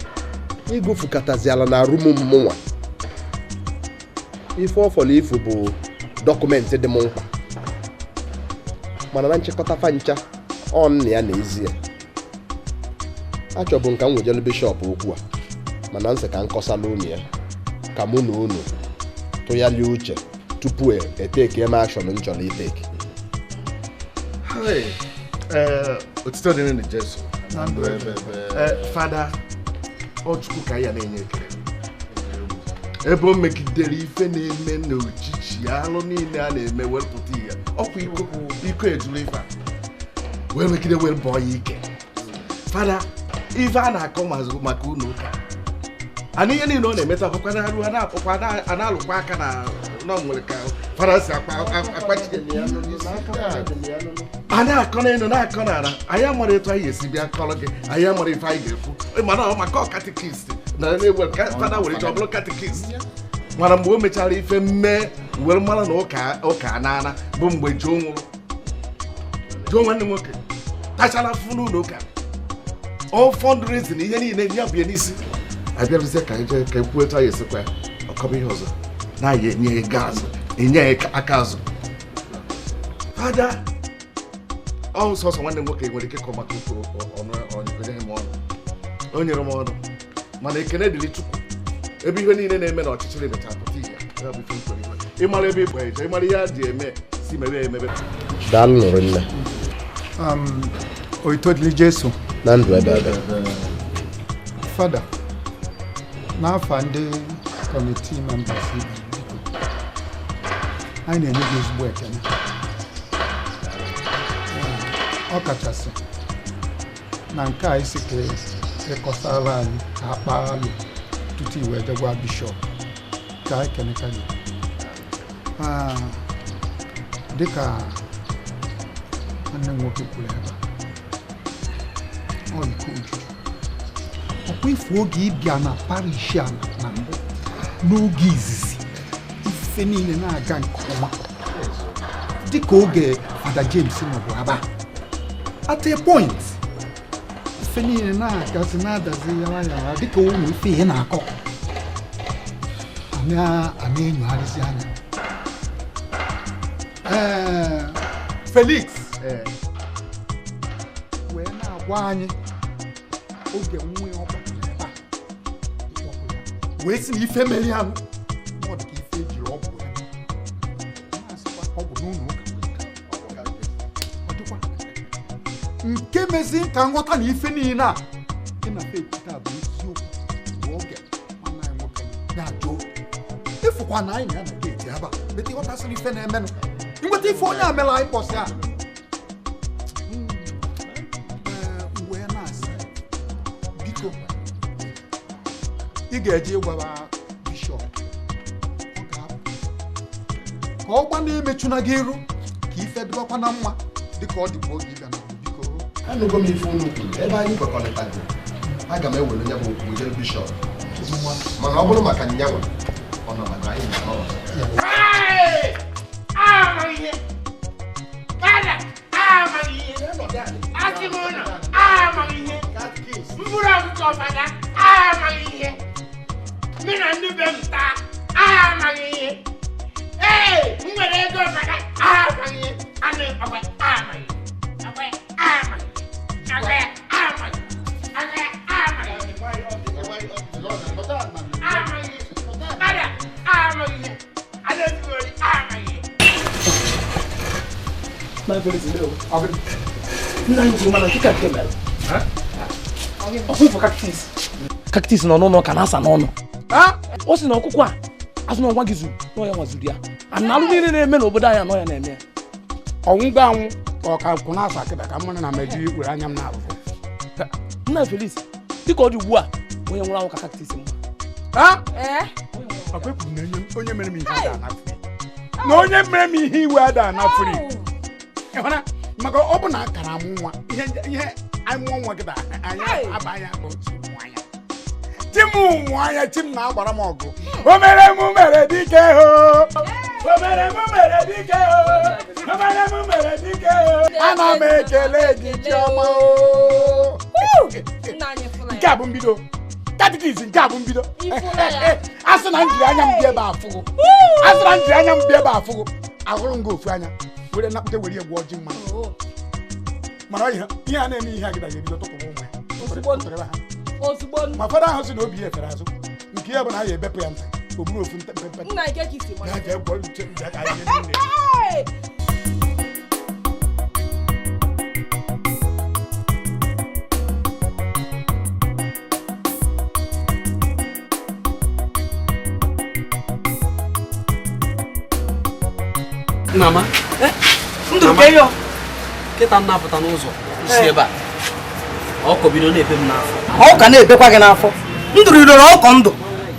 Speaker 6: igofukataziala na arum mụnwa. Ife ọfọlọ ifu bụ dọkụmentị dị m mkpa, mana na nchịkọta fancha ọ nna ya n'ezie achọbụ nka m wejelu bishọp okwu a, mana nsị ka m kọsala unu ya ka mụ na unu tụgharịa uche tupu eteke m akshọn m chọrọ iteke.
Speaker 5: Hey, otito dịrị na Jesu.
Speaker 3: Na ndụ ebe ebe.
Speaker 5: Fada, ọ Chukwu ka ya na-enye ekele. Ebe o megidere ife na-eme n'ochichi alụ niile a na-eme wepụta ihe. Ọkwa iko iko ejuru ife a. Wee megide wee bọọ ya ike. Fada, ife a na-akọ maka ụlọ ụka. Ana ihe niile ọ na-emeta akwụkwọ na-arụ a na-akpọkwa a na-alụkwa aka na na ọ nwere ka fada si akpachi a na-akọ n'elu na-akọ n'ala. Anyị amara etu anyị ga-esi bịa kọrọ gị, anyị amara ife anyị ga-ekwu, mana ọ maka ọ katikist na na-ewe ka fada were chọọ bụrụ katikist. Mana mgbe o mechara ife mmee were mara na ụka anana bụ mgbe Joe nwụrụ. Joe nwanne m nwoke tachara afụfụ n'ụlọ ụka, all fundraising ihe niile ya bụ ya n'isi. Abịarụzie ka anyị jee ka ekwuo etu anyị esikwa ya ọkọba ihe ọzọ na-aya enye ego azụ enye ya aka azụ. Fada, ọ sọsọ nwanne m nwoke nwere ike ịkọ maka okwu ọnụ onyeghị m ọnụ, o nyere m ọnụ, mana ekene dịrị Chukwu ebe ihe niile na-eme na ọchịchịrị mechara pụta ihe ya bụ ife nkwere iwe. Ịmara ebe ịkpa eje, ịmara ihe a ji eme si mebe emebe.
Speaker 6: Daalụ nụrụ nne.
Speaker 3: Otito dịrị Jesu.
Speaker 6: Na ndụ ebe ebe.
Speaker 3: Fada, n'afa ndị kọmitii members ibe Anyị na-enye gị ezigbo ekele. Ọ kachasị na nke a isi ka ịkọsara anyị ka akpa alụ tutu i wee jegwa bishọp ka anyị keneka gị. Dịka nwanne m nwoke kwuru ebe a, ọ iko ojuju ọkwa ifu oge ịbịa na parish a na mbụ n'oge izizi ife niile na-aga nke ọma dịka oge Fada James nọbụ aba. At a point ife niile na-agazi na-adazi yara yara dịka ụmụ ife ihe na-akọ a na-enyogharịzi anya. Ee, Felix wee na-agwa anyị oge nwa ya ọ kpọtara ebe a wee sị na ife mere ya ọ dị ka ife ejiri ọgwụ ya na-asịkwa ọgwụ n'ụlọ ụka ọ dịkwa nke mezi ka nghọta na ife niile a dị na ekwute a bụ eziokwu bụ oge nwanne anyị nwoke na-ajụ ịfụkwa na anyị na ya na geeti ebe a bete ịghọtasịrị ife na-emenụ nweta ife onye a mere anyị mbọsị a wee na-asị biko ị ga-eje ịgwara bishọp ọ ga-apụ ka ọ gba na-emechuna gị iru ka ife dịbakwa na mma dịka ọ dịbụ oge ịbịa na biko.
Speaker 6: Anụgo m ife unu kwuru ebe anyị kwekọrịtago, aga m ewere onye bụ okwu jere bishọp, mana ọ bụrụ maka nyanwa ọ nọ maka anyị na ọrụ.
Speaker 7: Mkpụrụ ọkụkọ fada amaghị ihe, mụ na ndị be m taa amaghị ihe, ee m nwere ego fada amaghị ihe, anụ ọkwa amaghị, ọkwa amaghị, ọkwa amaghị, ọkwa amaghị, amaghị, fada amaghị ihe, anụ ezigbo amaghị ihe.
Speaker 20: Nna anyị kwuru mana nke ka nke mere ọkwa cactus cactus nọ n'ụlọ ka na-asa n'ọnụ. O si na ọkụkọ a azụ na ọnwa gị zuru na ya nwazuru ya ana alụ niile na-eme n'obodo anyị anọ ya na-eme ya.
Speaker 7: Ọnwụ ga anwụ ka ọ ka kwụ na-asa kịta ka mmadụ na meji were anya m na-abụfụ.
Speaker 20: Nna Felix dịka ọ dị ugbu a onye nwụrụ anwụ ka cactus mma.
Speaker 7: Ọkwa ekwuru na onye mere m ihe ada na free na onye mere m ihe iwe ada na free ịhụna maka ọ bụ na akara amụ nwa ihe anyị mụọ nwa kịta anyị aba anya bụ chi m mụọ anya chi m na-agbara m ọgụ o mere m mere dike ho o mere m mere dike ho o mere m mere dike ho ana m ekele gị chiọma o. Nke a bụ mbido katikis, nke a bụ mbido. A sị na m jiri anya m bịa ebe afụgo, a sị na m jiri anya m bịa ebe afụgo ahụrụ m gị ofu anya were napụta were egwu ọjị mmanụ mana ihe a na-eme ihe a gịda ga-ebido tụpụrụ ụmụ ya
Speaker 12: ozugbo
Speaker 7: ma fada ahụ si na obi ya efere azụ nke ya bụ na a ya ebepụ ya ntị o buru ofu mpempe
Speaker 12: nna nke ka isi
Speaker 7: ya jee gwọọ uche m bịa ka anyị niile.
Speaker 1: Mama,
Speaker 9: ndụ ka yo
Speaker 1: kịta m na-apụta n'ụzọ si ebe a ọkọ bido na-ebe m n'afọ.
Speaker 9: Ọka na-ebekwa gị n'afọ. Ndụ ridoro ọkọ ndụ.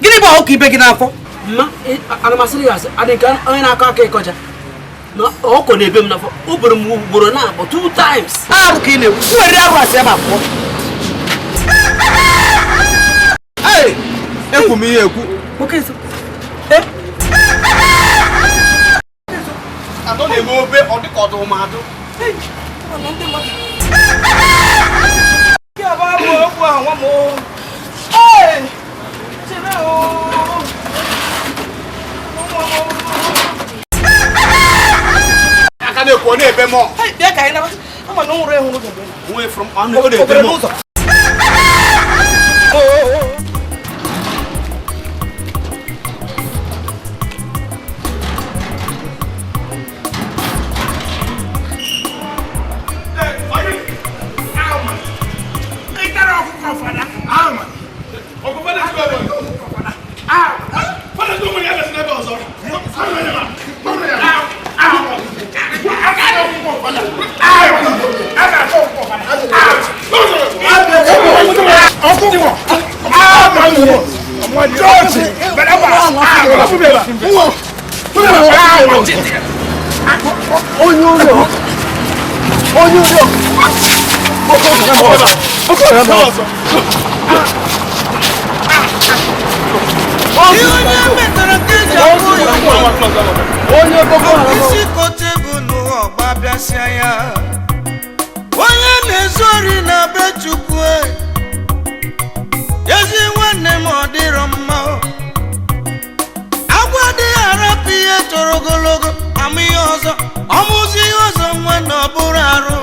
Speaker 9: Gịnị bụ ọkọ ibe gị n'afọ?
Speaker 1: Mma, ana m asịrị ya asị, adị nke onye na-akọ aka ịkọcha na ọkọ na-ebe m n'afọ. O boro m ugboro na-abụ 2 times.
Speaker 9: Arụ ka ị na-ekwu. Were arụ asị ebe a pụọ.
Speaker 8: Ee, ekwu m ihe ekwu.
Speaker 1: Atọ na-eme obe ọ dịka ọdụ ụmụadụ.
Speaker 7: Aka na-ekwu ọ na-ebe mọ.
Speaker 9: Bịa ka anyị naba. Ama na o nwere ịhụrụ gị.
Speaker 1: Onwe from ọ na-ebe mọ.
Speaker 7: Ah!
Speaker 11: Isi kote bụ n'ụwa ọgba bịasịa ya. Onye na-ezu ori na be Chukwu, ezi nwanne m ọ dịrọ mma. Agwa adịghị arapụ ihe toro ogologo ama ihe ọzọ, ọmụzi ihe ọzọ nwanne ọ bụrụ arụ.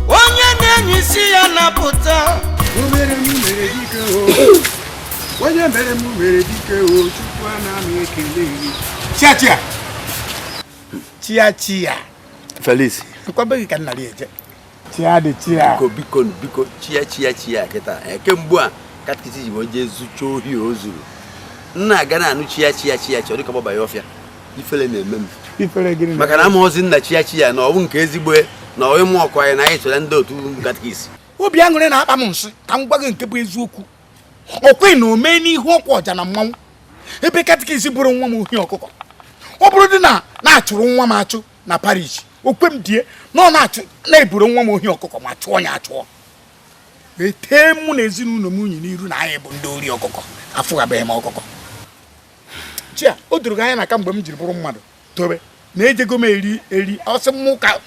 Speaker 11: Onye na-enye isi ya napụta.
Speaker 7: Onye mere m mere dike o, Chukwu ana m ekele gị. Chia chia. Chia chia.
Speaker 1: Felix.
Speaker 7: Nkwabeghị ka nnara eje. Chia dị chia.
Speaker 1: Biko biko biko chia chia chia kịta. Kemgbe a katikisi ji wee zucha ohi o zuru. Nna aga na anụ chia chia chia chia ọ dịka gbaba ya ọfịa. Ifele na-eme m.
Speaker 7: Ifele gịnị?
Speaker 1: Maka na amaghọzi nna chia chia na ọwụ nke ezigbo na ịmụ ọkụ anyị na anyị so na ndị otu katikisi.
Speaker 7: Obi aṅụrị na-akpa m nsị ka m gwa gị nke bụ eziokwu. Ọkwe na ome n'ihu ọkwa ọja na mmanwụ ebe katikisi bụrụ nwa m ohi ọkụkọ. Ọ bụrụ dị na na-achụrụ nwa m achụ na parish, okwe m die na ọ na-achụ na-eburu nwa m ohi ọkụkọ ma chụọ ya achụọ. Etee mụ na ezinụlọ m unyi n'iru na anyị bụ ndị ori ọkụkọ, afụghabeghị m ọkụkọ. Chia, o doro gị anya na kamgbe m jiri bụrụ mmadụ tobe na ejego m eri eri ọsị m ka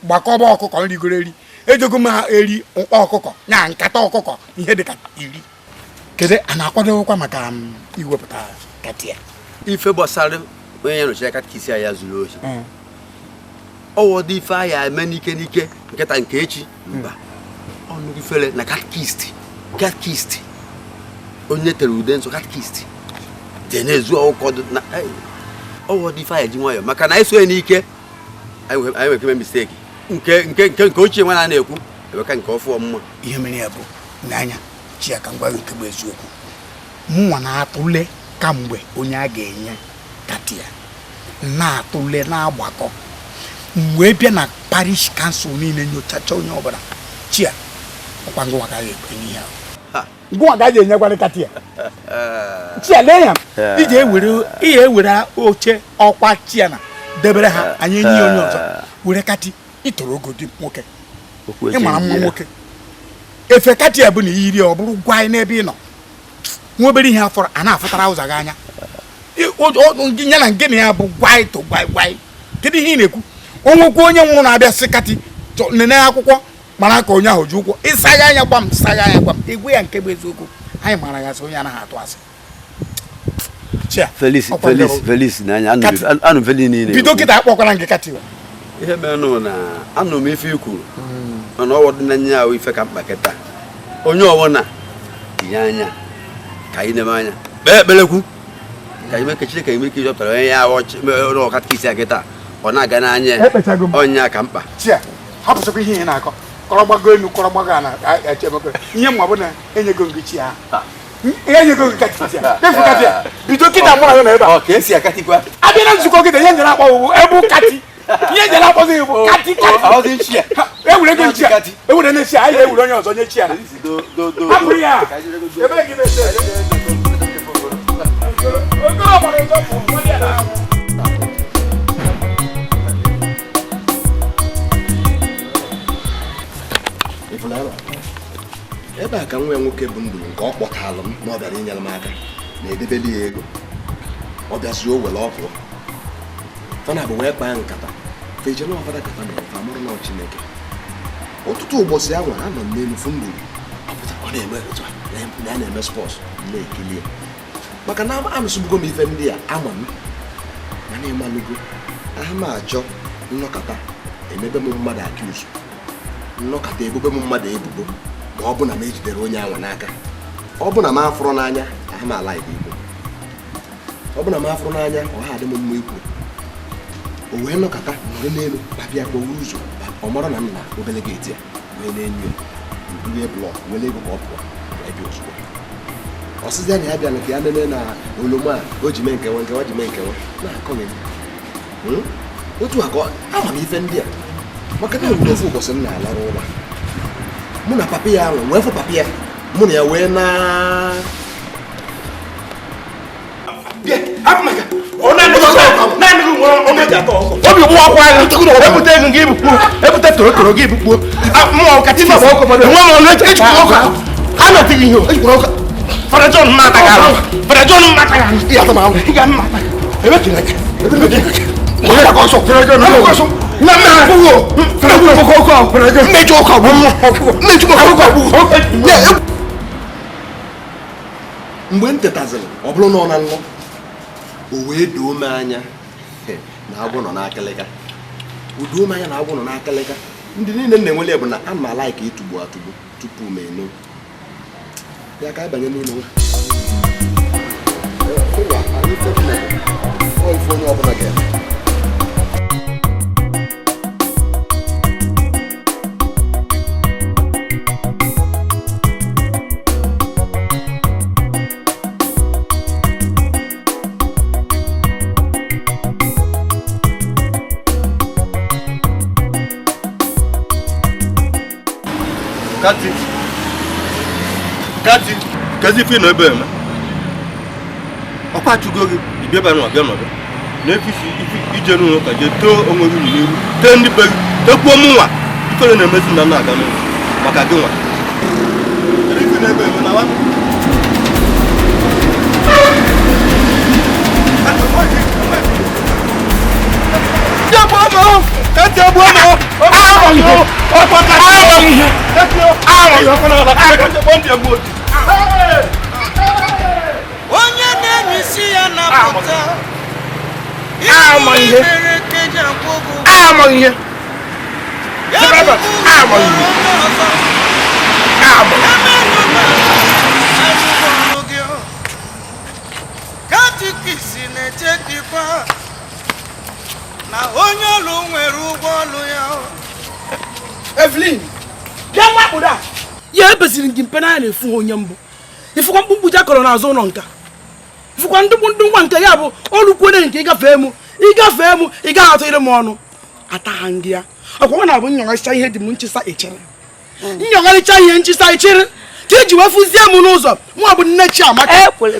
Speaker 7: gbakọba ọkụkọ m rigoro eri, ejego m eri mkpa ọkụkọ nya nkata ọkụkọ ihe dịka 10. Kedu a na-akwadokwa maka iwepụta katia?
Speaker 1: Ife gbasara onye ya nọchiri katikisi ya zuru ohi. Ọwọdụ ife ahịa eme n'ike n'ike nkịta nke echi mba. Ọnụ ifere na katikist katikist onye tere ude nsọ katikist dị na-ezu ọkụkọ na ọwọdụ ife ahịa ji nwayọọ maka na eso ya n'ike anyị nwere ike ime misteki nke nke nke nke ochie nwa na-ekwu eweka nke ọfụọ mma.
Speaker 7: Ihe mere ya bụ n'anya chia ka m gwa gị nke bụ eziokwu. Mụnwa na-atụle kamgbe onye a ga-enye katia na-atụle na-agbakọ wee bịa na parish kansụl niile nyochacha onye ọbụla. Chia ọkwa ngụwa ka ga-enye ihe ahụ. Ngụwa ka ga-enyekwara katia. Chia lee ya iji ewere oche ọkwa chia na debere ha anyị enye ya onye ọzọ were kati ịtọrọ ogo dị nwoke ịmara mma nwoke. Efe katia bụ na iyiri ọ bụrụ gwa anyị n'ebe ị nọ nwa obere ihe afọrọ a na-afụtara ụzọ gị anya ya na nke na ya bụ gwai to gwai gwai. Kedu ihe ị na-ekwu? Onwekwa onye nwụrụ na-abịa sị kati nene akwụkwọ mara ka onye ahụ ji ụkwụ ịsagha anya gbam sagha anya gbam egwe ya nke bụ eziokwu. Anyị mara ya sị onye anaghị atụ asị.
Speaker 1: Felix Felix Felix n'anya anụ Felix niile
Speaker 7: bido kịta akpọkwara nke kati.
Speaker 1: Ihe mere nụ na anụ m ife i kwuru mana ọwọdụ na nya ahụ ife ka mkpa kịta. Onye ọbụla tinye anya ka anyị na-eme anya kpee ekperekwu ka anyị mee ka Chineke nwee ike ịzọpụtara onye ya ọrụ katikisi a kịta ọ na-aga n'anya ọnya ka mkpa.
Speaker 7: Chia, hapụsịkwa ihe ị na-akọ kọrọ gbago elu kọrọ gbago ala echemekwe ihe mma bụ na enyego gị chi ahụ enyego gị katikisi a efu kati a bido kịta mụ na gị na ebe a
Speaker 1: ka esi akatikwa
Speaker 7: abịa na nzukọ kịta ihe njere akpọ bụ ebu kati ihe njere akpọzi bụ kati kati ewere gị chi a ewere na chi a anyị ewere onye ọzọ nye chi a hapụ ya ebe gị na-ese
Speaker 6: ebe a ka nwa ya nwoke bụ ndụ nke ọ kpọtalụ m na ọ bịara inyere m aka na-edebeli ya ego ọ bịazi o were ọpụọ fana bụ wee kpaa nkata feje na ọfada kata mere fa mụrụ na Chineke. Ọtụtụ ụbọchị ahụ anọ m n'elu fụ nduru ọpụta ọ na-eme otu a na ya na-eme spọs na-ekili ya maka na anụsụbugo m ife ndị a ama m mana ịmalụgo aha m achọ nnọkọta emebe m mmadụ akiuzu nnọkọta ebube m mmadụ ebubo ma ọ bụ na m ejidere onye anwa n'aka ọ bụ na m afụrụ n'anya aha m ala igbo ọ bụ na m afụrụ n'anya ọ ha adị m mma ikwu o wee nọkọta nọrọ n'elu babịa kpọwa ụzọ ọ mara na m na obele geeti a wee na-enyo ya blọk were ego ka ọ pụọ wee bịa ozugbo ọsịzịa na ya bịa ka ya nene na oloma a o ji mee nkewa nkewa ji mee nkewa na-akọghị m. Otu a ka ama m ife ndị a maka na enwere ofu ụbọchị m na-alarụ ụra mụ na papa ya ahụ wee fụ papa ya mụ na ya wee na
Speaker 4: ebute ego gị ibukpuo ebute torotoro gị ibukpuo a na-etighị ihe Fada John mmata gị ahụ Fada John mmata gị ahụ ị ga mmata
Speaker 6: Mgbe m tetaziri ọ bụrụ na ọ na nlọ o wee doo m anya na agwọ nọ n'akịlịka o doo m anya na agwọ nọ n'akịlịka ndị niile m na-enwele bụ na a ma laik ịtụgbu atụgbu tupu m eno ya ka anyị banye n'ụlọ nwa ife onye ọbụla ga-eme.
Speaker 8: Kati, Kati, kazi ife nọ ebe eme ọkwa achụgo gị ibia ebe nọ bịa nọdụ na-efisi ije n'ụlọ ụka jee too onwe gị n'iru tee ndị be gị tekwuo mụ nwa ifere na-emezi na nna aga n'ụlọ maka gị nwa. Ife nọ ebe eme na wa
Speaker 11: Onye na-emisi ya na-apụta
Speaker 4: amaghị ihe
Speaker 11: Katikisi na-echekwa na onye ọlụ nwere ụgwọ ọlụ ya.
Speaker 14: Evelyn, bịa nwa akpụrụ a. Ya ebeziri gị mpe n'anya na-efu onye mbụ. Ifụkwa mkpumkpu ji akọrọ n'azụ ụlọ nka. Ifụkwa ndụ nwa nke ya bụ olukwene nke ịgafee mụ, ịgafee mụ, ị gaghị atụnyere m ọnụ. Atagha gị ya. Ọkwa nwa na-abụ nyọgharịcha ihe dị m nchịsa echere. Nyọgharịcha ihe nchịsa echere ka iji wee fụzie m n'ụzọ nwa bụ nne Chiamaka.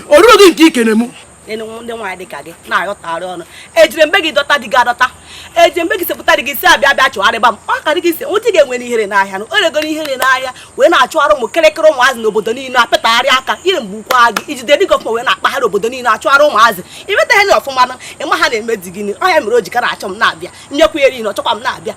Speaker 14: O ruo gị nke ikene mụ.
Speaker 9: Ndị nwaanyị dị ka gị na-aghọtagharị ọnụ ejiri mgbe gị dọta di gị adọta ejiri mgbe gị sepụta di gị si abịa abịa chụgharịba m ọ karị gị si nwụtị ga-enwere ihere n'ahịa na o regoro ihere n'ahịa wee na-achụgharị ụmụ kịrịkịrị ụmụazị n'obodo niile apịtagharị aka ire mgbe ukwu gị ijide dị gọfma wee na-akpagharị obodo niile achụgharị ụmụazị imeta ihe na ọfụma na ịma ha na-eme di gịnị ọ ya mere o ji ka na-achọ m na-abịa nyekwu ya eri na ọchọkwa m na-abịa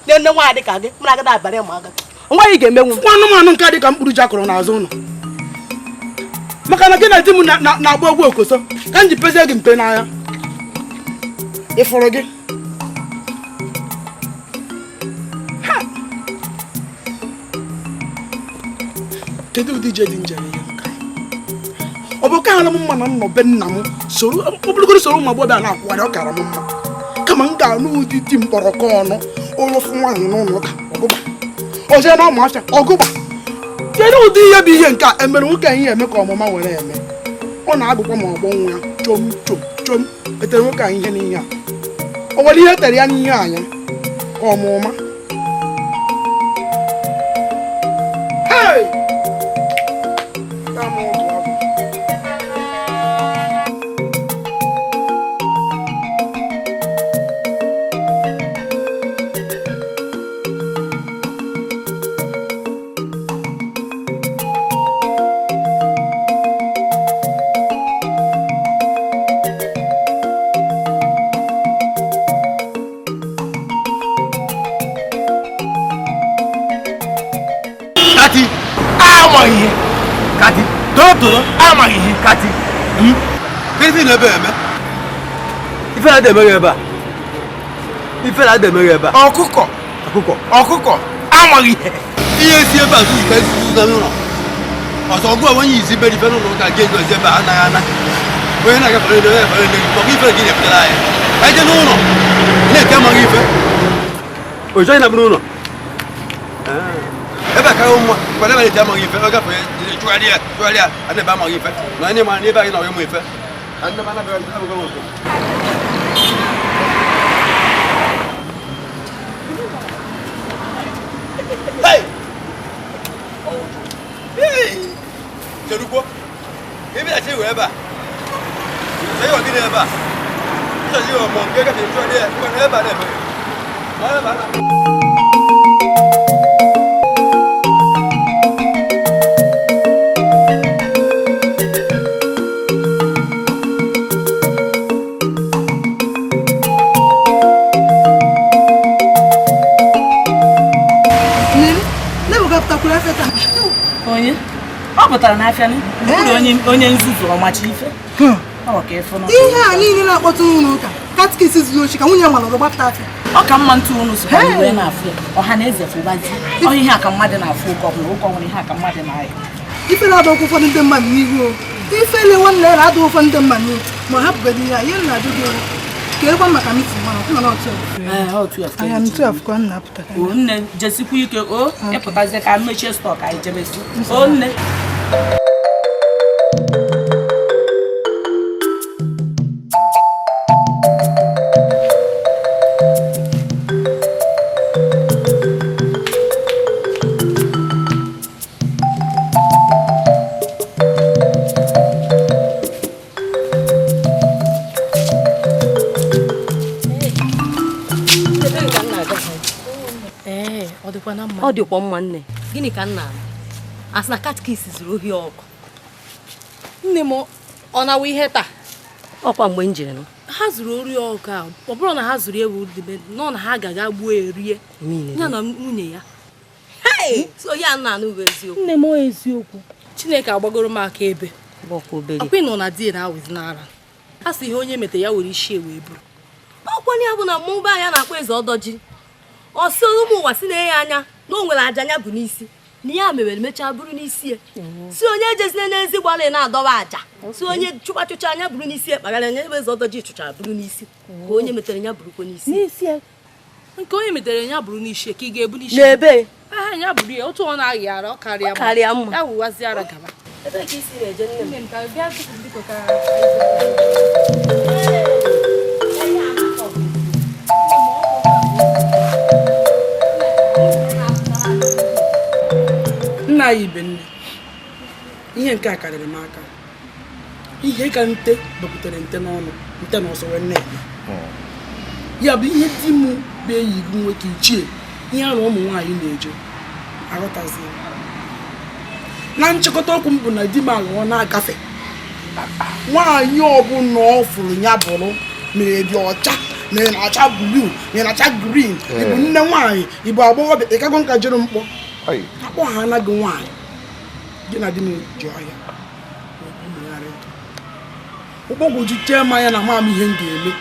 Speaker 9: Nne nwaanyị dị ka gị mụ na gị na-abalị ma aga
Speaker 14: nwaanyị ga-emenwu nwa anụmanụ nke dị ka mkpụrụ ji akọrọ n'azụ ụlọ maka na gị na di m na-agba egwu okoso ka m ji pezie gị mpe n'anya ịfụrụ gị. Kedu ụdị ije dị njere ihe nka ọ bụ ka m mma na nnọ be nna m soro ọbụlụgoro soro ụmụ agbọghọ na-akwụgharị ọ kara m mma kama m ga-anụ ụdị di mkpọrọkọ ọnụ ụlụfụ nwaanyị n'ụlọ ụka ọgụgba oje na ụmụ afịa ọgụgba. Kedu ụdị ihe bụ ihe nke a emere nwoke anyị eme ka ọmụma were eme ọ na-agụkwa ma ọgbọ nwa ya chom chom chom etere nwoke anyị ihe n'ihe a o nwere ihe tere ya n'ihe anya ka ọmụma. Hey!
Speaker 8: Kati, toro amaghị ihe Kati.
Speaker 2: Ife na ebe eme. Ife na ebe ebe a. Ife na ebe ebe a.
Speaker 7: Ọkụkọ.
Speaker 2: Ọkụkọ.
Speaker 7: Ọkụkọ amaghị ihe.
Speaker 21: Ihe esi ebe a zụzụ ka ezuzu na n'ụlọ. Ọsọ ọgụ a onye izi beri ife n'ụlọ ụka ga-ezu ezi ebe a anaghị ana. Onye na-agafere ebe onye na-agafere ebe ọkụ ife gị na-ebutere anyị. Anyị jee n'ụlọ na-eke amaghị ife. Ojo anyị na-abụ n'ụlọ. Ebe a karịa nwa mgbe ebe na-ete amaghị ife ọ gafere chụgharịa chụgharịa a na-ebe amaghị ife na anyị ma n'ebe anyị na ọyụmụ ife. Hey! Hey! Cherukwo. Ebe a che we ebe a. Che yo gini ebe a. Che yo mo nke ka chụgharịa ya ebe a na-eme. Ma ebe a na.
Speaker 10: Onye ọ pụtara n'afịa onye nzuzu ọmachi ife
Speaker 9: ihe a niile na-akpọtụ n'ụlọ ụka katikisi zuru ochi ka nwunye nwere ọzọ gbapụta afịa
Speaker 10: ọ ka mma ntụ unu sokwa wee na-afụ ya ọha na eze fụbazi ọ ihe a ka mmadụ na-afụ ụka ọbụla ụka ọbụla ihe a ka mmadụ na-aya
Speaker 9: ife na-adọkwa ụfọdụ ndị mmadụ n'ihu o ifele nwanne ya na-adọ ụfọdụ ndị mmadụ n'ihu ma ọ hapụgodị ya ihe na-ajụ gị ka ekwa maka mitin mana ọkwụ nọ n'otu
Speaker 10: nne jesikwa ike o ịpụtazie ka mechie stọk anyị jebesi o nne.
Speaker 12: Ọ dịkwa mma nne. Gịnị ka nna asị na katikisi zuru ohi ọkụ?
Speaker 22: Nne m ọ na-awa ihe taa?
Speaker 12: Ọkwa mgbe m jere nụ.
Speaker 22: Ha zuru ori ọkụ a, ọ bụrụ na ha zuru ewu dịbe nọ na ha gaga gbuo erie. Ya na nwunye ya.
Speaker 12: Hey! So ya nna anụ bụ eziokwu.
Speaker 22: Nne m eziokwu. Chineke agbagoro m aka ebe.
Speaker 12: Ọkwa obere.
Speaker 22: Ọkwa ị nọ na di na-awụzi n'ara. A sị ihe onye mete ya were isi wee buru.
Speaker 12: Ọkwa ya bụ na mmụba ya na-akpọ eze ọdọji. Ọsị ụmụ ụwa si na-enye anya na o nwere aja anya bụ n'isi na ya mere mechaa bụrụ n'isi ya si onye ejezine n'ezi gbalị na-adọba aja si onye chụkwa chụcha anya bụrụ n'isi ya kpagara anya ebe eze ọdọji chụchara bụrụ n'isi ka onye metere ya bụrụkwa n'isi
Speaker 22: nke onye metere ya bụrụ n'isi ka ị ga-ebu n'isi
Speaker 12: n'ebe
Speaker 22: aha ya bụrụ ya otu ọ na-aghị ara ọ karịa mma ya wụwazi ara gaba
Speaker 12: ebe ka isi na-eje nne m
Speaker 14: nna anyị ibe nne ihe nke a karịrị m aka ihe ka nte bepụtara nte n'ọnụ nte na ọsọ wee na-eme ya bụ ihe di m bụ enyi gị nwoke ichie ihe a na ụmụ nwaanyị na-eje aghọtazi na nchịkọta okwu m bụ na di m aghọọ na-agafe nwaanyị ọbụla ọ fụrụ ya bụrụ ma ị dị ọcha ma ị na-acha bluu ma ị na-acha green ịbụ nne nwaanyị ịbụ agbọghọbịa ịkago nka jere mkpọ akpọ ha anaghị nwaanyị gị na di m ji ọhịa ụgbọgwoju chee m anya na mam ihe m ga-eme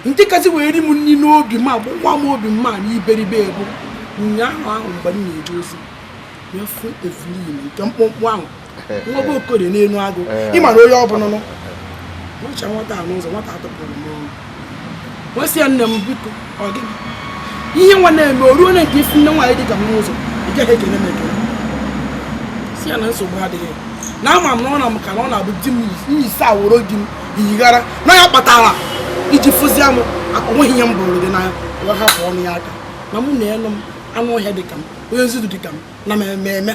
Speaker 14: nke kasị wee ri m nri n'obi m agbụgwa m obi m ma na iberibe ebu ụnyaahụ ahụ mgbe m na-eje ozi mefu Evelyn nke mkpụmkpụ ahụ nwa okorie n'elu agụ ịma na onye ọ bụla nọ nọcha nwata a n'ụzọ nwata atụpụrụ m ọnụ nwesị ya nne m biko ọ gịnị ihe nwa na-eme o ruo na nke ifu nne nwaanyị dị ka m n'ụzọ ị gaghị ekele m ekele si ya na nsogbu adịghị na ama m na ọ na m ka na ọ na-abụ di m nyisi aworo di m yighara na ya kpatara iji fụzie m onweghị ihe m bụrụ gị n'anya wee hapụ ọnụ ya aka na mụ na enu m anụ ọhịa dị ka m onye nzuzu dị ka m na m eme eme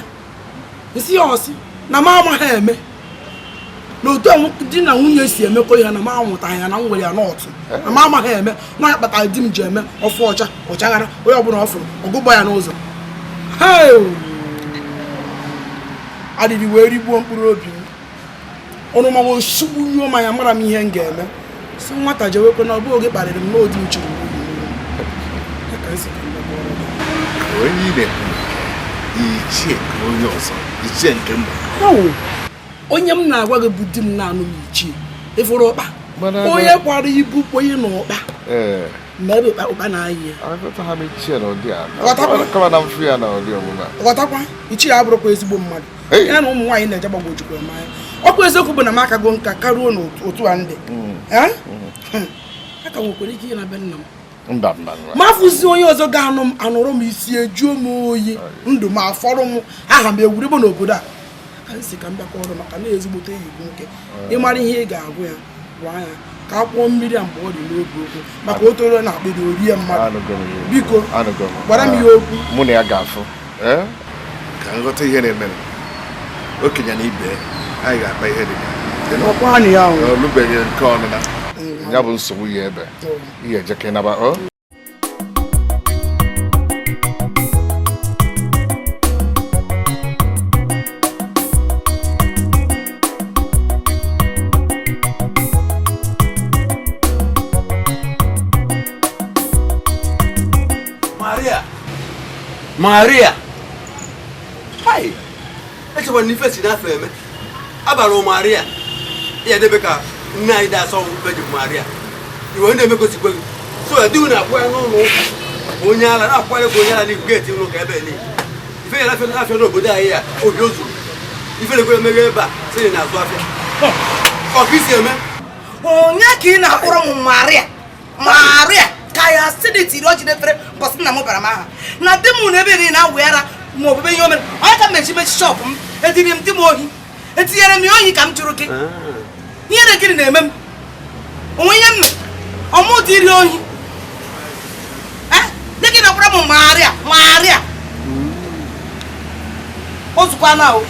Speaker 14: nsị ya ọsị na m amaghị eme na otu di na nwunye si emekọ ihe na m anwụtaghị ya na m nwere ya n'ọtụ na m amaghị eme na ya kpatara di m ji eme ọfụ ọcha ọchaghara onye ọbụla ọ fụrụ ọgụgba ya n'ụzọ arịrị wee rigbuo mkpụrụ obi m ọnụ mawa osugbuyuo m anya mara m ihe m ga-eme si nwata jewekwe na ọ bụ oge kparịrị m n'odi m chiri onye m na-agwa gị bụ di m na-anụ m ichie ịfụrụ ụkpa onye kwara ibu kponye na ụkpa Ma ebe ụkpa na-ayị ya.
Speaker 5: Aghọta m ichie na ụdị a.
Speaker 14: Ghọtakwa.
Speaker 5: Kama na mfu ya na ụdị omume a.
Speaker 14: Ghọtakwa, ichie abụrụkwa ezigbo mmadụ. Ya na ụmụ nwaanyị na-eje gbagwojukwa m anya. Ọkwa eziokwu bụ na m akago nka karuo n'otu a ndị. Aka nwekwara ike ịna be nna m.
Speaker 5: Mba mba.
Speaker 14: Ma afụzi onye ọzọ ga-anụ m anụrụ m isi ejuo m oyi ndụ m afọrọ m aha m ewurigbo n'obodo a. Ka m si ka m bịakwa ọrụ maka na ezigbote enyi gị nwoke. Ịmara ihe ị ga-agwa ya gwa ya ka a kwụọ mmiri a mgbe ọ dị n'oge okwu maka o toro na akpịrị orie mmadụ. Biko gwara m ya okwu.
Speaker 5: Mụ na ya ga-afụ. Ka m ghọta ihe na-eme. Okenye na ibe anyị ga-akpa ihe dị
Speaker 14: ya.
Speaker 5: Olubeghị nke ọnụna. Ya bụ nsogbu ya ebe. Ihe ejeke naba o.
Speaker 21: Maria. Maria. Hai. Echekwa na ife si n'afọ eme. Abara Maria. Ya debe ka nne anyị da-asọ Virgin Maria. Iwe ndị emegosikwe gị. So di na-akwụ ya n'ụlọ ụka. Onye ala na-akwara ka onye ala n'ihu geeti ụlọ ụka ebe niile. Ife ya afịa n'obodo anyị ya obi o zuru. Ife na-ekwe emeghe ebe a sị na azụ afịa. Ọ ka isi eme?
Speaker 9: Onye ka ị na-akpọrọ m Maria? Maria ka ya sị na itiri ọjị n'efere mbọsị nna m bara m aha. Na di m na ebe niile na-awụ ara ma obobe ihe o mere. Onye ka m mechi mechi shọpụ m etiri m di m ohi. Etinyere m ya ohi ka m jụrụ gị. Ihe na gịnị na-eme m? Onwe ihe m mere? Ọmụ dị iri ohi. Dị gị na-akwara m Maria, Maria. O zukwana o.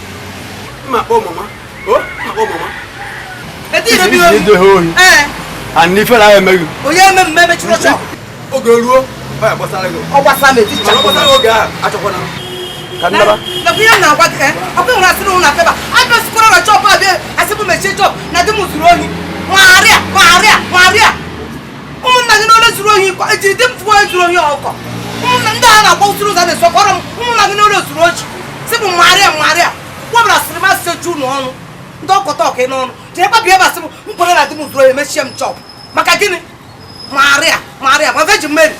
Speaker 21: Mma kpọọ mama. O, mma kpọọ mama.
Speaker 9: Etinyere m ya ohi. Ee.
Speaker 21: And ife na emeghị.
Speaker 9: Onye eme m emechiri shọpụ.
Speaker 21: Oge ruo, ọ ya gbasara gị.
Speaker 9: Ọ gbasara m eticha.
Speaker 21: Ọ gbasara oge ahụ, achọkwana m. Ka nnaba.
Speaker 9: Nakwa ihe m na-agwa gị, ọkwa nwere asịrị ụlọ afeba. Abịa sikwara na chọpụ abịa asị bụ mechie chọpụ na di m zuru ohi. Maria, Maria, Maria. Ụmụnna gị n'ole zuru ohi ejiri di m fụọ zuru ohi ọkọ. Ụmụnna ndị a na-akpọ usoro ụzọ na-eso kọrọ m ụmụnna gị n'ole zuru ochi. Sị bụ Maria, Maria. Gwabara sịrị m asị ju n'ọnụ. Ndị ọkọta ọka n'ọnụ. Jee kpabie ebe asị m m kwere na di m zuru ohi emechie m chọpụ. Maka gịnị? Maria, Maria, ma Virgin Mary.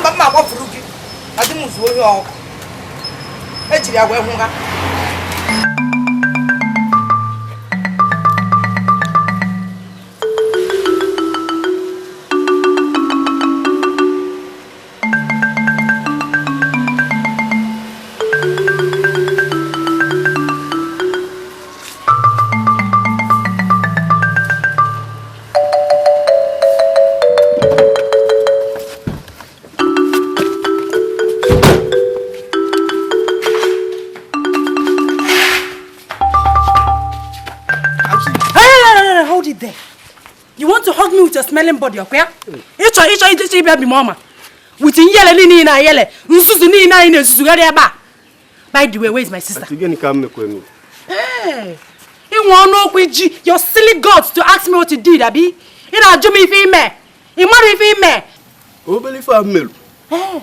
Speaker 9: Mba mma agbafuru gị. Na di m zuo ohi ọkụ. Ejiri ya wee hụ ha.
Speaker 10: Smelling body, okay? Icho baby mama. With yele ni na yele. Nsusu ni na ine nsusu gari eba. By the way, where is my sister? Hey, you want no kwiji your silly guts to ask me what you did, abi? You na ju me ife ime. You mara ife ime.
Speaker 2: Obele ife amelu.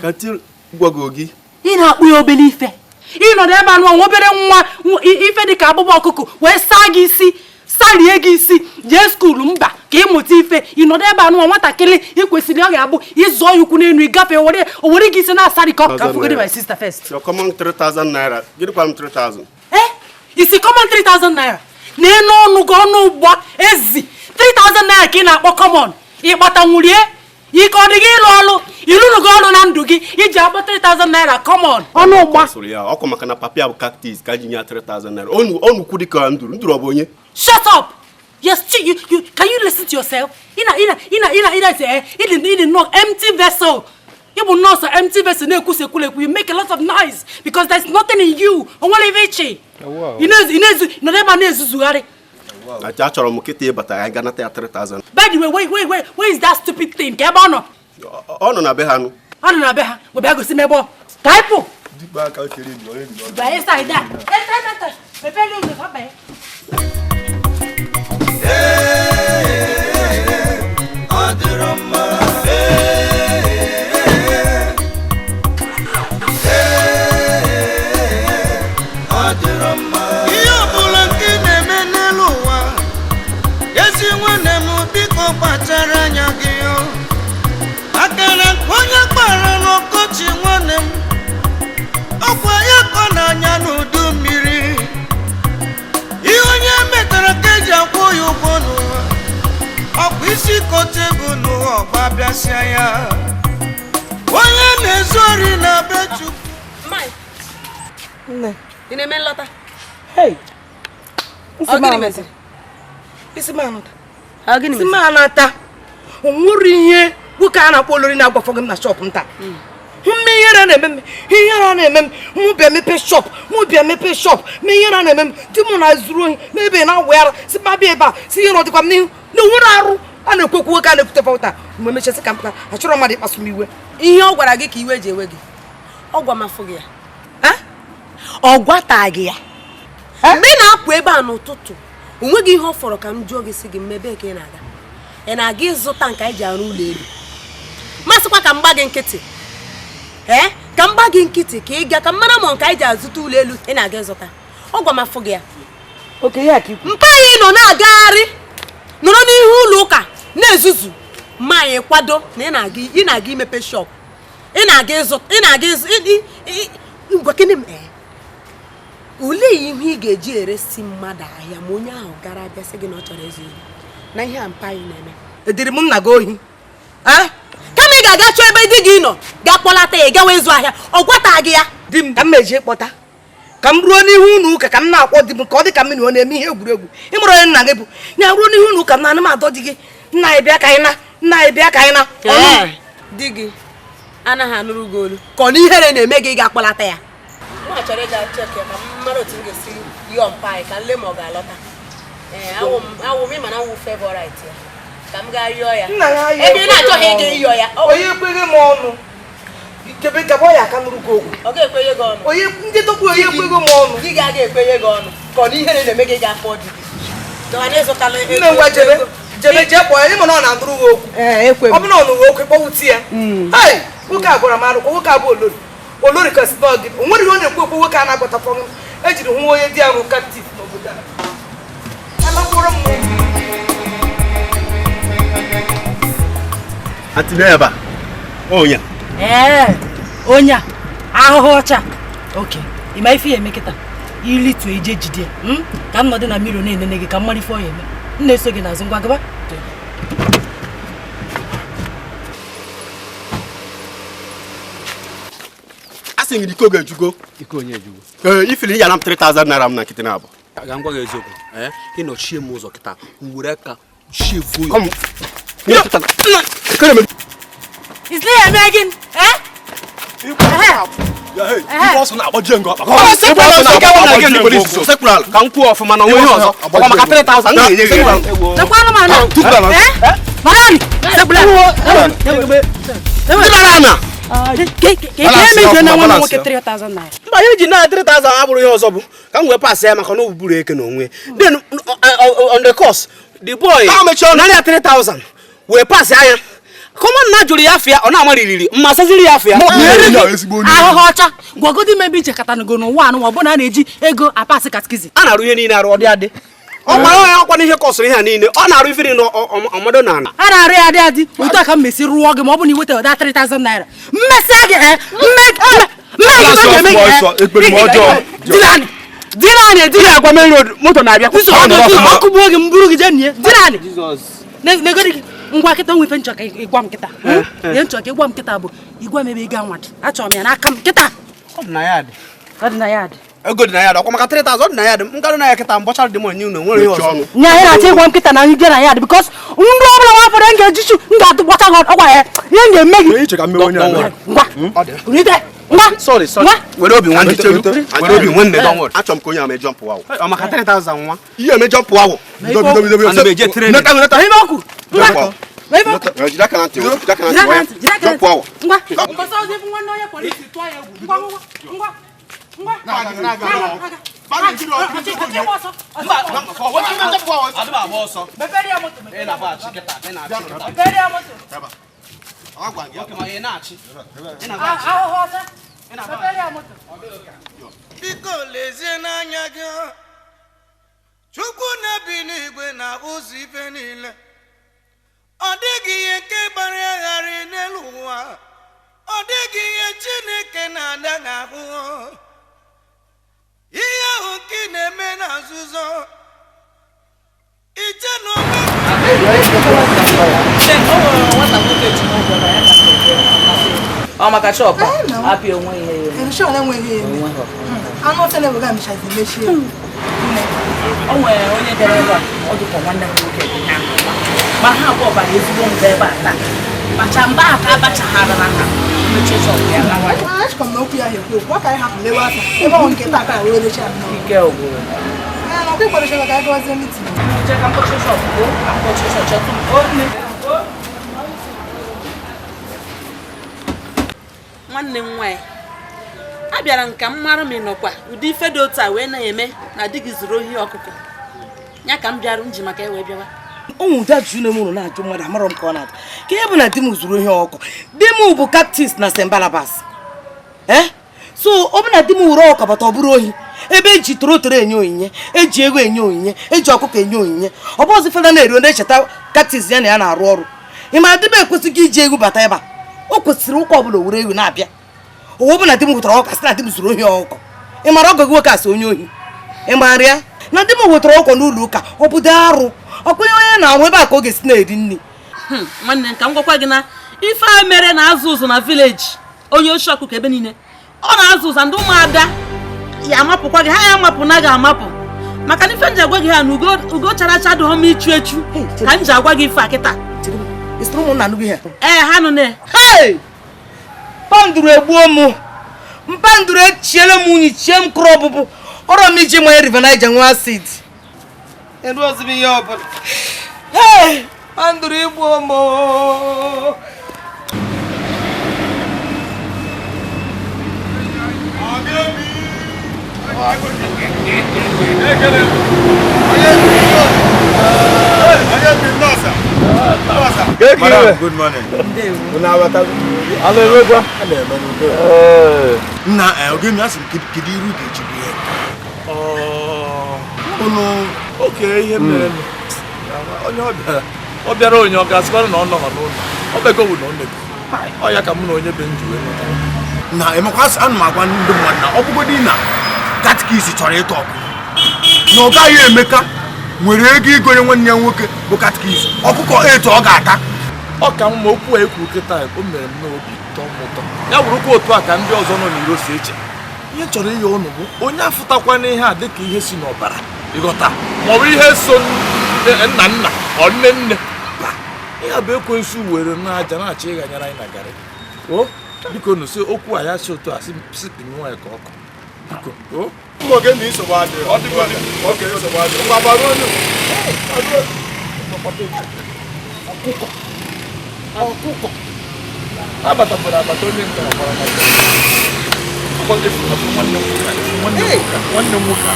Speaker 2: Ka ti gwago gi.
Speaker 10: Ị na-akpụ ya obele ife. Ị nọ n'ebe anụ obere nwa ife dị ka abụba ọkụkọ wee saa gị isi. Sarie gị isi jee skuulu mba ka ịmụta ife ị nọdụ ebe anụ nwatakịrị ị kwesịrị ọ ga-abụ ịzụọ ya ukwu n'elu ịgafe owere gị isi na-asarị ka ka fugodi my sister first.
Speaker 2: Your common 3,000 naira. Gịnịkwa m 3,000?
Speaker 10: Eh? Isi common 3,000 naira. Na enu ọnụ gị ọnụ ụgbọ ezi 3,000 naira ka ị na-akpọ common. Ịkpata nwurie ike ọ dị gị ịlụ ọlụ ịlụrụ gị ọlụ na ndụ gị iji akpọ 3,000 naira common. Ọnụ ụgba.
Speaker 2: Sụrụ ya ọkụ maka na papi bụ cactus ka ji nye 3,000 naira. Ọnụ kwu dịka nduru nduru ọ bụ onye?
Speaker 10: Shut up! Yes, you can you listen to yourself? Ina say it no empty vessel. You will not say empty vessel. You make a lot of noise because there's nothing in you.
Speaker 2: Wow.
Speaker 10: You know, By the way, wait, where is that stupid thing? Kebono.
Speaker 2: Oh no, na behanu.
Speaker 10: Oh no, na beha. We be go see mebo. Typo. Ba inside that. Enter. Me pele no fa ba.
Speaker 11: Ihe ọbụla nke na-eme n'elu ụwa, ezi nwanne m biko kpachara anya
Speaker 9: Nne,
Speaker 13: ị na-eme nlọta?
Speaker 9: Hey.
Speaker 13: Ọ gịnị meziri?
Speaker 9: Isi m anata.
Speaker 13: Ọ gịnị
Speaker 9: Isi m anata. O nwere ihe nwoke a na-akpọ olori na-agwafọ gị m na shop m taa. Mme ihere na-eme m, ihere na-eme m, mụ bịa mepe shop, mụ bịa mepe shop, me ihere na-eme m, di m na-ezuru ohi, ma ebe na-awụ ara, si ma bịa ebe a, si ihe na ọ dịkwa m n'ihu, na onwere arụ a na-ekwekwu nwoke a na-ekwute fọta, mgbe mechasị ka m pụta, achọrọ mmadụ ịkpasu m iwe.
Speaker 13: Ihe ọ gwara gị ka iwe ji ewe gị, ọ gwa m afụ gị ya. Ọ gwata gị ya. Mgbe ị na-apụ ebe a n'ụtụtụ, o nweghị ihe ọ fọrọ ka m jụọ gị sị gị mmebe ka ị na-aga. Ị na-aga ịzụta nke anyị ji arụ ụlọ elu. Masịkwa ka m gba gị nkịtị. Ka m gba gị nkịtị ka ị gaa ka m mara ma nke anyị ji azụta ụlọ elu ị na-aga ịzụta. Ọ gwa m afụ gị ya. Mpa anyị nọ na-agagharị nọrọ n'ihu ụlọ ụka na-ezuzu ma anyị kwado na ị na-aga imepe shop. Ị na-aga ịzụ ị na-aga ịzụ ngwa gịnị mee? Olee ihe ị ga-eji eresi mmadụ ahịa ma onye ahụ gara abịa sị gị na ọ chọrọ ịzụ ihe na ihe a mpa anyị na-eme?
Speaker 9: Ediri m nna gị ohi.
Speaker 13: Kama ị ga-aga chọọ ebe di gị nọ gaa kpọlata ya gawa ịzụ ahịa, ọ gwata gị ya.
Speaker 9: Di m ka m meji kpọta ka m ruo n'ihu ụlọ ụka ka m na-akpọ di m ka ọ dị ka mmiri ọ na-eme ihe egwuregwu. Ị mụrụ onye nna gị bụ ya ruo n'ihu ụlọ ụka m na-anụ m adọ di gị, nna anyị bịa ka anyị na, nna anyị bịa ka anyị na.
Speaker 13: Di gị anaghị anụrụ gị olu ka ọ na ihere na-eme gị ga-akpọlata ya. Mụ chọrọ ịga chek ya ka m mara otu m ga-esi yọọ mpa anyị ka m lee ma ọ ga-alọta. Awụ m ịma na awụ favorite ya ka m gaa yọọ ya. Ebe ị na-achọghị ịga ịyọ ya.
Speaker 9: Onye ekweghị m ọnụ. Kebe ka ọ ya aka nụrụ gị okwu.
Speaker 13: Ọ ga-ekwenye gị ọnụ.
Speaker 9: Onye ndị tọkwu onye ekweghị m ọnụ.
Speaker 13: Gị ga-aga ekwenye gị ọnụ ka ọ na ihere na-eme gị ga-afọ di gị.
Speaker 9: Nne ngwa jebe jebe jee kpọọ ya ịma na ọ na-anụrụ gị okwu. Ọ bụ na ọ nụrụ okwu ịkpọwute ya. Hei, nwoke a gwara m arụkwa, nwoke a bụ olori. Olori kasị nọ gị. O nwere ihe ọ na-ekwu okwu nwoke a na-agwatafọ m. Ejiri hụ onye di ya bụ kaptiv n'obodo a. Alakwụrụ m.
Speaker 6: Aunty ebe a. Onye.
Speaker 10: Onye ahụhụ ọcha. Okay, ị ma ife ya eme kịta. Ilitu eje jide. Ka m nọdụ na mmiri na-enene gị ka m mara ife ọ ya eme. M na-eso gị n'azụ ngwa gaba.
Speaker 6: Asị gị iko ga-ejugo.
Speaker 1: Iko onye ejugo.
Speaker 6: Ifili ya na m 3000 naira m na nkịtị na abụ.
Speaker 1: Ga m gwa gị eziokwu. Ị nọchie m ụzọ kịta. M were aka chefuo ya.
Speaker 10: Is there again? Eh?
Speaker 6: Ka m kwuo ọfụma na onwe ihe ọzọ. Ọkwa maka 3000 m ga-enye gị.
Speaker 1: Mba, ihe ji na 3000 abụrụ ihe ọzọ bụ ka m wee pass ya maka na o buru eke n'onwe. Then on the course, the boy narị 3000 wee pass ya. Common na jụrụ ya afịa ọ na-amarịrị mma saziri ya afịa.
Speaker 10: Ahụhụ ọcha gwagodi m ebe ichekọtanago n'ụwa anụ ọ bụ na a na-eji ego apasị katikizim.
Speaker 1: A na-arụ ihe niile arụ ọ dị adị. Ọ gbara ya ọkwa n'ihe kọsịrị ihe a niile ọ na-arụ ife niile ọmọdụ na ala.
Speaker 10: A na-arụ ya adị adị otu a ka m mesi rụọ gị ma ọ bụ na i weta ọda 3000 naira. Mmesịa gị dinanị
Speaker 1: dinanị agwa main road moto na-abịa.
Speaker 10: Ọkụ gbuo gị m buru gị jee nie dinanị. Negodi gị. Ngwa kịta nwe ife nchọ ka ịgwa m kịta. Ihe nchọ ka ịgwa m kịta bụ ịgwa m ebe ị ga-anwa dị. Achọrọ m ya n'aka m kịta.
Speaker 1: Ọ dị na ya dị.
Speaker 10: Ọ dị na ya dị.
Speaker 1: Ego dị na ya dị. Ọkwa maka 3000 ọ dị na ya dị. M garụ na ya kịta mbọchara dị m onye unu nwere ihe ọzọ.
Speaker 10: Nya ya na-achọ ịgwa m kịta na anyị bịa na ya dị because ndị ọbụla nwa afọrọ m ga-eji chu m ga-atụgbọcha gị ọgwa ya. Ihe m ga-eme gị. Ngwa. Rite. Ngwa.
Speaker 1: Sorry, sorry.
Speaker 6: Were obi nwanne. Were obi nwanne don't worry. Achọrọ m ka onye a mee jump wow.
Speaker 1: Ọ maka 3000 nwa.
Speaker 6: Ihe eme jump wow.
Speaker 1: Bido bido bido. Ana m eje training.
Speaker 6: Neta neta.
Speaker 10: Ihe ọkụ. Ngwa.
Speaker 6: Jide aka na ntị. Jide aka na ntị. Jump wow.
Speaker 10: Ngwa. Mbọsị ọzọ ịfụ nwanne onye polisi tụọ ya egwu. Ngwa ngwa ngwa. Ngwa.
Speaker 11: Biko lezie n'anya gị, Chukwu na-ebi n'igwe na ụzọ ife niile. Ọ dịghị ihe nke gbara agharị n'elu ụwa, ọ dịghị ihe Chineke na-ada n'ahụ. Ihe ahụ nke ị na-eme na nzuzo, iche na
Speaker 15: Ọ maka shop apị onwe ihe ya.
Speaker 17: Nshọ na-enweghị ihe. Anụ ọfịa na-ewega mechazi mechie.
Speaker 15: O nwere onye bịara ebe a, ọ dịka nwanne m nwoke dị ha. Ma ha abụọ bara ezigbo mba ebe a taa. Bacha mba a ka abachaghara na ha. Mechie shop ya lawa.
Speaker 17: Achọkwa m na okwu ya ekwu okwu, ọ ka anyị hapụ lewe afọ. Ebe ọ nke taa ka wee lecha nnọọ.
Speaker 15: Ike gwụrụ.
Speaker 17: Ee, na ọkwa ịkwadochara ka anyị gawazie meeting.
Speaker 15: Che ka mkpọchi shop, o ka mkpọchi shop, chetụ m. O nne.
Speaker 9: Nwanne m nwaanyị abịara m ka m mara m ịnọkwa ụdị ife dị otu a wee na-eme na di gị zuru ohi ọkụkọ ya ka m bịara m ji maka ya wee bịawa.
Speaker 23: Ụmụ ụdị ajụjụ na-eme ụlọ na-ajụ mmadụ amarọ m ka ọ na-adị ka ihe bụ na di m zuru ohi ọkụkọ. Di m bụ Captis na St. Barnabas, so ọ bụ na di m were ọkụkọ bata ọ bụrụ ohi, ebe eji torotoro enye onyinye, eji ego enye onyinye, eji ọkụkọ enye onyinye, ọ bụ ọzọ feda na-eri na-echeta Captis ya na ya na-arụ ọrụ. Ị mara di m ekwesịghị iji ego bata ebe a, o kwesịrị ụka ọbụla were ego na-abịa. Owo bụ na di m wetara ọkụkọ sị na di m zuru ohi ọkụkọ. Ị mara ọgọ gị nwoke asị onye ohi? Ị mara ya na di m wetara ọkụkọ n'ụlọ ụka ọ bụdo arụ ọkwenye onye na-arụ ebe a ka ọ ga-esi na-eri nri.
Speaker 9: Nwanne m ka m gwakwa gị na ife a mere na-azụ ụzụ na vileji onye oshi ọkụkọ ebe niile ọ na-azụ ụzụ ndị ụmụada ya amapụkwa gị, ha ya amapụ na gị amapụ, maka na ife m ji agwa gị ha na ugo chara acha adịghọ m ichu echu ka m ji agwa gị ife a kịta. Ee, ha nụ ne.
Speaker 23: Mpanduru egbuo m, mpanduru echiele m unyi chie m kụrụ ọbụbụ ọrọ m iji manye River Niger nwa acid. Eruozi m ihe ọbụla. Mpanduru igbuo m.
Speaker 4: Madam, good morning. Nna, oge m asị m kedu iru ga-eji bụ ihe?
Speaker 8: Unu oke ihe mere onye ọ bịara onye ọ ga-asịkwara na ọ nọghọ n'ụlọ ọ begowu na ọ nego ọ ya ka mụ na onye be m ji wee nọta.
Speaker 4: Na emekwa ana m agwa ndị mmadụ na ọ bụgodị na katikisi chọrọ ịtọ ọkụ na ọ gaghị emeka nwere ego igonye nwanne ya nwoke bụ katikisi ọkụkọ etu ọ ga-ata.
Speaker 8: Ọ ka mma okwu a ekwuru kịta o mere m n'obi tọọ m ụtọ ya wụrụkwa otu a ka ndị ọzọ nọ n'iro si eche. Ihe chọrọ ịya ụnụ bụ onye afụtakwa n'ihe a dịka ihe si n'ọbara ịghọta maọbụ ihe so nna nna ọ nne nne mba ihe bụ ekwensu were n'aja na-achọ ịghanyere anyị na garị. O biko nụ si okwu a ya si otu a si pinye nwaanyị ka ọkụ biko o ọkụkọ ọkụkọ abatabara abata onye nke ọgbara nwanne m nwoke a.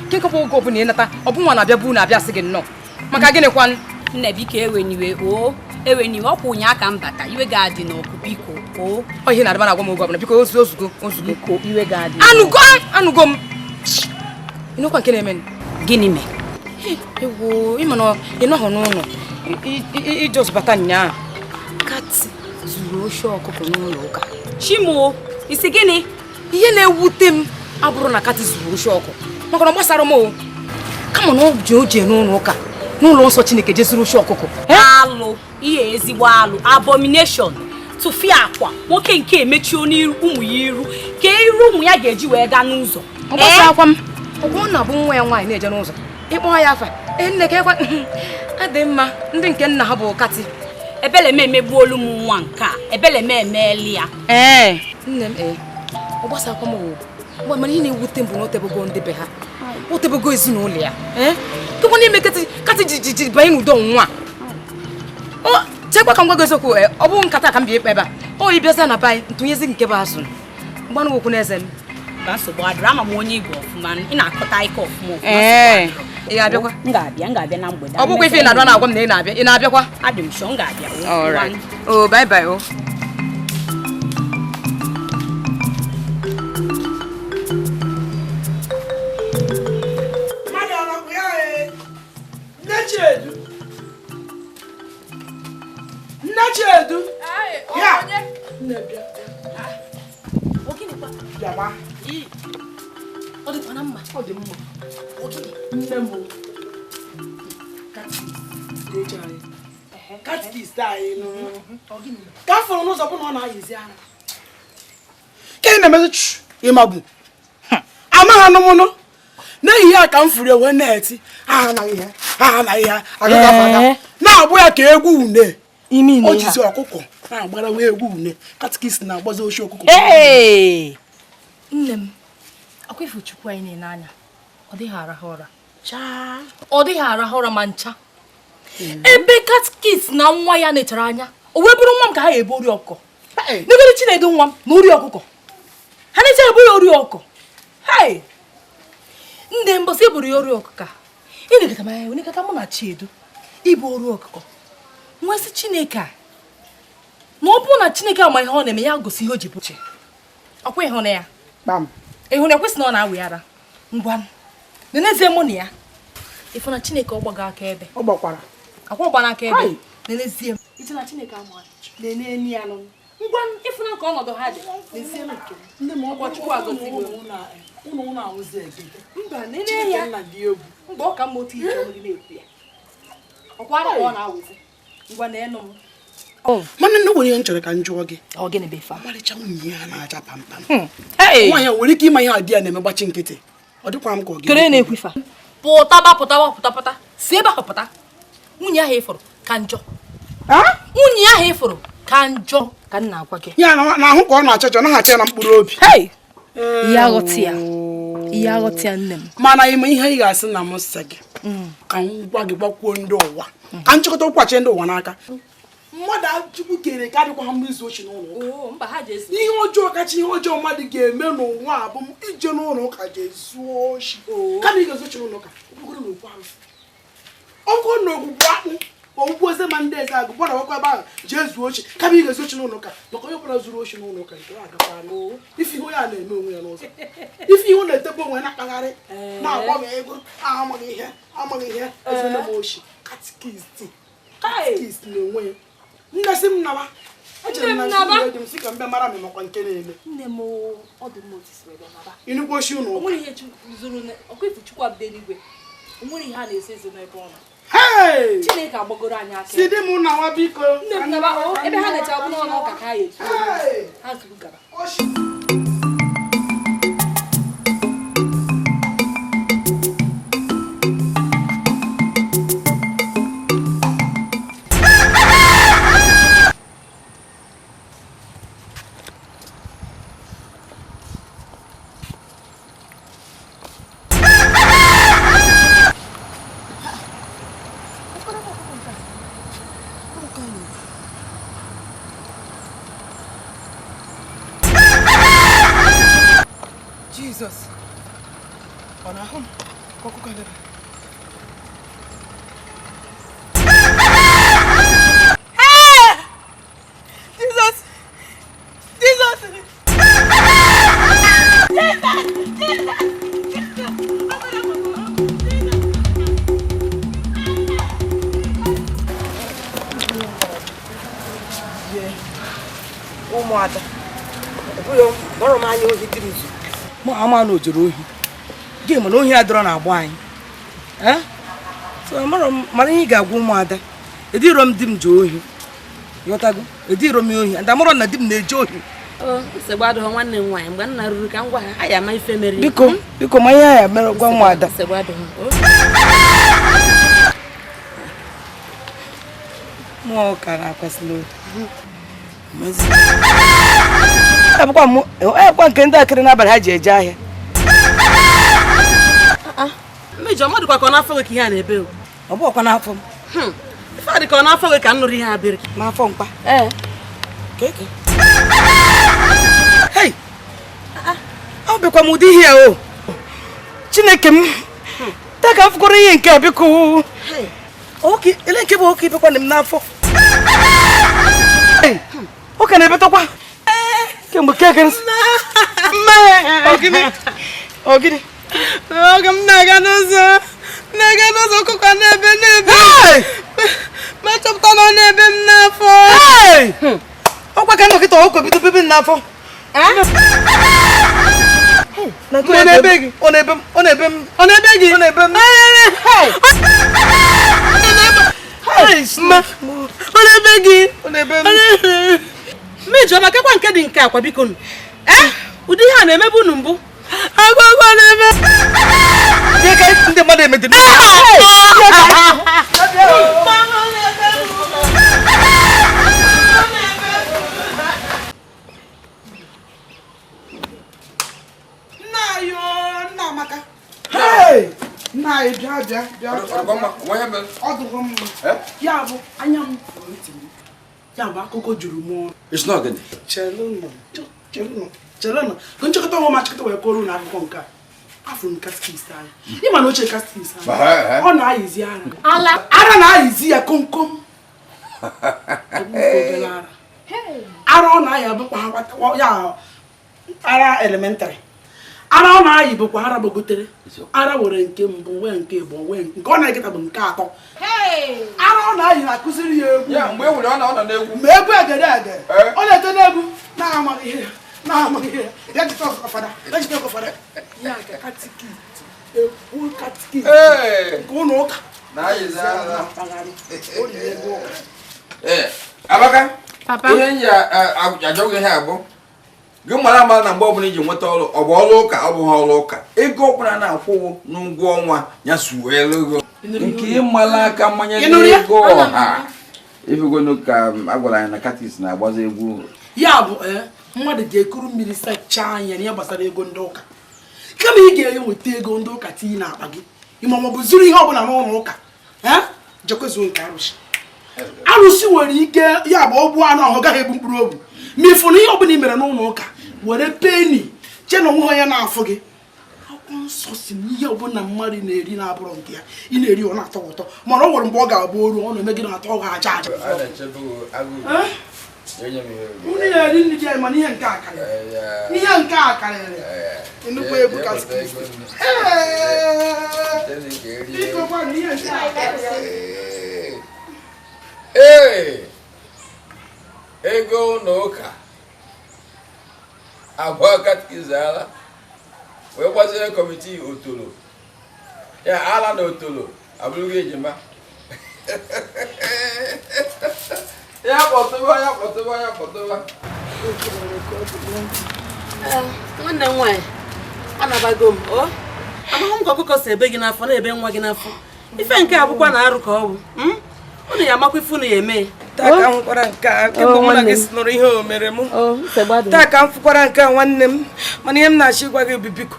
Speaker 14: Nke bụ oge ọbụla ịnata ọ bụ nwa na-abịa bụ na-abịa sị gị nnọọ maka gịnị kwanụ?
Speaker 18: Nne biko eweniwe o eweniwe ọkwa ụnyaa ka m bata iwe ga-adị n'ọkụ biko o
Speaker 14: ọ ihe na-adịba na-agwa m oge ọbụla biko ozugbo ozugbo
Speaker 18: biko iwe ga-adị.
Speaker 14: Anụgo anụgo m ịnụkwa nke na-eme
Speaker 18: gịnị mee?
Speaker 14: Ewo ịma na ị nọghọ n'ụlọ ijos bata nnyaa
Speaker 18: Kati zuru oshi ọkụkọ n'ụlọ ụka. Chimo isi gịnị?
Speaker 14: Ihe na-ewute m abụrụ na Kati zuru oshi ọkụ maka na ọ gbasara m o kama na ọ ji oje n'ụlọ ụka n'ụlọ nsọ Chineke jezuru oshi ọkụkọ.
Speaker 18: Alụ ihe ezigbo alụ abomination tụfịa akwa nwoke nke emechie n'iru ụmụ ya iru ka iru ụmụ ya ga-eji wee gaa n'ụzọ.
Speaker 14: Ọ gbasara m ọ bụrụ na bụ nwa ya nwaanyị na-eje n'ụzọ ịkpọ ya afa nne ka ekwe adị mma ndị nke nna ha bụ Kati.
Speaker 18: Ebele m emegbuolu m nwa nke a ebele m emeela ya.
Speaker 14: Ee nne m ee ọ gbasara m o mana ihe na-ewute m bụ na o tebego ndị be ha o tebego ezinụlọ ya tụkwa n'ime Kati ji banye n'udo nwa o chekwa ka m gwa gị eziokwu ọ bụghị nkata ka m bịa ikpe ebe a o ịbịaza na be anyị ntụnyezi nke bụ azụ mgbanụ okwu n'eze m
Speaker 18: ka nsogbu adịrọ ama m onye igwe ọfụma ị na-akọta ike ọfụma ọfụma.
Speaker 14: Ee ị ga-abịakwa?
Speaker 18: M ga-abịa na mgbede.
Speaker 14: Ọ bụkwa ife ị na-adọ na-agwa m na ị na-abịa ị na-abịakwa?
Speaker 18: Adị m sure m ga-abịa.
Speaker 14: All right. Oh bye bye o. Chiedu. Nne Chiedu. Ya. Nne bịa. Bịaba.
Speaker 22: Ọ dịkwa na mma.
Speaker 14: Ọ dị mma. Nne m. Katikist anyị nụ. Ka a fụrụ n'ụzọ bụ na ọ na-ayịzi ara. Ka ị na-emezi ịmagbu. Amaghị anụmụnụ. N'ihi ya ka m furu ewe na-eti aha na ihe aha na ihe agagafaga na-agbụ ya ka egwu une. O jizi ọkụkọ na-agbara nwa egwu une. Katikist na-agbazi oshi ọkụkọ.
Speaker 22: Nne m, akwa ifu Chukwu anyị na-ene anya, ọ dịghị arahụ ụra. Ọ dịghị arahụ ụra ma ncha. Ebe katikist na nwa ya nechara anya, o wee bụrụ nwa m ka ha ebu ori ọkụkọ. Negoro Chinedu nwa m na ori ọkụkọ. Ha na-eche ebu ya ori ọkụkọ. Hei! Ndị mbọsị eburu ya ori ọkụkọ a, ịnekọta m anya, onekọta mụ na Chiedu ibu ori ọkụkọ. Nwesị Chineke a, na ọ bụrụ na Chineke ama ihe ọ na-eme ya gosi ihe o ji bụ chi. Ọkwa ịhụna ya? Ịhụna ekwesị na ọ na-awị ara. Ngwa, nenezie mụ na ya. Ịfụ na Chineke ọ gbago aka ebe.
Speaker 14: Ọ gbakwara.
Speaker 22: Akwa ọgba n'aka ebe. Nenezie m. Iche na Chineke ama na-enye ya nụ. Ngwa, ịfụ na nke ọnọdụ ha dị. Nezie m nke m.
Speaker 14: Ndị ma
Speaker 22: ọkwa Chukwu agọzigo.
Speaker 14: Ụnụ ụnụ ahụzi egede.
Speaker 22: Mba, nene ya. Mgbe ọ ka mma otu ije ọnụ gị na-ekwu ya. Ọkwa ara ka ọ na-awụzi. Ngwa na-enụ m.
Speaker 14: Mana nne nwere ihe m chọrọ ka m jụọ gị.
Speaker 22: Ọ gịnị bụ ife a?
Speaker 14: Ọmarịcha nwunye ya na-acha pampam. Nwaanyị a nwere ike ịma ihe a di ya na-eme gbachi nkịtị. Ọ dịkwa m ka ọ
Speaker 22: Kere na-ekwu ife a. Pụtaba pụtaba pụta pụta. Si ebe ahụ pụta. Nwunye ahụ ịfụrụ ka njọ. Nwunye ahụ ịfụrụ ka njọ ka m na-agwa gị.
Speaker 14: Ya na ahụ ka ọ na-achọ chọ naghị achọ ya na mkpụrụ obi.
Speaker 22: Ihe aghọta ya. Ihe aghọta ya nne m.
Speaker 14: Mana ịma ihe ị ga-asị na m sị gị. Ka m gwa gị gbakwuo ndị ụwa. Ka m chịkọta ụkwachi ndị ụwa n'aka. Mmadụ Chukwu kere ka adịkwa ha mma izu ochi n'ụlọ ụka. Ihe ọjọọ kacha ihe ọjọọ mmadụ ga-eme n'ụwa a bụ ije n'ụlọ ụka jee zuo oshi. Kama ị ga-ezu ochi n'ụlọ ụka, ọ bụrụ na okwu arụsị. Ọ bụrụ na ogbugbu akpụ, ogbugbu oze ma ndị eze agụ gbara ọkụ ebe ahụ jee zuo ochi. Kama ị ga-ezu ochi n'ụlọ ụka, maka onye ọbụla zuru ochi n'ụlọ ụka nke agakwa anụ. Ife ihe onye a na-eme onwe ya n'ụzọ. Ife ihe ọ na-etebe onwe ya na-akpagharị, na-agbanwe ego, amaghị ihe, amaghị ihe, ezuna m oshi. Katikist. Katikist na-enwe ya. Nne sị m naba. Echere m na ndị m sị ka m bịa mara m makwa nke na-eme.
Speaker 22: Nne m ọ dị mma otu si wee bịa naba.
Speaker 14: Ịnụkwu oshi ụlọ ụka.
Speaker 22: O nwere ihe zuru ọkwa ifu Chukwu abụde n'igwe. O nwere ihe a na-eso ezo n'ebe ọ nọ. Chineke agbagoro anyị aka.
Speaker 14: Si di m nawa biko.
Speaker 22: Nne m naba ebe ha na-eche ọ bụ n'ọnụ ụka ka ha ezu. Ha zuru gaba.
Speaker 23: Ama na o jere ohi gị mana ohi adọrọ na-agba anyị mara ihe ị ga-agwa ụmụada ediro m di m ji ohi ghọtago ediro m ohi and amụrọ na di m na-eje ohi
Speaker 15: nsogbu adịghị nwanne m nwaanyị mgbe nna ruru ka m gwa ha a ya ama ife mere
Speaker 23: biko biko ma ihe ya mere gwa ụmụada
Speaker 15: nsogbu adịghị
Speaker 23: mụọ ka na-akwasịla ohi ebụkwa nke ndị akịrị n'abalị ha ji eje ahịa
Speaker 9: mmejọ mmadụ kwa ka ọ n'afọ gị ka ihe a na-ebe
Speaker 23: ọ bụghịkwa n'afọ m
Speaker 9: ife a dị ka ọ n'afọ gị ka m nụrụ ihe a bere
Speaker 23: n'afọ mkpa hei ọ bịakwa m ụdị ihe a o Chineke m taa ka m fụkọrọ ihe nke a biko ele nke bụ oke ibekwa m n'afọ ụka na-ebetakwa kemgbe keke ogini
Speaker 14: oge m na-aga n'ụzọ ọkụkọ na-ebe n'ebe
Speaker 9: na-ebe m n'afọ. Ọkwa ka nọkịta ọkụ bido bebe m n'afọ. Ọ na-ebe gị. Ọ na-ebe m. Ọ na-ebe m. Ọ na-ebe gị. Ọ na-ebe m. Ma. Ọ na-ebe gị. Ọ na-ebe m.
Speaker 15: Mmejọ ma kekwa nke dị nke akwa biko nụ. Ụdị ihe a na-emebu unu mbụ.
Speaker 9: Agwagwa na-eme. Ihe ka ndị mmadụ emedere. Nna ayo, nna Amaka. Hey! Nna anyị bịa bịa bịa. Ọ dụgo mma. Ya bụ anya m fụrụ ntị m. Ya bụ akụkọ juru m ọnụ.
Speaker 21: It's not gịnị?
Speaker 14: Chelụnụ, chelụnụ, chelụnụ. Ka nchịkọta ọnwa ma chịkọta wee kọrọ unu akụkọ nke a. Afụrụ m katikist anyị. Ịma na ochie katikist anyị. Ọ na-ayịzi ara. Ara na-ayịzi ya komkom. Obere ara. Ara ọ na-ayị bụkwa ya ara elementarị. Ara ọ na-ayị bụkwa ara gbagotere. Ara were nke mbụ wee nke abụọ wee nke ọ na-eketa bụ nke atọ. Ara ọ na-ayị na-akụziri ya egwu.
Speaker 3: Mgbe e nwere ọ nọ n'egwu.
Speaker 14: Ma egwu egede ege. Ọ na-ete n'egwu na-amaghị ihe na-amaghị ihe. Ya jite ọfada, ya jite ọfada. Ya ka katikist, ekwu katikist. Nke ụlọ ụka.
Speaker 3: Na-ayịzi ara. Abaka, ihe m ji ajọ gị ihe abụ. Gị mara amara na mgbe ọbụla iji nweta ọrụ ọ bụ ọrụ ụka ọ bụghị ọrụ ụka ego ọbụla na-akwụwụ n'ụgwọ ọnwa ya suo ego nke ịmala aka mmanye n'ego ọha ifegonu ka a gwara anyị na katis na-agbazi egwu
Speaker 14: ya bụ mmadụ ga-ekuru mmiri sachaa anya n'ihe gbasara ego ndị ụka kama ị ga-enweta ego ndị ụka tinye n'akpa gị ịma ma ọ bụ zuru ihe ọbụla n'ụlọ ụka jekwezuo nke arụsị arụsị nwere ike ya bụ ọgbụ anụ ahụ gaghị egbu mkpụrụ obi ma ịfụ na ihe ọbụla ị mere n'ụlọ ụka were peni che na onwe ya na-afụ gị akwụkwọ nsọ si na ihe ọbụla mmadụ na-eri na-abụrụ nke ya ị na-eri ọ na-atọ ụtọ mana ọ nwere mgbe ọ ga-abụ oru ọ na-eme gị na-atọ ọ ga-aja aja unu na-eri nri gị mana ihe nke a karịrị ihe nke a karịrị nnukwu egwu katikist biko gwanụ ihe nke a karịrị.
Speaker 3: Ee, ego ụlọ ụka abụọ katikist ala wee gbaziri kọmitii otolo ya ala na otolo abụrụgo ejima ya kpọtụba ya kpọtụba ya kpọtụba.
Speaker 15: Nwanne m nwaanyị anabago m o amaghị m ka ọkụkọ si ebe gị n'afọ na-ebe nwa gị n'afọ ife nke a bụkwa na arụ ka ọ bụ unu ya amakwa ife unu ya eme.
Speaker 9: Taa ka m fụkwara nke a kemgbe mụ na gị si nụrụ ihe o mere mụ. Taa ka m fụkwara nke a nwanne m mana ihe m na-achọ ịgwa gị bụ biko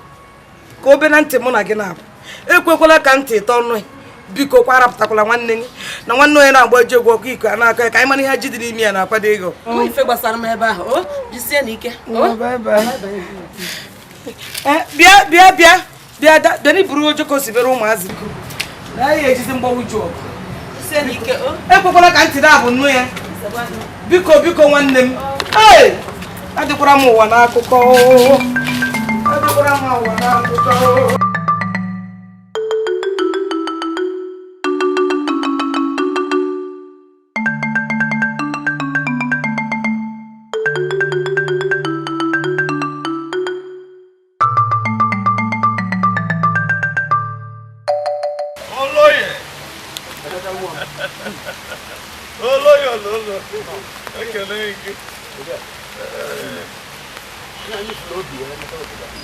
Speaker 9: ka obe na ntị mụ na gị na-abụ ekwekwala ka ntị tọ ọnụ biko kwa arapụtakwala nwanne gị na nwanne onye na-agba ji egwu ọkụ iko a na-akọ ya ka anyị mara ihe ji dị n'ime ya na-akwado ego.
Speaker 15: Ife gbasara m ebe ahụ o jisie n'ike.
Speaker 9: Bịa bịa bịa bịa bịa n'iburu ojoko sibere ụmụazị na anyị ejizi mgbanwe ju ọgụ. Ekwekwala ka ntị na-abụ nnu ya biko biko nwanne m ee adịkwara m ụwa n'akụkọ adịkwara m ụwa n'akụkọ.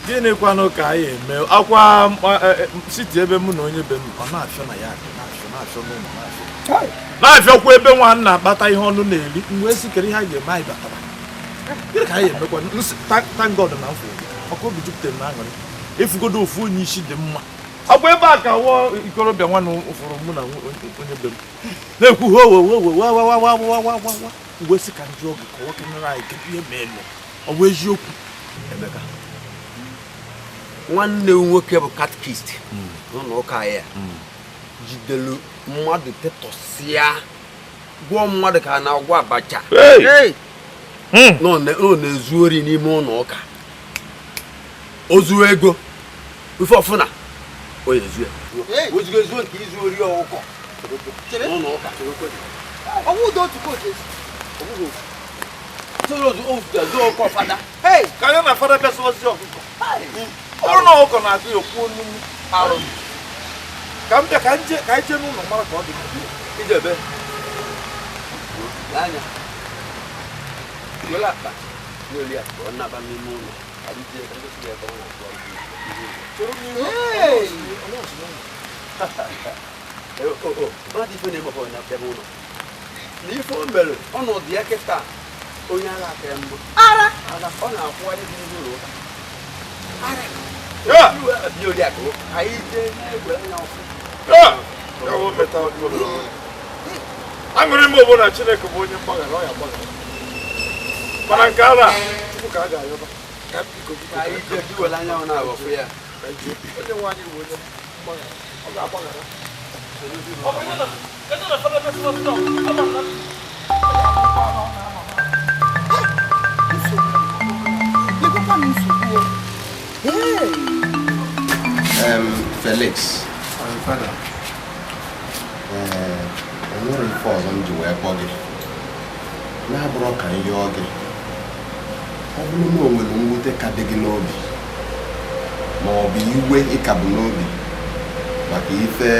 Speaker 16: Gịnịkwanụ ka anyị eme akwa siti ebe mụ na onye be m ọ na-afịọ na ya na-afịọ n'ụlọ na-afịọkwa ebe nwa na-akpata ihe ọnụ na-eri mgbe esikere ihe anyị ga-eme anyị batara gịnị ka anyị emekwa thank God na mfụ ọkụ obi jupụtara na aṅụrị efugodo ofu onye isi dị mma ọ bụ ebe a ka wụọ ikorobịa nwa ụfụrụ mụ na onye be m na-ekwu ho wa mgbe si ka njụ oge ka nwoke nara anyị kedu ihe ma elu ọ bụ eziokwu
Speaker 1: Emeka nwanne m nwoke bụ katikist n'ụlọ ụka ya jidelu mmadụ tetọsịa gwụọ mmadụ ka a na-agwọ abacha nọ na-ezu ori n'ime ụlọ ụka ozu ego ife ọfụna o ezu ozugo ezuo nke izu ori ọkụkọ n'ụlọ ụka.
Speaker 9: Ọwụ ụdọ otu ka otu esi.
Speaker 16: Ka anyị na fada bịa sụwazi ọkụkọ. Ọ bụrụ na ọkụkọ na-agụ ya okwu onu arụ. Ka m bịa ka anyị jee n'ụlọ mara ka ọ dị.
Speaker 3: Ijebe. Anya. Wela akpa. N'oli akpa ọ naba n'ime ụlọ. Anyị jee ka ngosi ya ebe ọ na-akpọ ọkụ.
Speaker 9: Hey!
Speaker 1: Mmadụ ife na-eme ọfọ na ebe ụlọ. Na ife o mere ọnọdụ ya kịta onye ara aka ya mbụ.
Speaker 9: Ara!
Speaker 1: Ara ọ na-akwụgharị dị n'ihu ụlọ ụka. Ara!
Speaker 16: Ya!
Speaker 1: Bịa oli akụ anyị jee na-egwe anya ọkụ.
Speaker 16: Ya bụ meta aṅụrị m bụ na Chineke bụ onye mgbaghara ọ ya agbaghara. Mana nke ara Chukwu ka a ga-ayọba. Ka biko biko.
Speaker 1: Anyị jee ka iwere anya ọ na-aghọfụ ya.
Speaker 16: Onye nwe anyị bụ onye mgbaghara. Ọ ga-agbaghara.
Speaker 6: Felix. Enwere ife ọzọ m ji wee kpọ gị na-abụrụ ka m yọọ gị ọ bụrụ na o nwere mwute ka dị gị n'obi ma ọ bụ iwe ịkabụ n'obi maka ife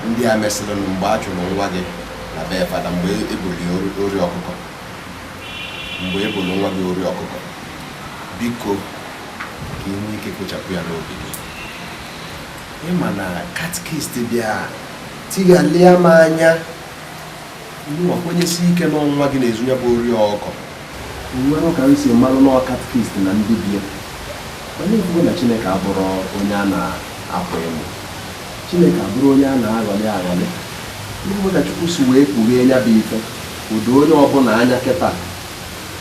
Speaker 6: ndị a mesịrị mgbe a chụrụ nwa gị na be fada mgbe ebuli ori ọkụkọ mgbe ebulu nwa gị ori ọkụkọ biko ka ị nwee ike kpochapụ ya n'obi gị ịma na katkist bịa tighalịa m anya nwa kwenyesi ike n'ọnwa gị na-ezu ya bụ ori ọkụkọ nwere ka m si malụ na katkist na ndị bie mana ekwugo na Chineke abụrụ onye a na-akwa emo Chineke abụrụ onye a na-aghọlị aghọlị ndị ka Chukwu si wee kpughee ya bụ ife udo onye ọbụla anya kịta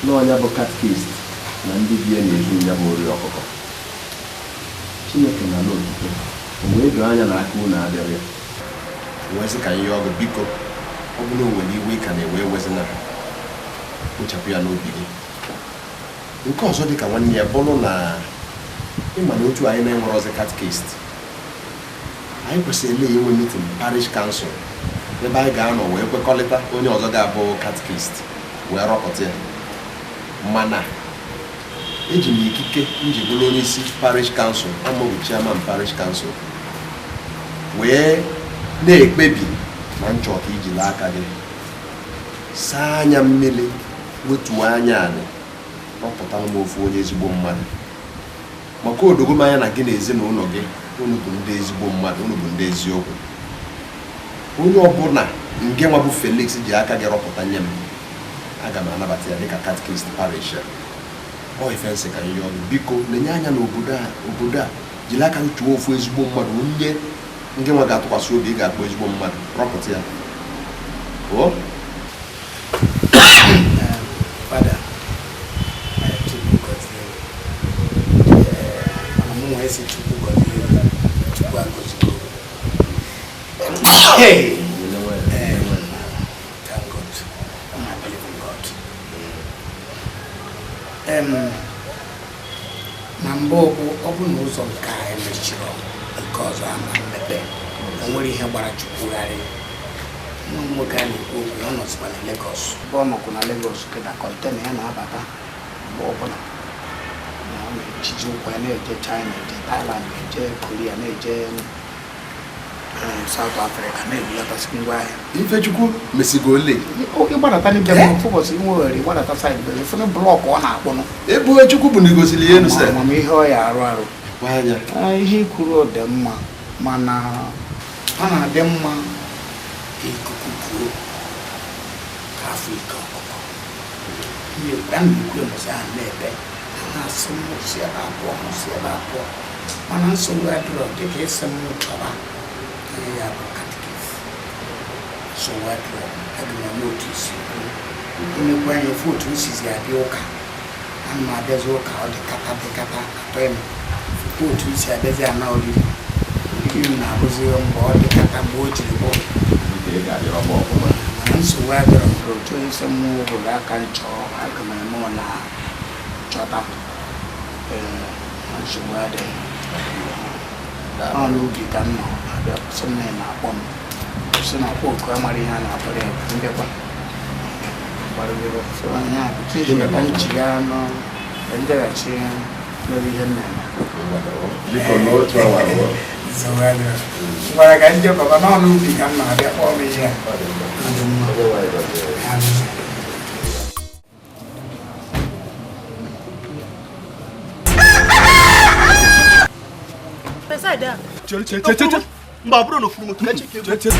Speaker 6: na ọnya bụ katkist na ndị bie na-ezu ya bụ ori ọkụkọ Chineke na n'okike wee doo anya na aka unu adịrị ya wee sị ka ihe ọgụ biko ọ bụrụ na o nwere iwe ka na-ewe ewezina kpochapụ ya n'obi gị nke ọzọ dị ka nwanne ya bụrụ na ịma na otu anyị na-enwere ọzọ katkist anyị kwesịrị inwe meeting parish council ebe anyị ga-anọ wee kwekọrịta onye ọzọ ga-abụ katkist wee rọpụta ya mana eji m ikike m ji bụrụ onye isi parish council amaghị chairman parish council wee na-ekpebi na nchọ ka iji laa aka gị saa anya mmiri wetuo anya anị rọpụtara m ofu onye ezigbo mmadụ maka odogo m anya na gị na ezinụlọ gị unu bụ ndị ezigbo mmadụ unu bụ ndị eziokwu onye ọbụla nke nwa bụ Felix ji aka gị rọpụta nye m aga m anabata ya dịka katkist parish a ọ ife nsị ka ihe ọgụ biko lenye anya n'obodo a jiri aka gị chụọ ofu ezigbo mmadụ onye ndị nwa ga-atụkwasị obi ị ga-akpọ ezigbo mmadụ rọpụta ya o
Speaker 7: Fada, Chukwu gọzie mana mụ nwa esi Chukwu gọzie Chukwu agọzigo. Thank God. I believe in God. Na mbụ ọ bụ na ụzọ nke a emechiri nke ọzọ ama mmepe o nwere ihe gbara Chukwugharị nwa nwoke a na-ekwu okwu ọ nọzikwa na Lagos ebe ọ nọkwu na Lagos kịta kọntena ya na-abata mgbe ọbụla na ọ na-ejiji ụkwụ ya na-eje China eje Thailand eje Korea na-eje South Africa na-ebulatasị ngwaahịa
Speaker 6: Ifechukwu mesigo ole
Speaker 7: ịgbadata n'ebe m ofu ụbọchị inwe ohere ịgbadata saịdị bere fụnụ blọkụ ọ na-akpụnụ
Speaker 6: ebe Chukwu bụ na igosiri ya enu sị
Speaker 7: amamihe ọ ya arụ arụ ihe ikwuru dị mma mana ọ na-adị mma ikuku kuo ka afọ ike ọkụkọ a na-ekwu mbọsị ahụ na-ebe na-asị m si ebe abụọ m si ebe abụọ mana nsogbu adịrọ dịka ịsị m chọba onye ya bụ katikis nsogbu adịrọ aga m eme otu isi kwuo emekwa anya ofu otu nsizi abịa ụka ana m abịazi ụka ọ dị kata dị kata atọ m otu isi abịazi ana oriri oriri m na-arụzi mgbe ọ dị kata mgbe o jiri bụ mana nsogbu adịrọ otu onye isi m obodo aka nchọ aga m eme ọ na chọta nsogbu adịghị ọ n'ubi ka m nọ abịa sị m na ị na-akpọ m Sị na ọkpọ oku amara ihe a na-akpọrọ ya ndekwa gbarụgoro. So ya bụ tupu ka m chigha nọ ka m jeghachi n'ebe ihe m na-eme.
Speaker 5: Biko n'otu awa abụọ.
Speaker 7: Nsogbu adịrọ. Gwara ka ndị papa n'ọnụ ubi ka m na-abịa kpọọ m ihe a. Ọ dị mma. Amen.
Speaker 8: Chere mba bụrụ na ofuru moto chere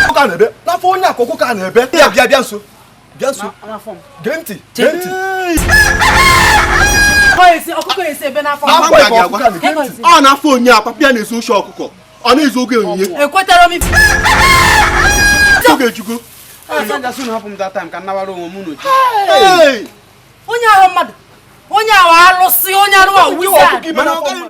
Speaker 8: ọkụkọ a na-ebe n'afọ onye akụ ọkụkọ a na-ebe ya bịa bịa nso bịa nso gee ntị gee ntị
Speaker 17: ọkụkọ esi ebe n'afọ
Speaker 8: ọ na-afọ onye akpa pịa na-ezu oshi ọkụkọ ọ na-ezu oge onyinye
Speaker 17: ekwetara m ife
Speaker 8: oge ejugo
Speaker 17: onye ahụ mmadụ onye ahụ alụsị onye arụ awụsa.